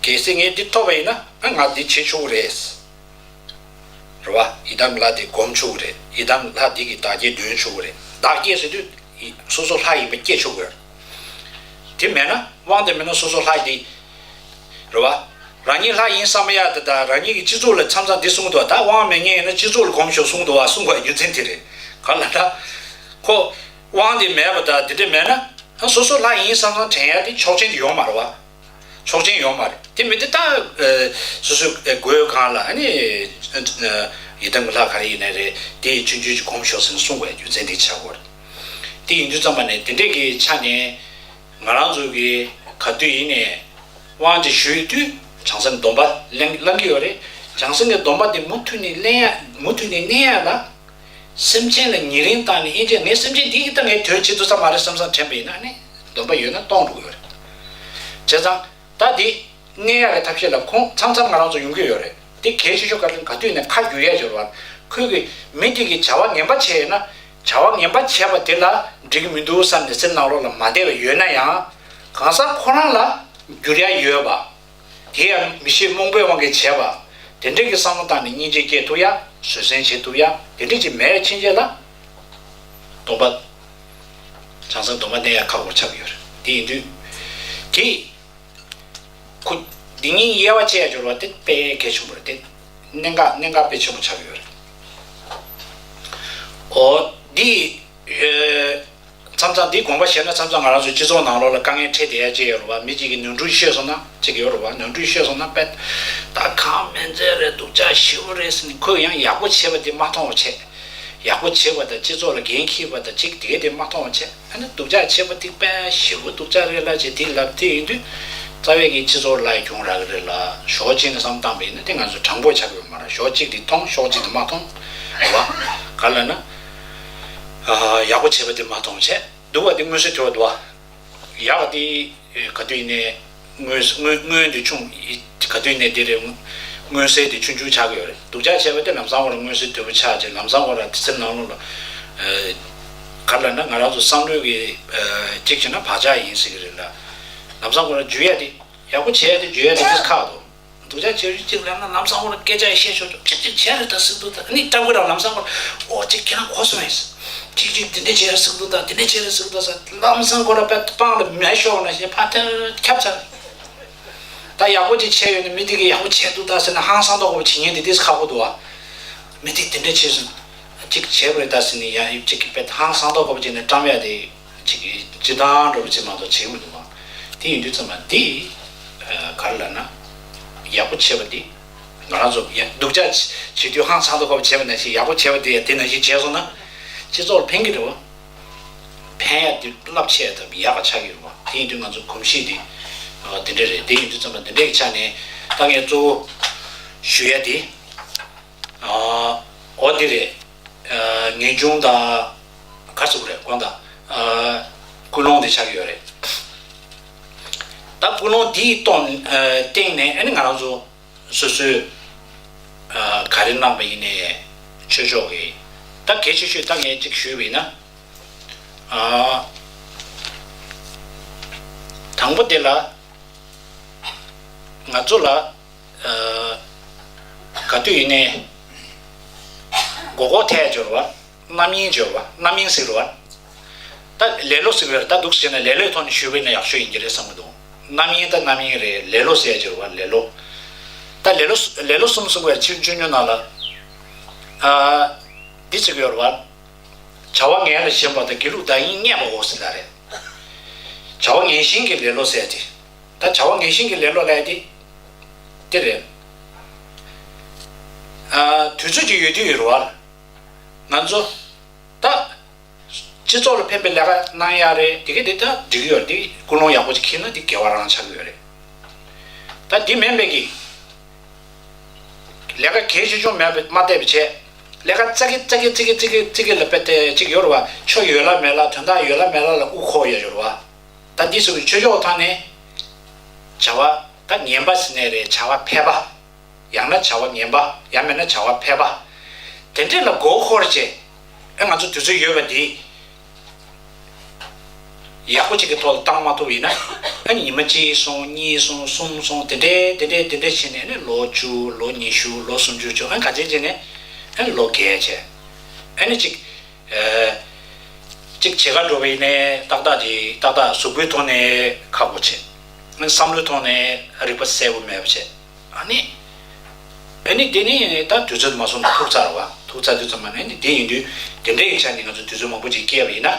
གལ་སྲིད་ངས་འདི་ཐོབ་པ་ཡིན་ན། ཨ། ང་འདི་བྱེད་ཆོག་གི་རེད། རེད་བ། ཡི་དམ་ལྷ་དེ་སྒོམ་ཆོག་གི་རེད། ཡི་དམ་ལྷ་དེ་གི་བདག་བསྐྱེད་འདོན་ཆོག་གི་རེད། བདག་བསྐྱེད་ཟེར་དུས་སོ་སོ་ལྷ་ཡིན་པ་བསྐྱེད་ཆོག་གི་རེད། དེ་མེད་ན། དབང་དེ་མེད་ན་སོ་སོ་ལྷ་དེ། རེད་བ། རང་ཉིད་ལྷ་ཡིན་བསམ་ཡ་དེ་དང་། རང་ཉིད་ཀྱི་སྤྱི་ཚོགས་ལ་མཚམས་མཚམས་འདི་གསུང་གི་འདུག་བ། ད་དབང་མེད་མཁན་ཡིན་ན་སྤྱི་ཚོགས་ལ་སྒོམ་ཤོག་གསུང་གི་འདུག་བ། གསུང་དགོས་རྒྱུ་མཚན་དེ་རེད། གང་ལ་ད། ཁོ་དབང་དེ་མེད་པ་དང་དེ་འདྲ་མེད་ན། ཨ། སོ་སོ་ལྷ་ཡིན་བསམ་བསམ་དྲན་ཡ་དེ་ཆོག་མཆན་དེ་ཡོད་མ་རེད་བ། ཆོག་མཆན་ཡོད་མ་རེད། དེ་མི་དེ་ད། ཨ། སོ་སོའི་སྒོའི་སྒང་ལ་ཨ་ནི། ཨ། ཡི་དམ་གྱི་ལྷ་ག་རེ་ཡིན་ནའི་རེད། དེ་ཡི་ཆུང་ཆུང་ཅིག་སྒོམ་ཤོག་ཟེར་ནས་གསུང་དགོས་རྒྱུ་མཚན་དེ་ཆགས་ཀྱི་ཡོད་རེད། དེ་ཡིན་དུས་ཙམ་པ་ནས་དེ་འདྲས་ཀྱི་ཆ་ནས་ང་རང་ཚོ་གི་ག་དུས་ཡིན་ནའི་དབང་ཅིག་ཞུ་ཡི་དུས་བྱང་སེམས་སྡོམ་པ་ལེན་བླང་གི་ཡོད་རེད། བྱང་སེམས་ཀྱི་སྡོམ་པ་དེ་མུ་མཐུད་ནས་ལེན་ཡ། མུ་མཐུད་ནས་གནས་ཡ་ལ། སེམས་ཅན་ལ་ཉེ་རིང་བཏང་ནས། ཨེ་ཅེ། ངས་སེམས་ཅན་འདི་གིས་ད་ངའི་དོན་བྱེད་ཐུབ་ས་མ་རེད་བསམ་བསམ་དྲན་པ་ཡིན་ན་ནི་སྡོམ་པ་ཡོད་ན་གཏོང་འགྲོ་གི་ཡོད་རེད། བྱས་ཙང་ད་འདི་གནས་ཡག་གི་ཐབས་ཤེས་ལ་ཁོང་མཚམས་མཚམས་ང་རང་ཚོ་ཡོང་གི་ཡོད་རེད། འདི་གལ་ཆེ་ཤོས་ག་རེ་ལབ་ན། ག་དུས་ནས་ཁ་བསྒྱུར་ཡ་སྦྱོར་བ། ཁོས་གི་མི་དེ་གིས་བྱ་བ་ངན་པ་བྱས་ཡོད་ན། བྱ་བ་ངན་པ་བྱས་པ་དེ་ལ་འགྲིག་གི་མི་འདུག་བསམ་ནས་སེམས་ནང་ལོགས་ལ་མ་བདེ་བ་ཡོད་ན་ཡང་། གང་ཟག་ཁོ་རང་ལ་བསྒྱུར་ཡ་ཡོད་པ། དེ་ཡང་མི་ཤེས་རྨོངས་པའི་དབང་གིས་བྱས་པ། དེ་འདྲ་གི་བསམ་བློ་བཏང་ནས་སྙིང་རྗེ་སྐྱེ་ཐུབ་ཡ། བཟོད་བསྲན་བྱེད་ཐུབ་ཡ། དེ་འདྲ་ཅིག་མེད་ཕྱིན་ཆད་ལ། སྡོམ་པ། བྱང་སེམས་སྡོམ་པ་གནས་ཡ་ཁག་པོ་ཆགས་ཀྱི་ཡོད་རེད། དེ་ཡིན་དུས། དེ། ཁོ། འདི་གཉིས་དབྱེ་བ་ཕྱེ་ཡ་སྦྱོར་བ་དེ་དཔེ་གལ་ཆེན་པོ་རེད་དེ། གནད་འགག་གནད་འགག་དཔེ་ཆེན་པོ་ཆགས་ཀྱི་ཡོད་རེད། འོ། འདི། མཚམས་མཚམས་འདི་དགོངས་པ་བཞེས་ན་མཚམས་མཚམས་ང་རང་ཚོ་སྤྱི་ཚོགས་ནང་ལོགས་ལ་དཀའ་ངལ་འཕྲད་བསྡད་ཡ་ཅིག་ཡོད་རེད་བ། མི་གཅིག་གིས་ནོར་འཁྲུལ་ཤོད་སོང་ན་ཅིག་ཡོད་རེད་བ། ནོར་འཁྲུལ་ཤོད་སོང་ན་དཔེ་ད་གང་མིན་ཚད་རེད། སྡུག་ཅག་ཞེ་པོ་རེད་ཟེར་ནས་ཁོས་ཡང་ཡག་པོ་བྱས་པ་དེ་མ་མཐོང་བ་བྱས། ཡག་པོ་བྱས་པ་དང་སྤྱི་ཚོགས་ལ་འགན་འཁྱེར་བ་དང་ཅིག་དེ་གས་དེ་མ་མཐོང་བ་བྱས། ཨ་ནི་སྡུག་ཅག་བྱས་པ་དེ་དཔེ་ཞེ་པོ་སྡུག་ཅག་རེད་ལབ་བྱས་དེ་ལབ་དེ་ཡིན་དུས་རྩ་བའི་གི་སྤྱི་ཚོགས་ལ་ཡ་གྱོང་རག་གི་རེད་ལ། ཕྱོགས་གཅིག་ནས་བསམ་བཏང་བ་ཡིན་ན་དེ་ང་ཚོ་དྲང་པོ་ཆགས་ཀྱི་ཡོད་མ་རེད། ཕྱོགས་གཅིག་དེ་མཐོང་ཕྱོགས་གཅིག་དེ་མ་མཐོང་རེད་བ། ག་ལབ་ན། ཡག་པོ་བྱས་པ་དེ་མ་མཐོང་བྱས། སྡུག་པ་དེ་མངོན་གསལ་དོད་པོ་འདུག་བ། ཡག་དེ་ག་དུས་ཡིན་ནའི་མངོན་མངོན་མངོན་དེ་ཆུང་། ག་དུས་ཡིན་ནའི་དེ་རེད། མངོན་གསལ་དེ་ཆུང་ཆུང་ཆགས་ཀྱི་ཡོད་རེད། སྡུག་ཅག་བྱས་པ་དེ་ལམ་སང་ཁོ་རང་མངོན་གསལ་དོད་པོ་ཆགས་བྱས། ལམ་སང་ཁོ་རང་དེ་སེམས་ནང་ལོགས་ལ་ག་ལབ་ན་ང་རང་ཚོ་བསམ་བློའི་གི་གཅིག་བྱས་ན་བག་ཆགས་ཡིན་ཟེར་གི་རེད་ལ། ལམ་སང་ཁོ་རང་འཇུ་ཡ་དེ་ཡག་པོ་བྱས་ཡ་དེ་འཇུ་ཡ་དེ་དེ་ཁག་འདུག་སྡུག་ཅག་བྱེད་རྒྱུ་གཅིག་ལབ་ན་ལམ་སང་ཁོ་ལ་སྐད་ཆ་ཡང་བཤད་ཆོག་ཆོག་གཅིག་གཅིག་བྱས་རེད་ད་ཟེར་འདུག་ད་ནི་སྐྲག་གི་རང་ལམ་སང་ཁོ་ལ་ཨོ་གཅིག་ཁྱེད་རང་གོ་སོང་ངས་གཅིག་གཅིག་འདི་འདྲ་བྱས་རེད་ཟེར་འདུག་ད་འདི་འདྲ་བྱས་རེད་ཟེར་འདུག་ད་ཟེར་ལམ་སང་ཁོ་ལ་དཔེ་སྤང་ལ་མེ་ཤོར་བ་ནང་བཞིན་ཕར་དེར་ཁྱབ་ཚར། ད་ཡག་པོ་ཅིག་བྱས་ཡོད་ན་མི་དེ་གིས་ཡག་པོ་བྱས་འདུག་ད་ཟེར་ན་ཧང་སང་མདོག་ཁ་པོ་བྱེད་མཁན་དེ་ཏིས་ཁག་པོ་འདུག་ཨ། མི་དེ་དེ་འདྲ་བྱས་སོང་། གཅིག་བྱས་པ་རེད་ད་ཟེར་ནས་ཡང་གཅིག་གིས་དཔེ་ཧང་སང་མདོག་ཁ་པོ་བྱས་ནས་བཀྲམ་ཡ་དེ། ཅིག་གིས་སྤྱི་བཏང་འགྲོ་བ་ཅིག་མ་གཏོགས་བྱེད་མི་འདུག་བ། དེ་ཡིན་དུས་ཙམ་པ་འདི་ག་རེ་ལབ་ན། ཡག་པོ་བྱེད་པ་འདི་ང་རང་ཚོ་ཡ་སྡུག་ཅག་བྱེད་དུས་ཧང་སང་མདོག་ཁ་པོ་བྱེད་པ་ནང་བཞིན་ཡག་པོ་བྱེད་པ་འདི་ཡ་དེ་ནང་བཞིན་བྱས་སོང་ན་སྤྱི་ཚོགས་ལ་ཕན་གྱི་རེད་བ། ཕན་ཡ་འདི་རླབས་ཆེ་ཡ་དང་ཡག་ག་ཆགས་ཀྱི་རེད་བ། དེ་ཡིན་དུས་ང་ཚོ་གོམས་གཤིས་འདི་འདི་འདྲ་རེད། དེ་ཡིན་དུས་ཙམ་པ་འདི་འདྲའི་ཆ་ནས་ད་ངས་གཙོ་བོ་ཞུ་ཡ་འདི། ཨ། འོ་འདི་རེད། ཨ། ངེས་འབྱུང་དང་ག་རེ་ཟེར་དགོས་རེད། དགོངས་དག་ཨ། ཀུན་སློང་དེ་ཆགས་ཀྱི་ཡོད་རེད། ད་ཀུན་སློང་འདིའི་སྟེང་ཨ། སྟེང་ནས་ཨ་ནི་ང་རང་ཚོ་སོ་སོས་ཨ། ག་རེ་གནང་པ་ཡིན་ནའི་ཆོས་ཕྱོགས་ཀྱི་ད་གལ་ཆེ་ཤོས་ད་ངས་གཅིག་ཞུས་པ་ཡིན་ན། ཨ། དང་པོ་དེ་ལ་ང་ཚོ་ལ། ཨ། ག་དུས་ཡིན་ནའི་མགོ་སྐོར་ཐེབས་སྦྱོར་བ། རྣམ་གཡེང་སྦྱོར་བ། རྣམ་གཡེང་ཟེར་བ། ད་ལེ་ལོ་ཟེར་བའི་ད་འདུག་ཟེར་ན་ལེ་ལོའི་ཐོག་ནས་ཞུས་པ་ཡིན་ན་ཡག་ཤོས་ཡིན་གྱི་རེད་བསམ་གྱི་འདུག་རྣམ་གཡེང་ད་རྣམ་གཡེང་རེད། ལེ་ལོ་ཟེར་སྦྱོར་བ་ལེ་ལོ། ད་ལེ་ལོ་ལེ་ལོ་གསུམ་གསུམ་པའི་ཆོས་ཆོས་ཉོ་ནང་ལ། ཨ། འདི་ཟེར་གྱི་ཡོད་རེད་བ། བྱ་བ་ངན་ལ་ཞེན་པ་དང་སྒྱིད་ལུག་བདག་ཉིད་བརྙས་པའོ་ཟེར་ལ་རེད། བྱ་བ་ངན་ཞེན་གྱི་ལེ་ལོ་ཟེར་ཏེ། ད་བྱ་བ་ངན་ཞེན་གྱི་ལེ་ལོ་ལབ་ཡ་དེ། དེ་རེད། ཨ། དུས་ཚོད་ཅིག་ཡོད་དུས་ཡོད་རེད་བ། ང་ཚོ། ད། སྤྱི་ཚོགས་ལ་ཕན་པའི་ལས་ཀ་གནང་ཡ་རེད། དེ་ག་དེ་ད་འགྲིག་གི་ཡོད་རེད། དེ་ཀུན་སློང་ཡག་པོ་ཅིག་འཁྱེར་ན་དེ་དགེ་བ་རང་ཆགས་ཀྱི་ཡོད་རེད། ད་དེ་མིན་པའི་གི། ལས་ཀ་གལ་ཆེ་ཆུང་མེད་པ་མ་བལྟས་པ་བྱས། ལས་ཀ་ཙག་གེ་ཙག་གེ་ཙག་གེ་ཙག་གེ་ཙག་གེ་ལ་དཔེ་དེ་ཅིག་ཡོད་རེད་བ། ཆོ་ཡོད་ལ་མེད་ལ་དོན་དག་ཡོད་ལ་མེད་ལ་ལ་དབུ་འཁོར་ཡོད་ཡོད་རེད་བ། ད་འདི་ཚོ་གི་ཆོས་ཕྱོགས་ཐོག་ནས་བྱ་བ་ད་ངན་པ་ཟེར་ནའི་རེད། བྱ་བ་ཕལ་པ། ཡང་ན་བྱ་བ་ངན་པ། ཡང་མིན་ན་བྱ་བ་ཕལ་པ། དེ་འདྲས་ལ་མགོ་འཁོར་བྱས། ཨ། ང་ཚོ་དུས་ཚོད་ཡོད་པ་འདི། ཡག་པོ་ཅིག་གི་ཐོག་ལ་བཏང་མ་ཐུབ་ཡིན་ན། ཨ། ཉི་མ་གཅིག་སོང་། གཉིས་སོང་། གསུམ་སོང་། དེ་འདྲས་དེ་འདྲས་དེ་འདྲས་བྱས་ནས་ཨ་ནི་ལོ་བཅུ། ལོ་ཉི་ཤུ། ལོ་སུམ་ཅུ་བྱུང་། ཨ། ག་ཚད་བྱས་ནས་ཨ་ནི་ལོ་རྒས་བྱས། ཨ་ནི་ཅིག་ཨ། ཅིག་བྱེད་ག་འགྲོ་བ་ཡིན་ནའི་ཏག་ཏག་དེ་ཏག་ཏག་གཟུགས་པོའི་ཐོག་ནས་ཁག་པོ་བྱས། ཨ་ནི་བསམ་བློའི་ཐོག་ནས་རིག་པ་གསལ་པོ་མེད་པ་བྱས། ཨ་ནི། ཨ་ནི་དེ་ནི་ད་དུས་ཚོད་མ་སོང་ན་ཐུག་ཚར་བ། ཐུག་ཚར་དུས་ཙམ་པ་ནས་ཨ་ནི་དེ་ཡིན་དུས་དེ་འདྲའི་ཡིག་ཆ་ནི་ང་ཚོ་དུས་ཚོད་མང་པོ་ཅིག་བསྐྱལ་བ་ཡིན་ན།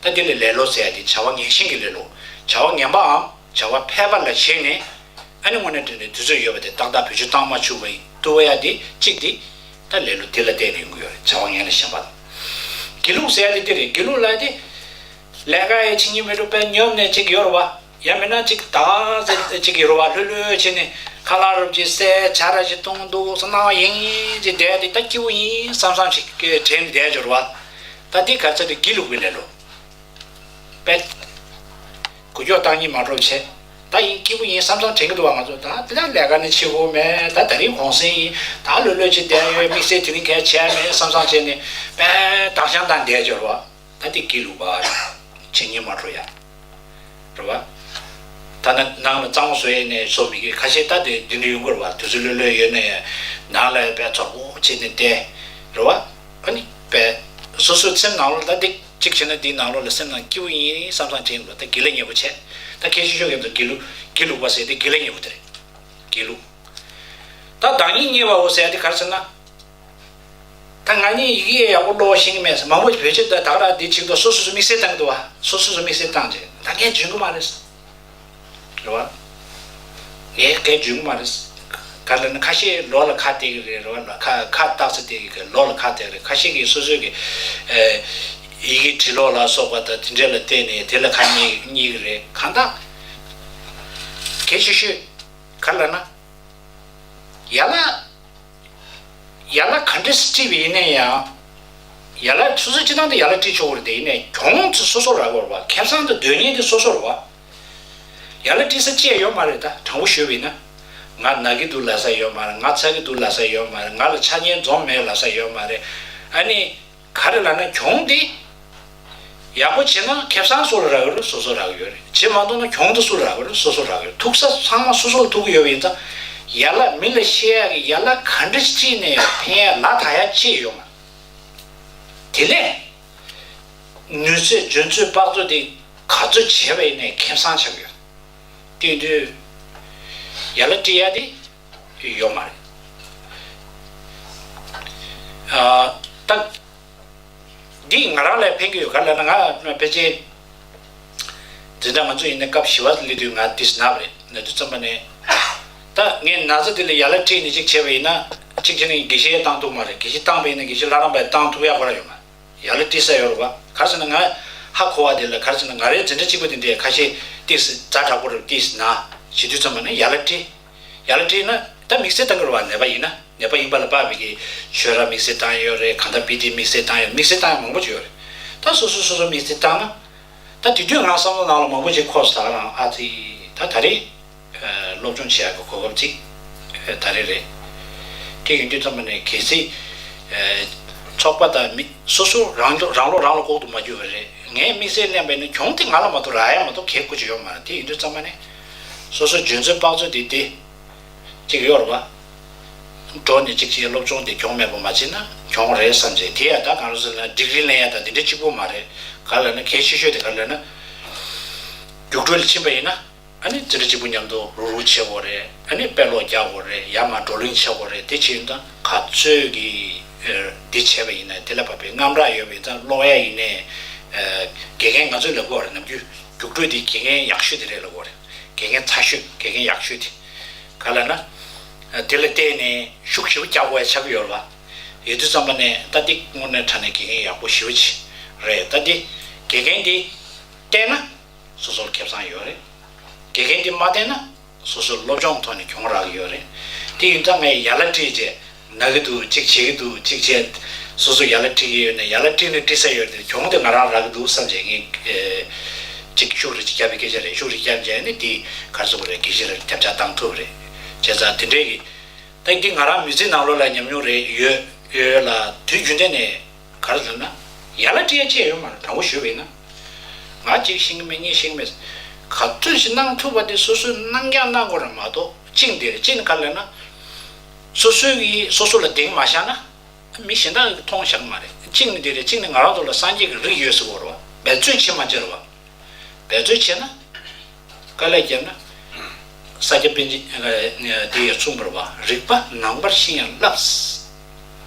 ད་དེ་ལས་ལེ་ལོ་ཟེར་ཡ་དེ་བྱ་བ་ངན་ཞེན་གྱི་ལེ་ལོ། བྱ་བ་ངན་པའམ་བྱ་བ་ཕལ་པ་ལ་ཞེན་ནས། ཨ་ནི་དངོས་གནས་དྲང་གནས་དུས་ཚོད་ཡོད་པ་དེ་ཏག་ཏག་བེད་སྤྱོད་བཏང་མ་བཅུག་པ་ཡིན་དུ་བ་ཡ་དེ་གཅིག་དེ། ད་ལེ་ལོ་དེ་ལ་བརྟེན་ནས་ཡོང་གི་ཡོད་རེད། བྱ་བ་ངན་ལ་ཞེན་པ་དང་། སྒྱིད་ལུག་ཟེར་ཡ་དེ་དེ་རེད། སྒྱིད་ལུག་ལ་དེ། ལས་ཀ་ཡ་ཆིག་སྙིང་མི་འདོད་པའི་ཉོབ་ནས་ཅིག་ཡོད་རེད་བ། ཡང་མིན་ན་ཅིག་ད་ཟེར་ཅིག་ཡོད་རེད་བ། ལྷོད་ལྷོད་བྱས་ནས་ཁ་ལག་རོབ་ཅིག་བཟས། ཇ་ར་ཅིག་བཏུང་འདུག་ཟེར། སྣང་བ་ཡིན་ཅིག་བསྡད་དེ་ད་སྐྱིད་པོ་ཡིན་བསམ་བསམ་ཞིག་དྲན་བསྡད་ཡོད་རེད་བ། ད་འདི་ག་ཚོད་དེ་སྒྱིད་ལུག་པའི་ལེ་ལོ། པད། འགུལ་སྐྱོད་བཏང་སྙིང་མ་འདོད་བྱས། ད་ཡིན་སྐྱིད་པོ་ཡིན་བསམ་བསམ་དྲན་གྱི་འདུག་བ། ང་ཚོ་ད་དེ་ལ་ལས་ཀ་ནི་བྱེད་དགོས་མེད། ད་ད་རིང་གུང་སེང་ཡིན། ད་ལྷོད་ལྷོད་ཅིག་བསྡད་ཡོད། དམིགས་བསལ་དེ་རིང་གལ་ཆེ་མེད་བསམ་བསམ་བྱས་ནས་པད་སྡང་ཞེན་དང་བསྡད་ཡོད་རེད་བ། ད་དེ་སྒྱིད་ལུག་པ་བྱེད་སྙིང་མ་འདོད་ཡ། རེད་བ། ད་ནི་ནང་ལ་གཙང་མ་བཟོ་ཡས་ནས་བཟོ་མི་དགོས། ཁ་ཤས་ད་དེ་འདི་འདྲ་ཡོང་གི་རེད་བ། དུས་ཚོད་ལྷོད་ལྷོད་ཡོད་ནས་ནང་ལ་དཔེ་ཚོར་པོ་བྱས་ནས་བསྡད། རེད་བ། ཨ་ནི་དཔེ་སོ་སོའི་སེམས་ནང་ལོགས་ལ་ད་འདི་གཅིག་བྱས་ན་འདི་ནང་ལོགས་ལ་སེམས་ནང་སྐྱིད་པོ་ཡིན་བསམ་བསམ་བྱས་ཡིན་པ། ད་སྒྱིད་ལ་ཉེ་པོ་བྱས། ད་ཁྱེད་ཤོད་ཤོད་ཀྱི་ཚོ་སྒྱིད་ལུག་སྒྱིད་ལུག་པ་ཟེར་དེ་སྒྱིད་ལ་ཉེ་པོ་དེ་རེད། སྒྱིད་ལུག་ད་བདག་ཉིད་བརྙས་པའོ་ཟེར་དེ་ག་རེ་ཟེར་ན། ད་ ང་གཉིས་ཡི་གེ་ཡག་པོ་ཀློག་ཤེས་ཀྱི་མེད་ཟེར། མང་པོ་བེད་སྤྱོད་ད་ད་ག་རང་འདི་གཅིག་ཏུ་སོ་སོ་སོ་དམིགས་བསལ་བཏང་གི་འདུག་བ། སོ་སོ་སོ་དམིགས་བསལ་བཏང་རྗེས་ད་ངས་འཇོན་གི་མ་རེད། རེད་བ། ངས་སྐད་འཇོན་གི་མ་རེད། ག་ལ་ནི་ཁ་ཤས་ལོ་ལ་ཁ་གཏད་གི་རེད། རེད་བ། ལ་ཁ་ཁ་བཏགས་ས་གཏད་གི་ལོ་ལ་ཁ་གཏད་གི་རེད། ཁ་ཤས་ཀྱིས་སོ་སོའི་གི་ཨེ་ཡི་གེ་འབྲི་ཀློག་ལ་སོགས་པ་དང་དེ་འདྲས་ལ་བརྟེན་ནས་དེ་ལ་ཁ་གཉེར་གཉེར་གི་རེད། གང་ལྟར་གལ་ཆེ་ཤོས་ག་ལ་ན་ཡ་ལ། ཡ་ལ་ག་འདྲས་སེ་བྲིས་པ་ཡིན་ན་ཡང་། ཡ་ལ་སོ་སོའི་སྤྱི་བཏང་དུ་ཡ་ལ་བྲིས་ཆོག་གི་རེད། དེ་ཡིན་ནའི་གྱོང་དེ་སོ་སོར་རག་གི་རེད་བ། ཁེ་བཟང་དང་དོན་གཉེར་དེ་སོ་སོར་རེད་བ། ཡ་ལ་བྲིས་ས་བཅད་ཡོད་མ་རེད། ད་དྲང་པོ་ཞུས་པ་ཡིན་ན། ང་ན་གི་འདུག་ལབ་ས་ཡོད་མ་རེད། ང་ཚ་གི་འདུག་ལབ་ས་ཡོད་མ་རེད། ང་ལ་ཆ་རྐྱེན་འཛོམས་མེད་ལབ་ས་ཡོད་མ་རེད། ཨ་ནི། ག་རེ་ལབ་ན་གྱོང་དེ། ཡག་པོ་བྱས་ན་ཁེ་བཟང་སུ་ལ་རག་གི་རེད། སོ་སོ་རག་གི་ཡོད་རེད། བྱེད་མ་ཐུབ་ན་གྱོང་དེ་སུ་ལ་རག་གི་རེད། སོ་སོ་རག་གི་ཡོད། ཐུག་ས་ཚང་མ་སོ་སོ་ལ་ཐུག་གི་ཡོད་པ་ཡིན་ཙང་། ཡ་ལ་མི་ལ་བཤད་ཡག་གི་ཡ་ལ་ག་འདྲ་ཞིག་བྲིས་ནས་ཕན་ཡག་ལ་ད་ཡག་ཅི་ཡོད་མ་རེད། དེ་ལས་ནུས་ཚོད་འཇོན་ཚོད་དཔག་ཚོད་དེ་ག་ཚོད་བྱས་པ་ཡིན་ནའི་ཁེ་བཟང་ཆགས་ཀྱི་ཡོད། དེ་ཡིན་དུས་ཡ་ལ་བྲིས་ཡག་དེ་ཡོད་མ་རེད། ཨ། ད། འདི་ང་རང་ལ་ཕན་གྱི་ཡོད། ག་ལ་ན་ང་ཕལ་ཆེར་འཛིན་གྲྭ་ང་ཚོ་ཡིན་ན་སྐབས་བཞི་པ་སླེབས་དུས་ང་ཏིས་ན་བ་རེད། ན་དུས་ཙམ་པ་ནས་ད་ངས་ན་ཚ་འདི་ལ་ཡ་ལ་སྤྲད་ནས་ཅིག་བྱས་པ་ཡིན་ན་ཅིག་བྱས་ན་དགེ་བཤེས་བཏང་ཐུབ་མ་རེད། དགེ་བཤེས་བཏང་པ་ཡིན་ན་དགེ་བཤེས་ལྷ་རམས་པས་བཏང་ཐུབ་ཡག་ག་རེ་ཡོད་མ་རེད། ཡ་ལ་སྤྲད་ས་ཡོད་རེད་བ། ག་རེ་ཟེར་ན་ང་ཧ་གོ་བ་འདི་ལ་ག་རེ་ཟེར་ན་ང་རའི་འཛིན་གྲྭ་གཅིག་པ་དེ་འདྲས་ཁ་ཤས་ཏིས་ཛ་དྲག་པོ་རེད། ཏིས་ན་བྱེད་དུས་ཙམ་པ་ནས་ཡ་ལ་སྤྲད། ཡ་ལ་སྤྲད་ན་ད་དམིགས་བསལ་བཏང་གི་རེད་བ། ནད་པ་ཡིན་ན། ནད་པ་ཡིན་པ་ལ་དཔག་པའི་གི་ཆོས་ར་དམིགས་བསལ་བཏང་ཡོད་རེད། གང་ལྟར་པི་ཏི་དམིགས་བསལ་བཏང་ཡོད། དམིགས་བསལ་བཏང་ཡག་མང་པོ་ཅིག་ཡོད་རེད། ད་སོ་སོ་སོ་སོ་དམིགས་བསལ་བཏང་ན། ད་དེ་དུས་ང་བསམ་བློ་ནང་ལ་མང་པོ་ཅིག་འཁོར་སོང་། ད་ག་རང་ཨ་ཙི། ད་ད་རེས་སློབ་སྦྱོང་བྱེད་ཡག་གི་གོ་སྐབས་ཅིག་ད་རེས་རེད། དེ་ཡིན་དུས་ཙམ་པ་ནས་གལ་སྲིད་ཚོགས་པ་དང་མི་སོ་སོ་རང་རང་བློ་རང་ལ་ལྐོག་ཏུ་མ་གྱུར་བ་རེད། ངས་དམིགས་བསལ་ལེན་པ་ཡིན་ན་གྱོང་དེ་ང་ལ་མ་གཏོགས་རག་ཡག་མ་གཏོགས་གལ་དགོས་ཀྱི་ཡོད་མ་རེད། དེ་ཡིན་དུས་ཙམ་པ་ནས་སོ་སོ་འཇོན་ཚོད་དཔག་ཚོད་དེ་དེ། གཅིག་ཡོད་རེད་པ། འགྲོ་ནས་གཅིག་བྱས་སློབ་སྦྱོང་དེ་གྱོང་མེད་པ་མ་བྱས་ན་གྱོང་རེད་བསམ་བྱས། དེ་ཡང་ད་གང་རུང་ཟེར་ན་ཌིག་རི་ལེན་ཡ་དང་དེ་འདྲ་གཅིག་པོ་མ་རེད། ག་ལ་ན་གལ་ཆེ་ཤོས་དེ་ག་ལ་ན། རྒྱུགས་སྤྲོད་ལ་ཕྱིན་པ་ཡིན་ན། ཨ་ནི་འཛིན་གྲྭ་གཅིག་པུ་མཉམ་དུ་རུག་རུག་བྱེད་དགོས་རེད། ཨ་ནི་དཔེ་ཀློག་རྒྱག་དགོས་རེད། ཡར་མར་བགྲོ་གླེང་བྱེད་དགོས་རེད། དེ་བྱེད་ཡོང་དུས་ག་ཚོད་ཀྱི་འདི་བྱས་པ་ཡིན་ན་དེ་ལ་བབས་པའི་རྔམ་རག་ཡོད་པ་ཡིན་ཙང་ཀློག་ཡ་ཡིན་ནའི། དགེ་རྒན་ང་ཚོས་ལབ་དགོས་རེད། ནམ་རྒྱུན་རྒྱུགས་སྤྲོད་དེ་དགེ་རྒན་ཡག་ཤོས་དེ་རེད་ལབ་དགོས་རེད། དགེ་རྒན་ཚ་ཤོས་དགེ་རྒན་ཡག་ཤོས་དེ། ག་ལ་ན། དེ་ལ་བརྟེན་ནས་ཤུགས་ཞེ་པོ་རྒྱག་དགོས་ཡ་ཆགས་ཀྱི་ཡོད་ལ། ཡོད་དུས་ཙམ་པ་ནས་ད་འདི་དངོས་གནས་དྲང་གནས་དགེ་རྒན་ཡག་པོ་ཞེ་པོ་ཅིག་རེད། ད་འདི་དགེ་རྒན་འདི་བསྟེན་ན་སོ་སོར་ཁེ་བཟང་ཡོད་རེད། དགེ་རྒན་འདི་མ་བསྟེན་ན་སོ་སོར་སློབ་སྦྱོང་ཐོག་ནས་གྱོང་རག་གི་ཡོད་རེད། དེ་ཡིན་ཙང་ངས་ཡ་ལ་སྤྲད་རྗེས་ན་གི་འདུག་གཅིག་བྱེད་ཀྱི་འདུག་གཅིག་བྱས། སོ་སོ་ཡ་ལ་སྤྲད་ཀྱི་ཡོད་ནས་ཡ་ལ་སྤྲད་ནས་སྤྲད་ས་ཡོད་རེད། གྱོང་དེ་ང་རང་རག་གི་འདུག་བསམ་བྱས་ངས་ཨེ། གཅིག་ཤུགས་རེ་གཅིག་རྒྱབ་པའི་སྐད་ཆ་རེད། ཤུགས་རེ་རྒྱབ་བྱས་ནས་དེ་གར་སོང་རེད། དགེ་བཤེས་རེ་ཐབས་ཆག་བཏང་ཐུབ་རེད། བྱས་ཙང་དེ་འདྲའི་གི། ད་འདི་ང་རང་མི་ཚེ་ནང་ལོགས་ལ་ཉམས་མྱོང་རེ་ཡོད་ཡོད་ལ། དུས་རྒྱུན་ལྡན་ནས་ག་རེ་ཟེར་ན་ཡ་ལ་སྤྲད་ཡ་ཅི་ཡང་ཡོད་མ་རེད། དྲང་པོ་ཞུས་པ་ཡིན་ན། ང་གཅིག་ཤེས་ཀྱི་མེད་གཉིས་ཤེས་ཀྱི་མེད། ག་ཚོད་ཞིག་གནང་ཐུབ་པ་དེ་སོ་སོས་གནང་རྐྱང་གནང་དགོས་རེད་མ་གཏོགས། གཅིག་འདི་རེད། གཅིག་ནི་ག་རེ་ལབ་ན། སོ་སོའི་གིས་སོ་སོ་ལ་གདེང་མ་བཞག་ན། མི་གཞན་དག་གིས་མཐོང་བཞག་གི་མ་རེད། གཅིག་ནི་འདི་རེད། གཅིག་ནི་ང་རང་ཚོ་ལ་སངས་རྒྱས་ཀྱི་རིགས་ཡོད་ཟེར་གོ་རེད་བ། འབད་རྩོལ་བྱེད་མ་བྱེད་རེད་བ། འབད་རྩོལ་བྱས་ན། དཀའ་ལས་བརྒྱབ་ན། ས་སྐྱ་པཎ་ཆེན་དེ་ཡང་གསུངས་པ་རེད་བ། རིག་པ་ནང་པར་ཤེས་ཡང་བསླབ།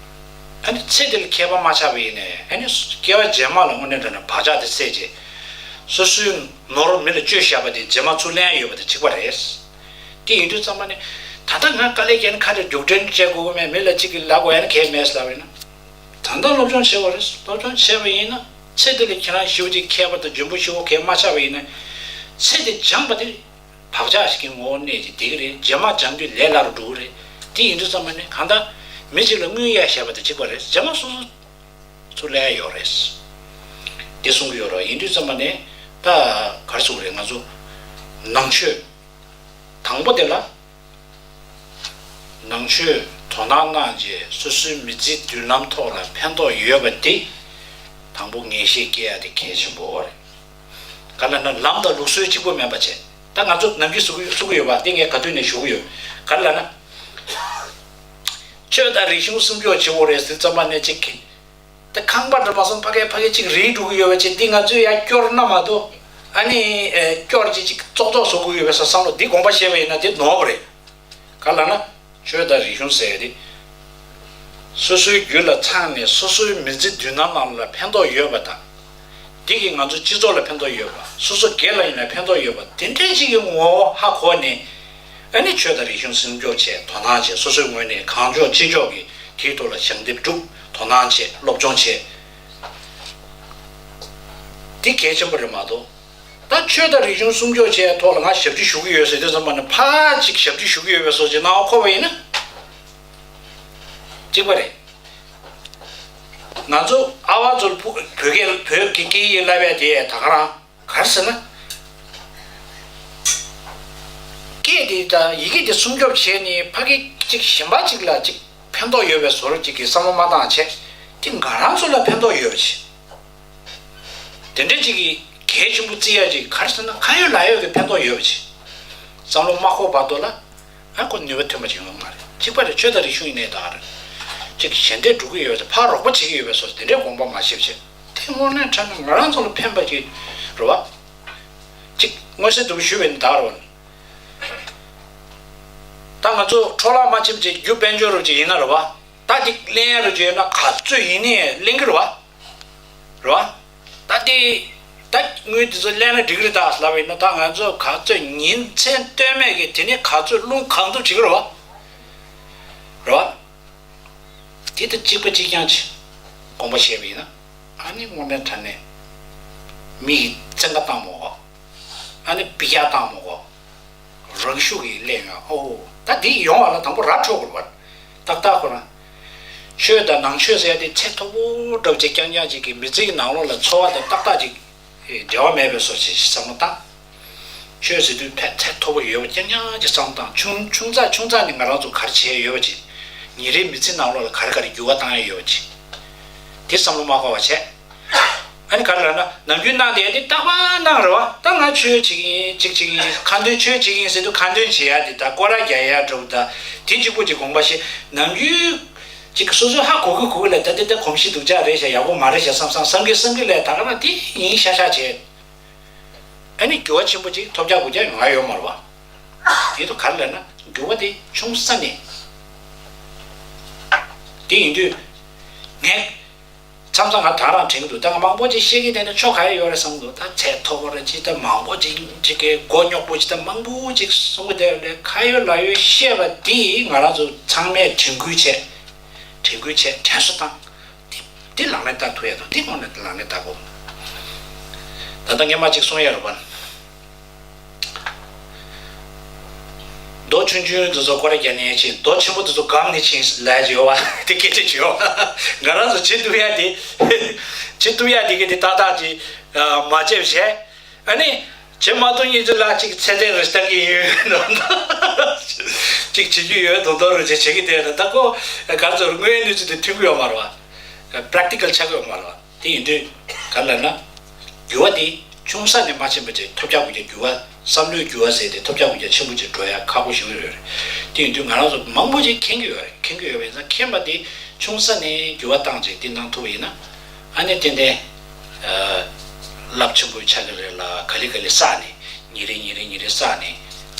ཨ་ནི་ཚེ་འདི་ལ་མཁས་པ་མ་ཆགས་པ་ཡིན་ནའི་ཨ་ནི་སྐྱེ་བ་རྗེས་མ་ལ་དངོས་གནས་དྲང་གནས་བག་ཆགས་དེ་སད་རྗེས། སོ་སོའི་ནོར་མི་ལ་བཅོལ་བཞག་པ་དེ་རྗེས་མ་ཚུར་ལེན་ཡ་ཡོད་པ་དང་གཅིག་པ་རེད། དེ་ཡིན་དུས་ཙམ་པ་ནི། ད་ལྟ་ང་དཀའ་ལས་བརྒྱབ་ནས་ཁ་བྲལ་རྒྱུགས་སྤྲོད་བྱེད་དགོས་ཀྱི་མེད། མི་ལ་གཅིག་གིས་ལབ་དགོས་ཡ་ནི་གལ་མེད་ལབ་ཡིན་ན། ད་ལྟ་སློབ་སྦྱོང་བྱེད་དགོས་རེད། སློབ་སྦྱོང་བྱས་པ་ཡིན་ན་ཚེ་འདི་ལ་ཁྱེད་རང་ཞེ་པོ་ཅིག་མཁས་པ་དང་འཇོན་པོ་ཞེ་པོ་གལ་མ་ཆགས་པ་ཡིན་ན། ཚེ་འདི་སྦྱངས་པ་དེ་བག་ཆགས་ཤིག་གི་ངོ་བོ་གནས་ཀྱི་བསྡད་ཀྱི་རེད། རྗེས་མ་སྦྱང་དུས་ལས་སླ་རུ་འགྲོ་གི་རེད། དེ་ཡིན་དུས་ཙམ་པ་ནི་གང་ལྟར་མི་གཅིག་ལ་དངུལ་གཡར་བཞག་པ་དང་གཅིག་པ་རེད། རྗེས་མ་སོ་སོ་ཚུར་ལེན་ཡ་ཡོད་རེད། དེ་གསུང་གི་ཡོད་རེད། ཡིན་དུས་ཙམ་པ་ནི་ད་ག་རེ་ཟེར་དགོས་རེད། ང་ཚོ་ནང་ཆོས་དང་པོ་དེ་ལ། ནང་ཆོས་དོ་སྣང་གནང་རྗེས་སོ་སོའི་མི་ཚེའི་མདུན་ལམ་ཐོག་ལ་ཕན་ཐོགས་ཡོད་པ་དེ། དང་པོ་ངེས་ཤེས་སྐྱེ་ཡ་དེ་གལ་ཆེན་པོ་རེད། ག་ལ་ན་ལམ་དང་ལུགས་སྲོལ་གཅིག་པོ་མིན་པ་བྱས། ད་ང་ཚོ་ནམ་རྒྱུན་ཟེར་གི་ཟེར་གི་ཡོད་པ་དེ་ངས་ག་དུས་ནས་ཞུ་གི་ཡོད། ག་ལ་ན། ཆོས་དང་རིག་གཞུང་སྲུང་སྐྱོབ་བྱེད་དགོས་རེད་ཟེར་ཙམ་པ་ནས་གཅིག་གིས། ད་ཁང་པ་འདྲ་མ་སོང་ཕ་གི་ཕ་གི་གཅིག་རིལ་འགྲོ་གི་ཡོད་པ་བྱས། འདི་ང་ཚོས་ཡར་སྐྱོར་ན་མ་གཏོགས། ཨ་ནི་ཨེ་སྐྱོར་གྱི་གཅིག་ཙོག་ཙོག་བཟོ་གི་ཡོད་པའི་བསམ་བློ་འདི་དགོངས་པ་བཞེས་པ་ཡིན་ན་དེ་ནོར་བ་རེད། ག་ལ་ན། ཆོས་དང་རིག་གཞུང་ཟེར་ཡ་དེ། སོ་སོའི་རྒྱུད་ལ་ཚང་ནས་སོ་སོའི་མི་ཚེ་མདུན་ལམ་ནང་ལ་ཕན་ཐོགས་ཡོད་པ་དང་། འདི་གིས་ང་ཚོ་སྤྱི་ཚོགས་ལ་ཕན་ཐོགས་ཡོད་པ། སོ་སོ་སྒེར་ལ་ཡིན་ན་ཕན་ཐོགས་ཡོད་པ། དེ་འདྲའི་ཅིག་གི་ངོ་བོ་ཧ་གོ་ནས། ཨ་ནི་ཆོས་དང་རིག་གཞུང་སྲུང་སྐྱོབ་བྱས། དོ་སྣང་བྱས། སོ་སོའི་ངོས་ནས་གང་ལྕོགས་ཅི་ལྕོགས་ཀྱིས་དེའི་ཐོག་ལ་ཞབས་འདེགས་སྒྲུབ། དོ་སྣང་བྱས། སློབ་སྦྱོང་བྱས། འདི་གལ་ཆེན་པོ་རེད་མ་གཏོགས། ད་ཆོས་དང་རིག་གཞུང་སྲུང་སྐྱོབ་བྱས་ཐོག་ལ་ང་ཞབས་ཕྱི་ཞུ་གི་ཡོད་ཟེར་དུས་ཙམ་པ་ནི། ཕར་ཅིག་ཞབས་ཕྱི་ཞུ་གི་ཡོད་པའི་བཟོ་ཅིག་སྣང་བ་འཁོར་བ་ཡིན་ན། གཅིག་པ་རེད། ང་ཚོ་ཨ་བ་ཚོར་བོད་སྐད་བོད་ཀྱི་སྐད་ཡིག་བསླབ་ཡ་དེ་ད་ག་རང་། ག་རེ་ཟེར་ན། སྐད་དེ་དང་ཡི་གེ་དེ་སྲུང་སྐྱོབ་བྱས་ནས་ཕ་གི་ཅིག་གཞན་པ་ཅིག་ལ་ཅིག་ཕན་ཐོགས་ཡོད་པའི་བཟོ་འདྲ་ཅིག་གི་བསམ་བློ་མ་བཏང་བྱས། དེ་ང་རང་ཚོ་ལ་ཕན་ཐོགས་ཡོད་པ་ཅིག་དེ་འདྲ་ཅིག་གི་གལ་ཆེན་པོ་བརྩི་ཡ་ཅིག་ག་རེ་ཟེར་ན། ཁ་ཡོད་ལག་ཡོད་ཀྱི་ཕན་ཐོགས་ཡོད་པ་ཅིག་བསམ་བློ་མ་འཁོར་བར་དུ་ལ། ཨ་ཁོ་ནུས་པ་ཐོན་པ་ཅིག་ཡོང་མ་རེད། གཅིག་པ་རེད། ཆོས་དང་རིག་གཞུང་ཡིན་ནའི་ད་ག་རེད། ཅིག་ཞལ་འདེབས་སྒྲུབ་ཀྱི་ཡོད་པ་ཅིག་ཕར་རོགས་པ་བྱེད་ཀྱི་ཡོད་པའི་བཟོ་དེ་འདྲའི་དགོངས་པ་མ་བཞེས་བྱས། དེ་དངོས་གནས་དྲང་གནས་ང་རང་ཚོ་ལ་ཕན་པ་ཅིག་རེད་བ། ཅིག་མངོན་གསལ་དོད་པོ་ཞུས་པ་ཡིན་ན་ད་ག་རེད་བ། ད་ང་ཚོ་འཕྲོ་བརླག་མ་ཕྱིན་ཅིག་རྒྱུ་དཔལ་འབྱོར་རུ་ཅིག་ཡིན་ན་རེད་བ། ད་འདི་ལེན་ཡ་རུ་ཅིག་ཡོད་ན་ག་ཚོད་ཡིན་ནའི་ལེན་གི་རེད་བ། རེད་བ། ད་འདི་ད་དངུལ་འདི་ཚོ་ལེན་ན་འགྲིག་གི་རེད་ད་ལབ་པ་ཡིན་ན། ད་ང་ཚོ་ག་ཚོད་ཉིན་མཚན་ལྟོས་མེད་ཀྱི་དེ་ནས་ག་ཚོད་རླུང་གང་ཐུབ་བྱེད་གི་རེད་བ། རེད་བ། དེ་དང་གཅིག་པ་གཅིག་རྐྱང་ཅིག་དགོངས་པ་བཞེས་པ་ཡིན་ན། ཨ་ནི་དངོས་གནས་དྲང་གནས་མི་ཡི་བཙན་བཀའ་བཏང་མ་དགོས། ཨ་ནི་འབུད་རྒྱག་བཏང་མ་དགོས། རང་ཤུགས་ཀྱིས་སླེབས་ཡོང་། ཨོ། ད་འདི་ཡོང་བ་ལ་དང་པོ་ར་འཕྲོད་དགོས་པ། ཏག་ཏག་ཁོ་རང་། ཆོས་དང་ནང་ཆོས་ཟེར་ཡ་དེ་ཚད་མཐོ་པོ་འདྲ་བོ་ཅིག་རྐྱང་རྐྱང་ཅིག་གིས་མི་ཚེའི་ནང་ལོགས་ལ་འཚོ་བ་དང་ཏག་ཏག་ཅིག་འབྲེལ་བ་མེད་པའི་བཟོ་ཅིག་བསམ་བློ་བཏང་། ཆོས་ཟེར་དུས་ཕན་ཚད་མཐོ་པོ་ཡོད་པ་རྐྱང་རྐྱང་ཅིག་བསམ་བློ་བཏང་། ཆུང་ཆུང་ཙག་ཆུང་ཙག་ནས་ང་རང་ཚོ་ག་རེ་བྱས་ཡོད་པ་ཅིག་ཉིན་རེའི་མི་ཚེའི་ནང་ལོགས་ལ་ག་རེ་ག་རེ་འགྱུར་བ་བཏང་ཡ་ཡོད་པ་ཅིག་དེ་བསམ་བློ་མ་འཁོར་བ་བྱས། ཨ་ནི་ག་རེ་ལབ་ན། ནམ་རྒྱུན་གནང་བསྡད་དེ་རྟག་པར་གནང་རེད་བ། ད་ང་ཆོས་བྱེད་ཀྱི་ཡིན། ཅིག་བྱེད་ཀྱི་ཡིན། ཁ་འདོན་ཆོས་བྱེད་ཀྱི་ཡིན་ཟེར་དུས་ཁ་འདོན་བྱེད་ཡ་དེ་དང་སྐོར་ར་རྒྱག་ཡ་འདྲ་བོ་དང་། དེ་གཅིག་པོ་ཅིག་དགོངས་པ་བཞེས། ནམ་རྒྱུན་ཅིག་སོ་སོ་ཧ་གོ་གི་གོ་གི་ལ། ད་དེ་ད་གོམས་གཤིས་སྡུག་ཅག་རེད་ཤག་ཡག་པོ་མ་རེད་ཤག་བསམ་བསམ་བསམ་གི་བསམ་གི་ལ་ད་ག་རང་དེ་ཡིན་ཤག་ཤག་བྱས། ཨ་ནི་འགྱུར་བ་ཆེན་པོ་ཅིག་ཐོབ་རྒྱག་དགོས་རྒྱག་ཡོང་ང་ཡོད་མ་རེད་བ། དེ་ཚོ་ག་རེ་ལབ་ན། འགྱུར་བ་དེ་ཆུང་ས་ནས། དེ་ཡིན་དུས་ངས། མཚམས་མཚམས་ང་ད་རང་དྲན་གྱི་འདུག་ད་ང་མང་པོ་ཅིག་བཤད་ཀྱི་བསྡད་ན་ཆོ་ག་ཡ་ཡོད་རེད་བསམ་གྱི་འདུག་ད་ཚད་མཐོ་པོ་རེད་ཅིག་ད་མང་པོ་ཅིག་ཅིག་གི་མགོ་རྙོག་པོ་ཅིག་ད་མང་པོ་ཅིག་གསུང་གི་བསྡད་པ་རེད། ཁ་ཡོད་ལག་ཡོད་བཤད་པ་འདིས་ང་རང་ཚོ་ཚང་མས་དྲན་སྐུལ་བྱས། དྲན་སྐུལ་བྱས། དྲན་གསོ་བཏང་། འདི་འདི་ལག་ལེན་བསྟར་ཐུབ་ཡ་འདུག་འདི་དངོས་གནས་ལག་ལེན་བསྟར་དགོས། ད་ལྟ་སྔས་མ་ཅིག་གསུང་ཡ་རེད་པ། རྡོ་ཆུང་ཆུང་དེ་ཚོ་སྐོར་ར་རྒྱག་ནས་ཕྱིན། རྡོ་ཆེན་པོ་དེ་ཚོ་སྒམ་ནས་ཕྱིན་ལབ་ཡ་ཅིག་ཡོད་པ། དེ་སྐད་ཆ་ཅིག་ཡོད་པ། ང་རང་ཚོ་བྱེད་ཐུབ་ཡ་དེ། བྱེད་ཐུབ་ཡ་དེ་གི་དེ་ཏག་ཏག་ཅིག་མ་བྱས་པ་བྱས། ཨ་ནི། བྱེད་མ་ཐུབ་མཁན་ཚོ་ལ་ཅིག་ཚད་ལྡན་རེ་བཏང་གི་ཡོད་མདོག་མདོག་ཅིག་བྱེད་རྒྱུ་ཡོད་མདོག་མདོག་རེ་བྱེད་བྱེད་ཀྱི་བསྡད་ན། ད་ཁོ་ག་ཚོད་དངོས་ཡོད་གནས་ཚུལ་དེ་མཐུན་གྱི་ཡོད་མ་རེད་པ། པེ་རེག་ཊི་ཀལ་ཆགས་ཀྱི་ཡོད་མ་རེད་པ། དེ་ཡིན་དུས་ག་རེ་ལབ་ན། འགྱུར་བ་དེ་ཆུང་ས་ནས་མ་ཕྱིན་པ་བྱས་ཐོབ་རྒྱག་དགོས་རྒྱུ། འགྱུར་བ། བསམ་བློའི་འགྱུར་བ་ཟེར་དེ་ཐོབ་རྒྱག་དགོས་རྒྱུ་ཆེན་པོ་ཅིག་འགྲོ་ཡ་ཁག་པོ་ཞིག་ཡོད་རེད། དེ་ཡིན་དུས་ང་རང་ཚོ་མང་པོ་ཅིག་མཁྱེན་གྱི་ཡོད་རེད། མཁྱེན་གྱི་ཡོད་པ་ཡིན་ཙང་མཁྱེན་པ་དེ་ཆུང་ས་ནས་འགྱུར་བ་བཏང་བྱས་དེ་གནང་ཐུབ་པ་ཡིན་ན། ཨ་ནི་ཏན་ཏན། ཨ། རླབས་ཆེན་པོ་ཆགས་ཀྱི་རེད་ལ། ག་ལེ་ག་ལེ་བསགས་ནས་ཉིན་རེ་ཉིན་རེ་ཉིན་རེ་བསགས་ནས་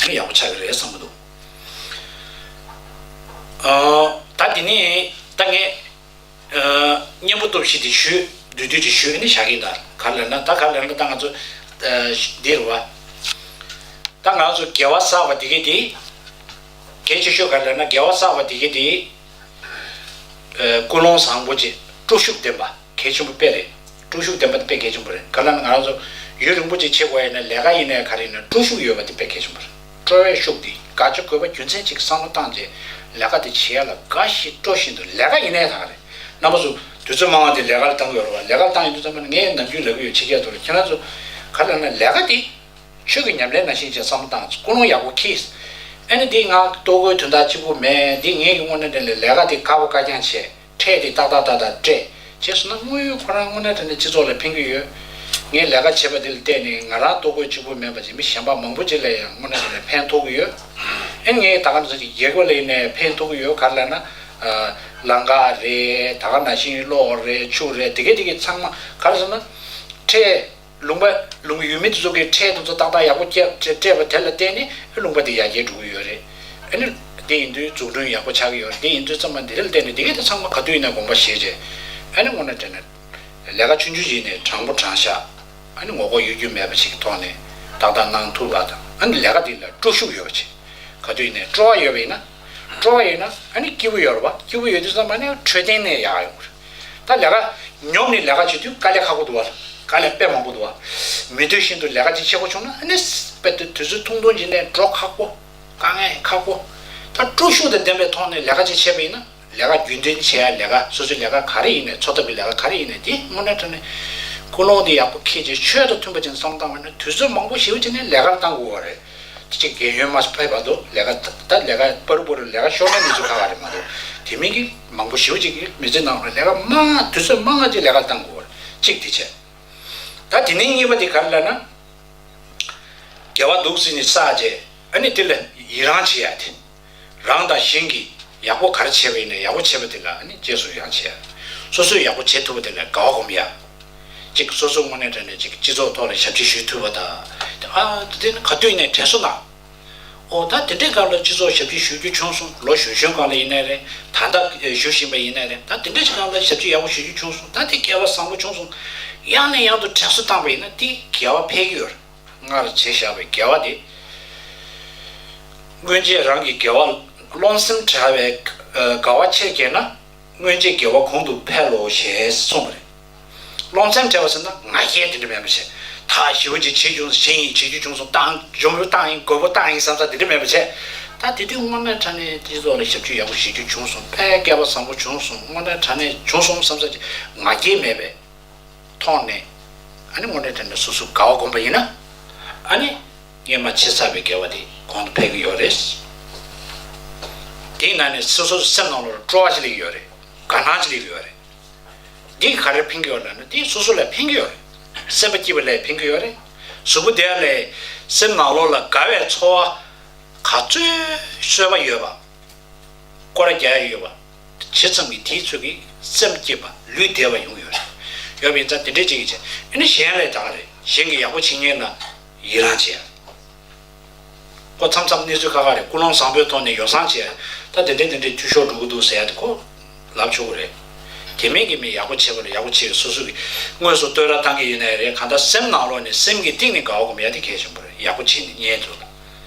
ཨ་ནི་ཡག་པོ་ཆགས་ཀྱི་རེད་བསམ་གྱི་འདུག་ཨ། ད་དེ་ནས་ད་ངས། ཨ། སྙན་པོ་སྟོབས་བཞི་དེ་ཞུས། བསྡུས་བསྡུས་ཅིག་ཞུས་ནས་བཞག་གི་ཡིན། ད་ག་རེ་ལབ་ན། ད་ག་རེ་ལབ་ན། ད་ང་ཚོ། ཨ། འདི་རེད་པ། ད་ང་ཚོ་དགེ་བ་བསགས་པ་དེ་གི་དེ། གལ་ཆེ་ཤོས་ག་རེ་ལབ་ན། དགེ་བ་བསགས་པ་དེ་གི་དེ། ཨ། ཀུན་སློང་བཟང་པོ་ཅིག་སྤྲོ་ཤུགས་ལྡན་པ་གལ་ཆེན་པོ་དཔེ་རེད། སྤྲོ་ཤུགས་ལྡན་པ་དེ་དཔེ་གལ་ཆེན་པོ་རེད། ག་རེ་ལབ་ན། ང་རང་ཚོ་ཡུན་རིང་པོ་ཅིག་བྱེད་དགོས་ཡ་ཡིན་ན། ལས་ཀ་ཡིན་ནའི་ག་རེ་ཡིན་ནའི་སྤྲོ་ཤུགས་ཡོད་པ་དེ་དཔེ་གལ་ཆེན་པོ་རེད། སྤྲོ་བའི་ཤུགས་དེ་དགག་བྱ་དགོས་པ་རྒྱུ་མཚན་ཅིག་བསམ་བློ་བཏང་རྗེས་ལས་ཀ་དེ་བྱེད་ཡ་ལ་དགའ་བཞིན་སྤྲོ་བཞིན་དུ། ལས་ཀ་ཡིན་ནའི་ད་ག་རེད། རྣམ་པ་ཚོ་དུས་ཚོད་མང་བ་དེ་ལས་ཀ་ལ་བཏང་གི་ཡོད་རེད་པ། ལས་ཀ་ལ་བཏང་ཡོང་དུས་ཙམ་པ་ནི་ངས་ནམ་རྒྱུན་ལབ་ཀྱི་ཡོད། ཕྱི་རྒྱལ་དུ་ལ་ཁྱེད་རང་ཚོ་ག་རེ་ལབ་ན། ལས་ཀ་དེ་ཆོས་ཀྱི་ཉམས་ལེན་ནང་བཞིན་བྱས་བསམ་བློ་བཏང་། ཀུན་སློང་ཡག་པོ་འཁྱེར། ཨ་ནི་དེ་ང་ལྟོ་གོས་དོན་དག་གཅིག་པུ་མེད། དེ་ངས་ཀྱི་དངོས་གནས་དྲང་གནས་ལས་ཀ་དེ་དགའ་པོ་དཀའ་རྐྱང་བྱས། ཁྲལ་དེ་ཏག་ཏག་ཏག་ཏག་སྤྲད། བྱས་སོང་ན་དངོས་ཡོད་ཁོ་རང་དངོས་གནས་དྲང་གནས་སྤྱི་ཚོགས་ལ་ཕན་གྱི་ཡོད། ངས་ལས་ཀ་བྱས་པ་དེ་ལ་བརྟེན་ནས་ང་རང་ལྟོ་གོས་གཅིག་པུ་མིན་པ་ཅིག་མི་གཞན་པ་མང་པོ་ཅིག་ལ་ཡང་དངོས་གནས་དྲང་གནས་ཕན་ཐོགས་ཀྱི་ཡོད། ཨེ་ངས་ད་ག་ནང་བཞིན་ཅིག་རྒྱལ་ཁབ་ལ་ཡིན་ནའི་ཕན་ཐོགས་ཀྱི་ཡོད། ག་རེ་ལབ་ན། ཨ། ལམ་ཁ་རེད། ད་ག་ནང་བཞིན་གློག་རེད། ཆུ་རེད། དེ་གས་དེ་གས་ཚང་མ་ག་རེ་ཟེར་ན། ཁྲལ། ལུང་པ། ལུང་ཡུལ་མི་དེ་ཚོ་གིས་ཁྲལ་དེ་ཚོ་ཏག་ཏག་ཡག་པོ་སྤྲད་སྤྲད་པ་དེ་ལ་བརྟེན་ནས་ལུང་པ་དེ་ཡར་རྒྱས་འགྲོ་གི་ཡོད་རེད། ཨ་ནི། འདི་ཡིན་དུས་འཛུགས་སྐྲུན་ཡག་པོ་ཆགས་ཀྱི་ཡོད་རེད། འདི་ཡིན་དུས་ཙམ་པ་འདི་རིགས་ལ་བརྟེན་ནས་འདི་གས་དེ་ཚང་མ་ག་དུས་ཡིན་ན་དགོངས་པ་བཞེས་རྗེས་ཨ་ནི་དངོས་གནས་དྲང་གནས་ལས་ཀ་ཆུང་ཆུང་ཞིག་ནས་དྲང་པོ་དྲང་བཞག་ཨ་ནི་ངོ་ལྐོག་གཡོ་སྒྱུ་མེད་པ་ཞིག་གི་ཐོག་ནས་ཏག་ཏག་གནང་ཐུབ་པ་དང་ཨ་ནི་ལས་ཀ་འདི་ལ་སྤྲོ་ཤུགས་ཡོད་པ་ཞིག་ག་དུས་ཡིན་ནའི་སྤྲོ་བ་ཡོད་པ་ཡིན་ན། སྤྲོ་བ་ཡོད་ན་ཨ་ནི་སྐྱིད་པོ་ཡོད་རེད་པ། སྐྱིད་པོ་ཡོད་དུས་ཙམ་པ་ནས་འཕྲོད་བསྟེན་ནས་ཡག་ཡོང་གི་རེད། ད་ལས་ཀ་ཉོབ་ནས་ལས་ཀ་བྱེད་དུས་དཀའ་ལས་ཁག་པོ་འདུག་བ། དཀའ་ལས་དཔེ་མང་པོ་འདུག་བ། མི་འདོད་བཞིན་དུ་ལས་ཀ་ཅིག་བྱེད་དགོས་བྱུང་ན་ཨ་ནི་དཔེ་དུས་དུས་ཚོད་ཐུང་ཐུང་ཅིག་ནས་འགྲོ་ཁག་པོ། དཀའ་ངལ་ཁག་པོ། ད་སྤྲོ་ཤུགས་དང་ལྡན་པའི་ཐོག་ནས་ལས་ཀ་ཅིག་བྱས་པ་ཡིན་ན་ལས་ཀ་རྒྱུན་འཛིན་བྱེད་ཡ་ལས་ཀ་སོ་སོའི་ལས་ཀ་ག་རེ་ཡིན་ནའི་འཚོ་ཐབས་ཀྱི་ལས་ཀ་ག་རེ་ཡིན་ནའི་དེ་དངོས་གནས་དྲང་གནས་ཀུན་སློང་དེ་ཡག་པོ་འཁྱེར་བྱས་ཆོས་དང་མཐུན་པ་ཅིག་བསམ་བཏང་བ་ཡིན་ན་དུས་ཚོད་མང་པོ་ཞེ་པོ་ཅིག་ནས་ལས་ཀར་བཏང་དགོས་པ་རེད། དེ་ཅིག་རྒན་ཡོལ་མ་ཕེབས་བར་དུ་ལས་ཀ་ད་ལས་ཀ་པ་རུ་པ་རུ་ལས་ཀ་ཤོར་ན་ནི་ཚོ་ཁག་ཁག་རེད་མ་གཏོགས་དེ་མིན་གྱི་མང་པོ་ཞེ་པོ་ཅིག་གིས་མི་ཚེ་ནང་ལ་ལས་ཀ་མང་དུས་ཚོད་མང་ང་ཅིག་ལས་ཀ་བཏང་དགོས་པ་རེད། གཅིག་དེ་བྱས། ད་དེ་ནས་གཉིས་པ་དེ་ག་རེ་ལབ་ན། དགེ་བ་འདུག་ཟེར་ནས་བསགས་རྗེས་ཨ་ནི་དེ་ལ་ཡི་རང་བྱེད་ཡ་དེ། རང་དང་གཞན་གྱིས་ཡག་པོ་ག་རེ་བྱས་པ་ཡིན་ན་ཡག་པོ་བྱས་པ་དེ་ལ་ཨ་ནི་རྗེས་སུ་ཡི་རང་བྱེད་ཡ། སོ་སོས་ཡག་པོ་བྱེད་ཐུབ་པ་དེ་ལ་དགའ་བ་སྒོམ་ཡ། གཅིག་སོ་སོ་དངོས་གནས་དྲང་གནས་གཅིག་སྤྱི་ཚོགས་ཐོག་ལ་ཞབས་ཕྱི་ཞུ་ཐུབ་པ་དང་། ཨ་དེ་ནི་ག་དུས་ནས་དྲན་གསོ་གནང་། ཨོ་ད་དེ་འདྲའི་སྒང་ལ་སྤྱི་ཚོགས་ཞབས་ཕྱི་ཞུ་རྒྱུ་བྱུང་སོང་། ལོ་གཞོན་གཞོན་སྒང་ལ་ཡིན་ནའི་རེད། ད་ལྟ་ཞུ་བཞིན་པ་ཡིན་ནའི་རེད། ད་དེ་འདྲའི་སྒང་ལ་ཞབས་ཕྱི་ཡག་པོ་ཞུ་རྒྱུ་བྱུང་སོང་། ད་དེ་སྐལ་བ་བཟང་པོ་བྱུང་སོང་། ཡང་ནས་ཡང་དུ་དྲན་གསོ་བཏང་པ་ཡིན་ན་དེ་དགེ་བ་འཕེལ་གྱི་ཡོད་རེད། སྔར་བྱས་བཞག་པའི་དགེ་བ་དེ། སྔོན་ཆད་རང་གི་དགེ་བ་རློམ་སེམས་བྲལ་བའི་དགའ་བ་ཆེར་སྐྱེས་ན། སྔོན་ཆད་དགེ་བ་གོང་དུ་འཕེལ་ལོ་ཞེས་གསུངས་པ་རེད། རློམ་སེམས་བྲལ་བ་ཟེར་ན་ང་རྒྱལ་དེ་འདྲ་མེད་པ་བྱས། ད་ཞེ་པོ་ཅིག་བྱེད་བྱུང་། བྱེད་ཡིན། བྱེད་རྒྱུ་བྱུང་སོང་། བཏང་། འཇོན་པོ་བཏང་ཡིན། དགོས་པོ་བཏང་ཡིན་བསམ་ས་དེ་འདྲ་མེད་པ་བྱས། ད་དེ་དུས་དངོས་གནས་དྲང་གནས་སྤྱི་ཚོགས་ལ་ཞབས་ཕྱི་ཡག་པོ་བྱེད་རྒྱུ་བྱུང་སོང་། དཔེ་སྐལ་བ་བཟང་པོ་བྱུང་སོང་། དངོས་གནས་དྲང་གནས་བྱུང་སོང་བསམ་ས་ཅིག་ང་རྒྱལ་མེད་པའི་ཐོག་ནས་ཨ་ནི་དངོས་གནས་དྲང་གནས་སོ་སོ་དགའ་བ་སྒོམ་པ་ཡིན་ན། ཨ་ནི་སྔོན་མ་བྱས་ཚར་བའི་དགེ་བ་དེ་གོང་དུ་འཕེལ་གྱི་ཡོད་རེད། དེའི་ནང་ནས་སོ་སོའི་སེམས་ནང་ལོགས་ལ་སྤྲོ་བ་ཅིག་སླེབས་ཀྱི་ཡོད་རེད། དགའ་སྣང་ཅིག་སླེབས་ཀྱི་ཡོད་རེད། འདི་ག་རེར་ཕན་གྱི་ཡོད་ལབ་ན་དེ་སོ་སོ་ལ་ཕན་གྱི་ཡོད་རེད། སེམས་པ་སྐྱིད་པ་ལ་ཕན་གྱི་ཡོད་རེད། གཟུགས་པོ་བདེ་བ་ལ། སེམས་ནང་ལོགས་ལ་དགའ་བའི་ཚོར་བ་ག་ཚོད་བཟོད་པ་ཡོད་པ། སྐོར་ར་རྒྱག་ཡ་ཡོད་པ། ཇི་ཙམ་གྱིས་དེའི་ཚོད་ཀྱིས་སེམས་སྐྱིད་པ་ལུས་བདེ་བ་ཡོང་གི་ཡོད་རེད། ཡོད་པ་ཡིན་ཙང་དེ་འདྲའི་ཅིག་གིས་བྱས། ཨ་ནི་གཞན་ལ་ད་ག་རེད། གཞན་གྱི་ཡག་པོ་བྱེད་མཁན་ལ་ཡི་རང་བྱེད་ཡ། ཁོ་མཚམས་མཚམས་གནས་ཚུལ་ཁག་ཁག་རེད། ཀུན་སློང་བཟང་པོའི་ཐོག་ནས་ཡོ་བསྲང་བྱས། ད་དེ་འདྲས་དེ་འདྲས་འཐུས་ཤོར་འགྲོ་གི་འདུག་ཟེར་ཡ་དེ་ཁོ་ལབ་ཆོག་གི་རེད། དེ་མིན་གྱི་མི་ཡག་པོ་བྱེད་པ་ལ་ཡག་པོ་བྱེད་པའི་སོ་སོ་གི་དངོས་སུ་བསྟོད་ར་བཏང་གི་ཡིན་ནའི་རེད། གང་ལྟར་སེམས་ནང་ལོགས་ནས་སེམས་ཀྱི་གཏིང་ནས་དགའ་བ་སྒོམ་ཡ་དེ་གལ་ཆེན་པོ་རེད། ཡག་པོ་བྱེད་ནས་ཉན་འདུག་ལ།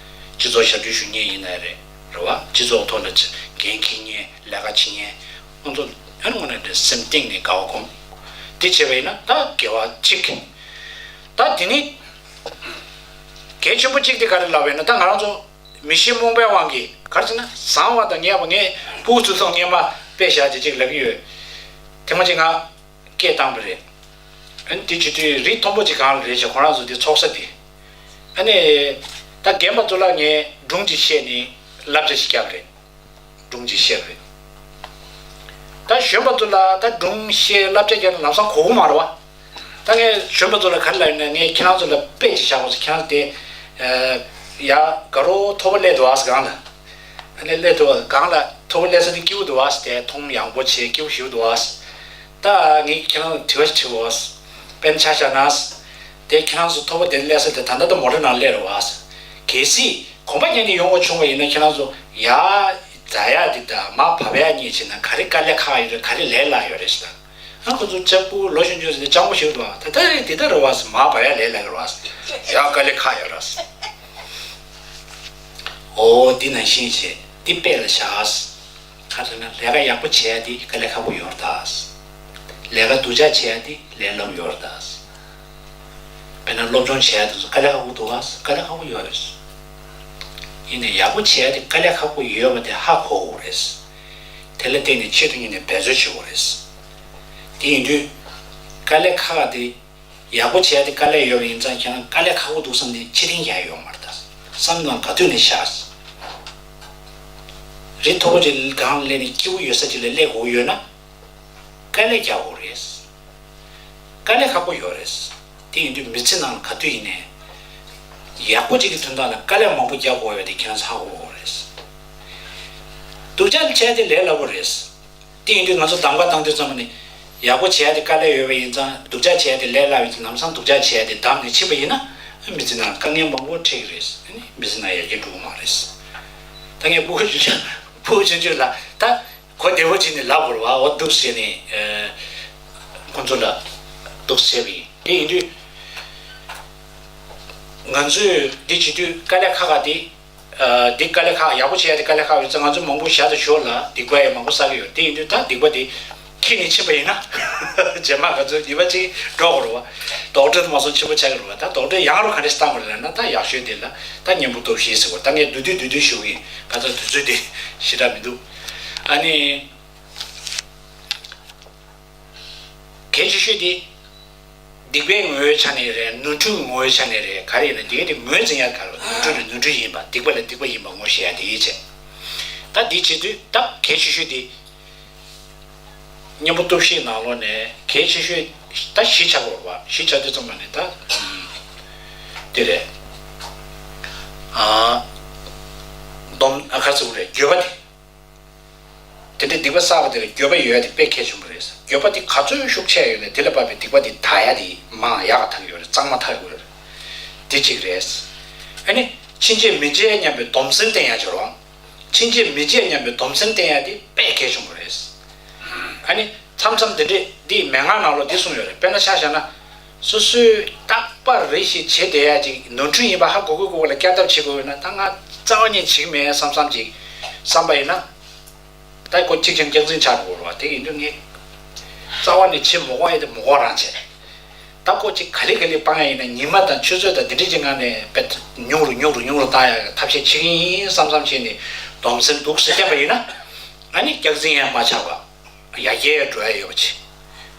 སྤྱི་ཚོགས་ཞབས་ཞུ་ཞུ་མཁན་ཡིན་ནའི་རེད། རེད་བ། སྤྱི་ཚོགས་ཐོག་ལ་འགན་འཁྱེར་མཁན། ལས་ཀ་བྱེད་མཁན། ཁོང་ཚོ་ཨ་ནི་དངོས་གནས་དྲང་སེམས་གཏིང་ནས་དགའ་བ་སྒོམ། དེ་བྱས་པ་ཡིན་ན་ད་དགེ་བ་གཅིག་ད་དེ་ནི་གལ་ཆེན་པོ་གཅིག་དེ་ག་རེ་ལབ་པ་ཡིན་ན། ད་ང་རང་ཚོ་མི་ཤེས་རྨོངས་པའི་དབང་གིས་ག་རེ་ཟེར་ན་བཟང་བ་དང་ངན་པ། ངས་ཕྲུ་གུ་ཚོ་ཚང་སྔོན་མ་དཔེ་བཞག་ཅིག་ཅིག་ལབ་ཀྱི་ཡོད། ཐེངས་མ་གཅིག་ང་སྐད་བཏང་པ་རེད། ཨ་ནི་དེ་བྱེད་དུས་རི་མཐོན་པོ་ཅིག་སྒང་ལ་རེད་བྱས། ཁོ་རང་ཚོ་དེ་ཚོགས་ས་དེ། ཨ་ནི་ད་རྒན་པ་ཚོ་ལ་ངས་སྒྲུང་ཅིག་བཤད་ནས་བསླབ་བྱ་ཞིག་བརྒྱབ་རེད། སྒྲུང་ཅིག་བཤད་རེད། ད་གཞོན་པ་ཚོ་ལ་ད་སྒྲུང་བཤད་བསླབ་བྱ་རྒྱག་ན་ལམ་སང་གོ་གི་མ་རེད་བ། ད་ངས་གཞོན་པ་ཚོ་ལ་ག་རེ་ལབ་ཡིན་ན། ངས་ཁྱེད་རང་ཚོ་ལ་དཔེ་ཅིག་བཞག་པ་ཚོ། ཁྱེད་རང་ཚོ་དེ་ཡ་དགའ་རོགས་མཐོ་པོ་སླེབས་འདུག་ཨ་སྒང་ལ། ཨ་ནི་སླེབས་འདུག་ཨ། སྒང་ལ་མཐོ་པོ་སླེབས་ས་དེ་སྐྱིད་པོ་འདུག་ཨ། དེ་མཐོང་ཡངས་པོ་བྱས་སྐྱིད་པོ་ཞིག་འདུག་ཨ། ད་ངས་ཁྱེད་རང་ཚོ་དྲི་བ་ཞིག་དྲི་འོ། དཔེར་ན་ཆ་བཞག་ན། དེ་ཁྱེད་རང་ཚོ་མཐོ་པོ་དེ་སླེབས་ས་དེ་ད་ལྟ་ད་མོ་ཊ་ནང་སླེབས་རེད་བ། གལ་སྲིད་གོམ་པ་བརྒྱབ་ནས་ཡོང་དགོས་བྱུང་བ་ཡིན་ན། ཁྱེད་རང་ཚོ་ཡར་འཛེག་ཡ་དེ་དང་མར་བབས་ཡ་གཉིས་བྱས་ན་ག་རེ་དཀའ་ལས་ཁག་ཡོད་རེད། ག་རེ་ལས་སླ་ཡོད་རེད་ཟེར། ཨ་ཁོ་ཚོ་ལྕགས་པོ་ལོ་གཞོན་གཞོན་ཟེར་ཏེ་སྤྱང་པོ་ཞིག་འདུག་ཨ། ད་ལྟ་རེད། དེ་ལྟར་རེད་བ་ཟེར། མར་བབས་ཡ་ལས་སླ་གི་རེད་བ་ཟེར། ཡ་དཀའ་ལས་ཁག་ཡོད་རེད་ཟེར། འོ་འདི་ནང་བཞིན་བྱས་འདི་དཔེ་ལ་བཞག་ཟེར། ག་རེ་ཟེར་ན་ལས་ཀ་ཡག་པོ་བྱེད་ཡ་དེ་དཀའ་ལས་ཁག་པོ་ཡོད་རེད་ད་ཟེར། ལས་ཀ་སྡུག་ཅག་བྱེད་ཡ་དེ་ལས་སླ་པོ་ཡོད་རེད་ད་ཟེར། དཔེར་ན་སློབ་སྦྱོང་བྱེད་ཡ་དེ་ཚོ་དཀའ་ལས་ཁག་པོ་འདུག་ཨ་ཟེར། དཀའ་ལས་ཁག་པོ་ཡོད་རེད་ཟེར། ཡིན་ནའི་ཡག་པོ་བྱེད་ཡ་དེ་དཀའ་ལས་ཁག་པོ་ཡོད་པ་དེ་ཧ་གོ་དགོས་རེད་ཟེར། དེ་ལ་བརྟེན་ནས་ཆེད་དུ་གཉེར་ནས་འབད་རྩོལ་བྱེད་དགོས་རེད་ཟེར། དེ་ཡིན་དུས་དཀའ་ལས་ཁག་དེ། ཡག་པོ་བྱས་ཏེ་དཀའ་ལས་ཡོད་པ་ཡིན་ཙང་། ཁྱེད་རང་དཀའ་ལས་ཁག་པོ་འདུག་བསམ་ནས་ཕྱིར་འཐེན་རྒྱག་ཡ་ཡོད་མ་རེད་ད། བསམ་ནང་ག་དུས་ནས་བཞག་རི་མཐོ་པོ་ཅིག་སྒང་ལ་སླེབས་ནས་སྐྱིད་པོ་ཡོད་ས་ཅིག་ལ་སླེབས་དགོས་ཡོད་ན། དཀའ་ལས་རྒྱག་དགོས་རེད། དཀའ་ལས་ཁག་པོ་ཡོད་རེད། དེ་ཡིན་དུས་མི་ཚེ་ནང་ལ་ག་དུས་ཡིན་ནའི་ཡག་པོ་ཅིག་གི་དོན་དག་ལ་དཀའ་ལས་མང་པོ་རྒྱག་དགོས་ཡོད་པ་དེ་ཁྱེད་རང་ཚོ་ཧ་གོ་དགོས་རེད། སྡུག་ཅག་བྱས་ཏེ་ལས་སླ་པོ་རེད། དེ་ཡིན་དུས་ང་ཚོ་གདམ་ག་བཏང་དུས་ཙམ་པ་ནས། ཡག་པོ་བྱས་ཏེ་དཀའ་ལས་ཡོད་པ་ཡིན་ཙང་། སྡུག་ཅག་བྱས་ཏེ་ལས་སླ་བ་ཡིན་ཙང་། ལམ་སང་སྡུག་ཅག་བྱས་ཏེ་བདམས་ནས་ཕྱིན་པ་ཡིན་ན། མི་ཚེ་ནང་དཀའ་ངལ་མང་པོ་འཕྲད་ཀྱི་རེད། མི་ཚེ་ནང་ཡར་རྒྱས་འགྲོ་གི་མ་རེད། ད་ངས་སྤུ་གུ་ཆུང་ཆུང་སྤུ་གུ་ཆུང་ཆུང་ལ་ད་གོ་བདེ་པོ་བྱས་ནས་ལབ་དགོས་རེད་བ། འོ་འདུག་སེ་བྱས་ནས་ཁོང་ཚོ་ལ་འདུག་སེ་བྱས་པ་ཡིན། དེ་ཡིན་དུས་ང་ཚོས་འདི་བྱེད་དུས་དཀའ་ལས་ཁག་ཁག་དེ། འདི་དཀའ་ལས་ཁག་ཡག་པོ་བྱེད་ཡ་དེ་དཀའ་ལས་ཁག་ཡོད་ཙང་ང་ཚོ་མང་པོ་ཞར་དུ་ཞོར་ལ་སྡིག་པ་ཡང་མང་པོ་བསགས་ཀྱི་ཡོད། དེ་ཡིན་དུས་ད་སྡིག་པ་དེ་ཁྱེར་ནས་ཕྱིན་པ་ཡིན་ན་རྗེས་མ་ང་ཚོ་ཉེས་པ་གཅིག་འགྲོ་དགོས་རེད་བ། རྡོག་ཁྲེས་མ་སོང་ཆེན་པོ་ཆགས་ཀྱི་རེད་བ། ད་རྡོག་ཁྲེས་ཡང་རུ་ག་འདྲས་བཏང་དགོས་རེད་ལབ་ན་ད་ཡག་ཤོས་དེ་ལ་ད་གཉེན་པོ་སྟོབས་བཞི་ཟེར་བ། ད་ངས་བསྡུས་བསྡུས་བསྡུས་བསྡུས་ཞུ་གི་ཡིན། ཁ་སང་དུས་ཚོད་དེ་ཞེ་དྲག་མི་འདུག་ཨ་ནི། གལ་ཆེ་ཤོས་དེ། སྡིག་པའི་ངོ་བོའི་ཆ་ནས་རེད། ནོར་འཁྲུལ་གྱི་ངོ་བོའི་ཆ་ནས་རེད། ག་རེ་ཡིན་ན་འདི་ག་དེ་ངོས་འཛིན་ཡ་ག་རེ། ནོར་འཁྲུལ་ལ་ནོར་འཁྲུལ་ཡིན་པ། སྡིག་པ་ལ་སྡིག་པ་ཡིན་པ་ངོ་ཤེས་ཡ་དེ་ཡིད་ཆེས། ད་འདི་བྱེད་དུས་ད་གལ་ཆེ་ཤོས་དེ། གཉེན་པོ་སྟོབས་བཞིའི་ནང་ལོགས་ནས་གལ་ཆེ་ཤོས་ད་བཞི་ཆགས་དགོས་རེད་བ། བཞི་ཆགས་དུས་ཙམ་པ་ནས་ད། དེ་རེད། ཨ། སྡོམ་ཨ་ག་ཚོད་རེད། འགྱོད་པ་དེ། དེ་འདྲའི་སྡིག་པ་བསགས་པ་དེ་ལ་འགྱོད་པ་ཡོད་ཡ་དེ་དཔེ་གལ་ཆེན་པོ་རེད། འགྱོད་པ་དེ་ག་ཚོད་ཤུགས་ཆེ་ཡོད་ན་དེ་ལ་དཔག་པའི་སྡིག་པ་དེ་དག་ཡ་དེ་མང་ཡག་ག་དག་ཡོད་རེད། གཙང་མ་དག་ཡོད་རེད། དེ་གཅིག་རེད། ཨ་ནི་ཕྱིན་ཆད་མི་བྱེད་སྙམ་པའི་སྡོམ་སེམས་བསྟེན་ཡ་བྱེད་རོགས། ཕྱིན་ཆད་མི་བྱེད་སྙམ་པའི་སྡོམ་སེམས་བསྟེན་ཡ་དེ་དཔེ་གལ་ཆེན་པོ་རེད། ཨ་ནི་མཚམས་མཚམས་དེ་འདྲས་འདི་མན་ངག་ནང་ལོགས་འདི་གསུངས་ཡོད་རེད། དཔེར་ན་ཆ་བཞག་ན། སོ་སོས་རྟག་པར་རེ་ཞིག་བྱེད་བསྡད་ཡ་ཅིག་ནོར་འཁྲུལ་ཡིན་པ་ཧ་གོ་གི་གོ་གི་ལ་བསྐྱར་ལྡབ་བྱེད་དགོས་ཡོད་ན་ད་ང་རྩ་བ་ནས་བྱེད་ཀྱི་མེད་བསམ་བསམ་ཅིག་བསམ་པ་ཡིན་ན། ད་ཁོ་གཅིག་ཀྱང་སྐྱག་རྫུན་ཆགས་འགྲོ་གི་རེད་བ། དེ་ཡིན་དུས་ངས་རྩ་བ་ནས་བྱེད་མི་དགོས་ཡ་དེ་མི་དགོས་རང་བྱས། ད་ཁོ་གཅིག་ག་ལེ་ག་ལེ་སྤང་ཡ་ཡིན་ན་ཉི་མ་དང་ཆུ་ཚོད་དང་འདི་འདྲ་ཅིག་ངང་ནས་དཔེ་ཉུང་རུ་ཉུང་རུ་ཉུང་རུ་བཏང་ཡ་ཐབས་ཤེས་བྱེད་ཀྱི་ཡིན་བསམ་བསམ་བྱས་ནས་སྡོམ་སེམས་འདུག་སེ་བསྟེན་པ་ཡིན་ན། ཨ་ནི་སྐྱག་རྫུན་ཡང་མ་ཆགས་པ། ཡར་རྒྱས་འགྲོ་ཡ་ཡོད་པ་ཅིག་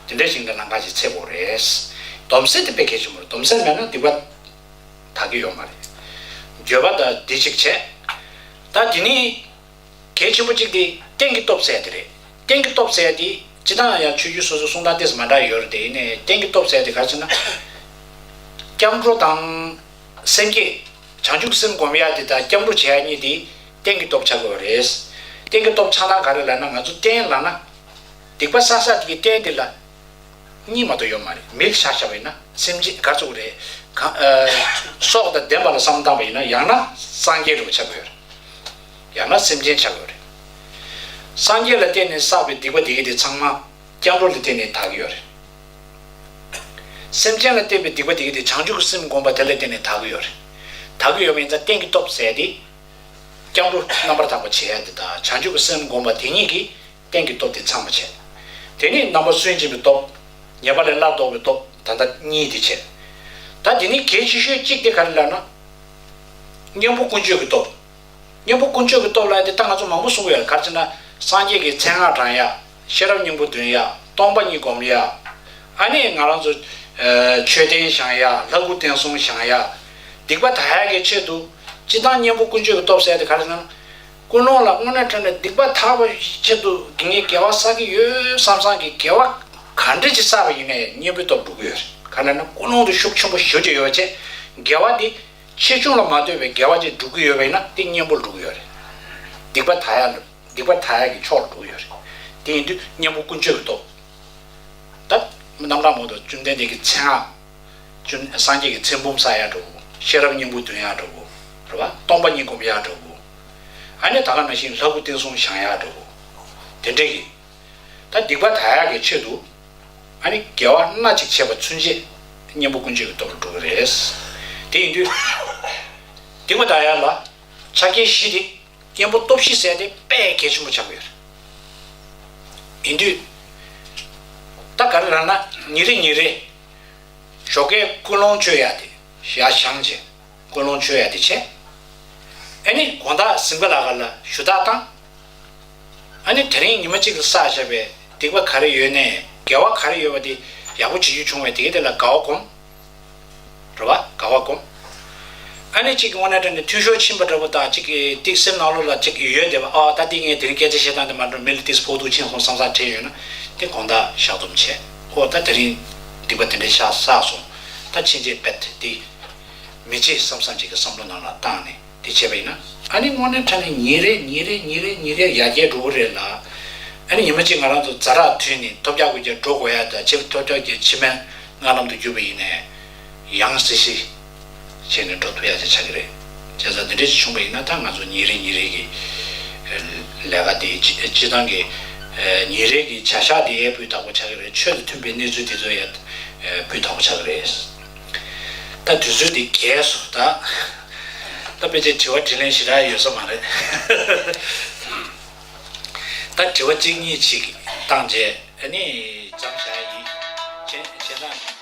དེ་འདྲ་ཞིག་ལ་ལམ་ཁ་ཅིག་འཚོལ་དགོས་རེད། སྡོམ་སེམས་དེ་དཔེ་གལ་ཆེན་པོ་རེད། སྡོམ་སེམས་མེད་ན་སྡིག་པ་དག་གི་ཡོད་མ་རེད། འགྱོད་པ་དང་འདི་གཅིག་བྱས། ད་འདི་ནི་གལ་ཆེན་པོ་གཅིག་དེ་རྟེན་གྱི་སྟོབས་ཟེར་ཡ་དེ་རེད། རྟེན་གྱི་སྟོབས་ཟེར་ཡ་དེ་སྤྱིར་བཏང་ཡང་ཆོས་བརྒྱུད་སོ་སོའི་གསུང་སྟངས་ཏོག་ཙམ་མ་འདྲ་ཡོད་རེད། དེ་ཡིན་ནའི་རྟེན་གྱི་སྟོབས་ཟེར་ཡ་དེ་ག་རེ་ཟེར་ན། སྐྱབས་འགྲོ་དང་། སེམས་བསྐྱེད། བྱང་ཆུབ་སེམས་སྒོམ་ཡ་དེ་དང་སྐྱབས་འགྲོ་བྱེད་ཡ་གཉིས་དེ་རྟེན་གྱི་སྟོབས་ཆགས་དགོས་པ་རེད། རྟེན་གྱི་སྟོབས་ཆགས་སྟངས་ག་རེ་ལབ་ན་ང་ཚོ་རྟེན་ལབ་ན། སྡིག་པ་བསགས་བསགས་དེ་གི་རྟེན་དེ་ལ། གཉིས་མ་གཏོགས་ཡོད་མ་རེད། མི་ལ་ཆ་བཞག་པ་ཡིན་ན་སེམས་ཅན་ག་ཚོད་རེད། གང་། ཨ། སྲོག་དང་ལྡན་པ་ལ་བསམ་བཏང་བ་ཡིན་ན་ཡང་ན་སངས་རྒྱས་རུ་ཆགས་དགོས་རེད། ཡང་ན་སེམས་ཅན་ཆགས་དགོས་རེད། སངས་རྒྱས་ལ་བརྟེན་ནས་བསགས་པའི་སྡིག་པ་དེ་གི་དེ་ཚང་མ་སྐྱབས་འགྲོ་ལ་བརྟེན་ནས་དག་གི་ཡོད་རེད། སེམས་ཅན་ལ་བརྟེན་པའི་སྡིག་པ་དེ་གི་དེ་བྱང་ཆུབ་ཀྱི་སེམས་བསྒོམ་པ་དེ་ལ་བརྟེན་ནས་དག་གི་ཡོད་རེད། དག་གི་ཡོད་པ་ཡིན་ཙང་རྟེན་གྱི་སྟོབས་ཟེར་ཏེ། སྐྱབས་འགྲོ་རྣམ་པར་དག་པ་བྱེད་ཡ་དེ་དང་བྱང་ཆུབ་ཀྱི་སེམས་བསྒོམ་པ་དེ་གཉིས་ཀྱིས་རྟེན་གྱི་སྟོབས་དེ་ཚང་མ་བྱས། དེ་ནས་རྣམ་པར་སུན་འབྱིན་པའི་སྟོབས། ཉེས་པ་ལས་སླར་ལྡོག་པའི་སྟོབས་ད་ལྟ་གཉིས་དེ་བྱས། ད་དེ་ནས་གལ་ཆེ་ཤོས་གཅིག་དེ་ག་རེ་ལབ་ན། གཉེན་པོ་ཀུན་སྤྱོད་ཀྱི་སྟོབས། གཉེན་པོ་ཀུན་སྤྱོད་ཀྱི་སྟོབས་ལ་དེ་ད་ང་ཚོ་མང་པོ་གསུང་གི་ཡོད། ག་རེ་ཟེར་ན་སངས་རྒྱས་ཀྱི་མཚན་སྔགས་བགྲང་ཡ། ཤེས་རབ་སྙིང་པོ་འདོན་ཡ། སྟོང་པ་ཉིད་སྒོམ་ཡ། ཨ་ནི་ང་རང་ཚོ། ཨ། མཆོད་རྟེན་བཞེངས་ཡ། ལྷ་སྐུ་བསྟན་སྲུང་བཞེངས་ཡ། སྡིག་པ་དག་ཡ་གི་ཆེད་དུ། སྤྱིར་བཏང་གཉེན་པོ་ཀུན་སྤྱོད་ཀྱི་སྟོབས་ཟེར་ཡ་དེ་ག་རེ་ཟེར་ན། ཀུན་སློང་ལ་དངོས་གནས་དྲང་གནས་སྡིག་པ་དག་པའི་ཆེད་དུ་ངས་དགེ་བ་བསགས་ཀྱི་ཡོད་བསམ་བསམ་གྱི་དགེ་བ་ག་འདྲ་ཅིག་བསགས་པ་ཡིན་ནའི་གཉེན་པོའི་སྟོབས་འགྲུབ་ཀྱི་ཡོད་རེད། ག་རེ་ལབ་ན་ཀུན་སློང་དེ་ཤུགས་ཆེན་པོ་ཞེ་པོ་ཅིག་ཡོད་པ་བྱས། དགེ་བ་དེ་ཆེ་ཆུང་ལ་མ་ལྟོས་པའི་དགེ་བ་ཅིག་འགྲུབ་ཀྱི་ཡོད་པ་ཡིན་ན་དེ་གཉེན་པོ་འགྲུབ་ཀྱི་ཡོད་རེད། སྡིག་པ་དག་ཡ་ལ་སྡིག་པ་དག་ཡ་གི་ཕྱོགས་ལ་འགྲོ་གི་ཡོད་རེད། དེ་ཡིན་དུས་གཉེན་པོ་ཀུན་སྤྱོད་ཀྱི་སྟོབས། ད་རྣམ་གྲངས་མང་དུ་བཅོམ་ལྡན་འདས་ཀྱི་མཚན་སྔགས། བཅོམ་སངས་རྒྱས་ཀྱི་མཚན་འབུམ་བསགས་ཡ་འདྲ་བོ། ཤེས་རབ་སྙིང་པོ་འདོན་ཡ་འདྲ་བོ། རེད་བ། སྟོང་པ་ཉིད་སྒོམ་ཡ་འདྲ་བོ། ཨ་ནི་ད་ག་ནང་བཞིན་ལྷ་སྐུ་བསྟན་སྲུང་བཞེངས་ཡ་འདྲ་བོ། དེ་འདྲས་ཀྱི། ད་སྡིག་པ་དག་ཡག་གི་ཆེད་དུ། ཨ་ནི་དགེ་བ་སྣ་གཅིག་བྱས་པ་ཚུན་ཆད་གཉེན་པོ་ཀུན་སྤྱོད་ཀྱི་སྟོབས་ལ་འགྲོ་གི་རེད། དེ་ཡིན་དུས། སྡིག་པ་དག་ཡག་ལ་ཕྱག་རྒྱ་བཞི་དེ་གཉེན་པོ་སྟོབས་བཞི་ཟེར་དེ་དཔེ་གལ་ཆེན་པོ་ཆགས་ཀྱི་ཡོད་རེད། ཡིན་དུས། ད་ག་རེ་ལབ་ན་ཉིན་རེ་ཉིན་རེ། ཞོགས་ཀས་ཀུན་སློང་བཅོས་ཡ་དེ་ཞག་བཞག་བྱས། ཀུན་སློང་བཅོས་ཡ་དེ་བྱས། ཨ་ནི་དགོང་དག་གཟིམ་ཁ་ལ་ག་ལ་ཞུ་དག་བཏང་། ཨ་ནི་དེ་རིང་ཉི་མ་གཅིག་ལ་བསགས་བཞག་པའི་སྡིག་པ་ག་རེ་ཡོད་ནའི་དགེ་བ་ག་རེ་ཡོད་པ་དེ་ཡག་པོ་བྱེད་རྒྱུ་བྱུང་བས་དེ་ག་དེ་ལ་དགའ་བ་སྒོམ། རེད་བ། དགའ་བ་སྒོམ། ཨ་ནི་གཅིག་གི་དངོས་གནས་དྲང་གནས་འཐུས་ཤོར་ཕྱིན་པ་འདྲ་པོ་དང་གཅིག་གི་ཏིག་སེམས་ནང་ལོགས་ལ་གཅིག་གི་ཡོད་བསྡད་པ། ཨ་ད་འདི་ངས་དེ་རིང་སྐད་ཆ་བཤད་སྟངས་དེ་མ་འགྲོ་མི་ལ་ཏིག་སྤོ་ཐུག་ཕྱིན་སོང་བསམ་བསམ་དྲན་ཡོད་ན་དེ་དགོང་དག་བཞག་སྡོམ་བྱས། ཨོ་ད་དེ་རིང་སྡིག་པ་དེ་འདྲའི་ཤ་བསགས་སོང་། ད་ཕྱིན་ཆད་རྦད་དེ་མི་བྱེད་བསམ་བསམ་ཅིག་གི་བསམ་བློ་ནང་ལ་བཏང་ནས་དེ་བྱས་པ་ཡིན་ན། ཨ་ནི་དངོས་གནས་དྲང་གནས་ཉིན་རེ་ཉིན་རེ་ཉིན་རེ་ཉིན་རེ་ཡར་རྒྱས་འགྲོ་གི་རེད་ལ། ཨ་ནི་ཉི་མ་གཅིག་ང་རང་ཚོ་ཛ་དྲག་དུས་ནས་ཐོལ་རྒྱག་གུ་རྒྱག་འགྲོ་དགོས་ཡ་ད་ཆེ་ཐོལ་རྒྱག་གི་ཕྱི་མའི་སྔ་ལམ་དུ་གྱུར་པ་ཡིན་ནའི། ཡང་སེ་སེ་བྱས་ནས་འགྲོ་ཐུབ་ཡ་ཅིག་ཆགས་ཀྱི་རེད། བྱས་ཙང་འདི་འདྲ་ཞིག་བྱུང་བ་ཡིན་ན། ད་ང་ཚོ་ཉིན་རེ་ཉིན་རེ་གི་ལས་ཀ་དེ་སྤྱི་སྤྱི་བཏང་གི་ཉིན་རེ་གི་བྱ་གཞག་དེ་ཡང་སྤུས་དག་པོ་ཆགས་ཀྱི་རེད། ཆོས་དང་མཐུན་པའི་གནས་ཚུལ་དེ་ཚོ་ཡང་སྤུས་དག་པོ་ཆགས་ཀྱི་རེད། ད་དུས་ཚོད་དེ་རྒས་སོང་། ད་ད་ཕལ་ཆེར་དྲི་བ་དྲིས་ལན་ཞེ་དྲག་ཡོད་ས་མ་རེད། ད་དྲི་བ་གཅིག་གཉིས་ཅིག་བཏང་རྗེས་ཨ་ནི་མཚམས་བཞག་ཡིན། བྱས་བྱས་ན།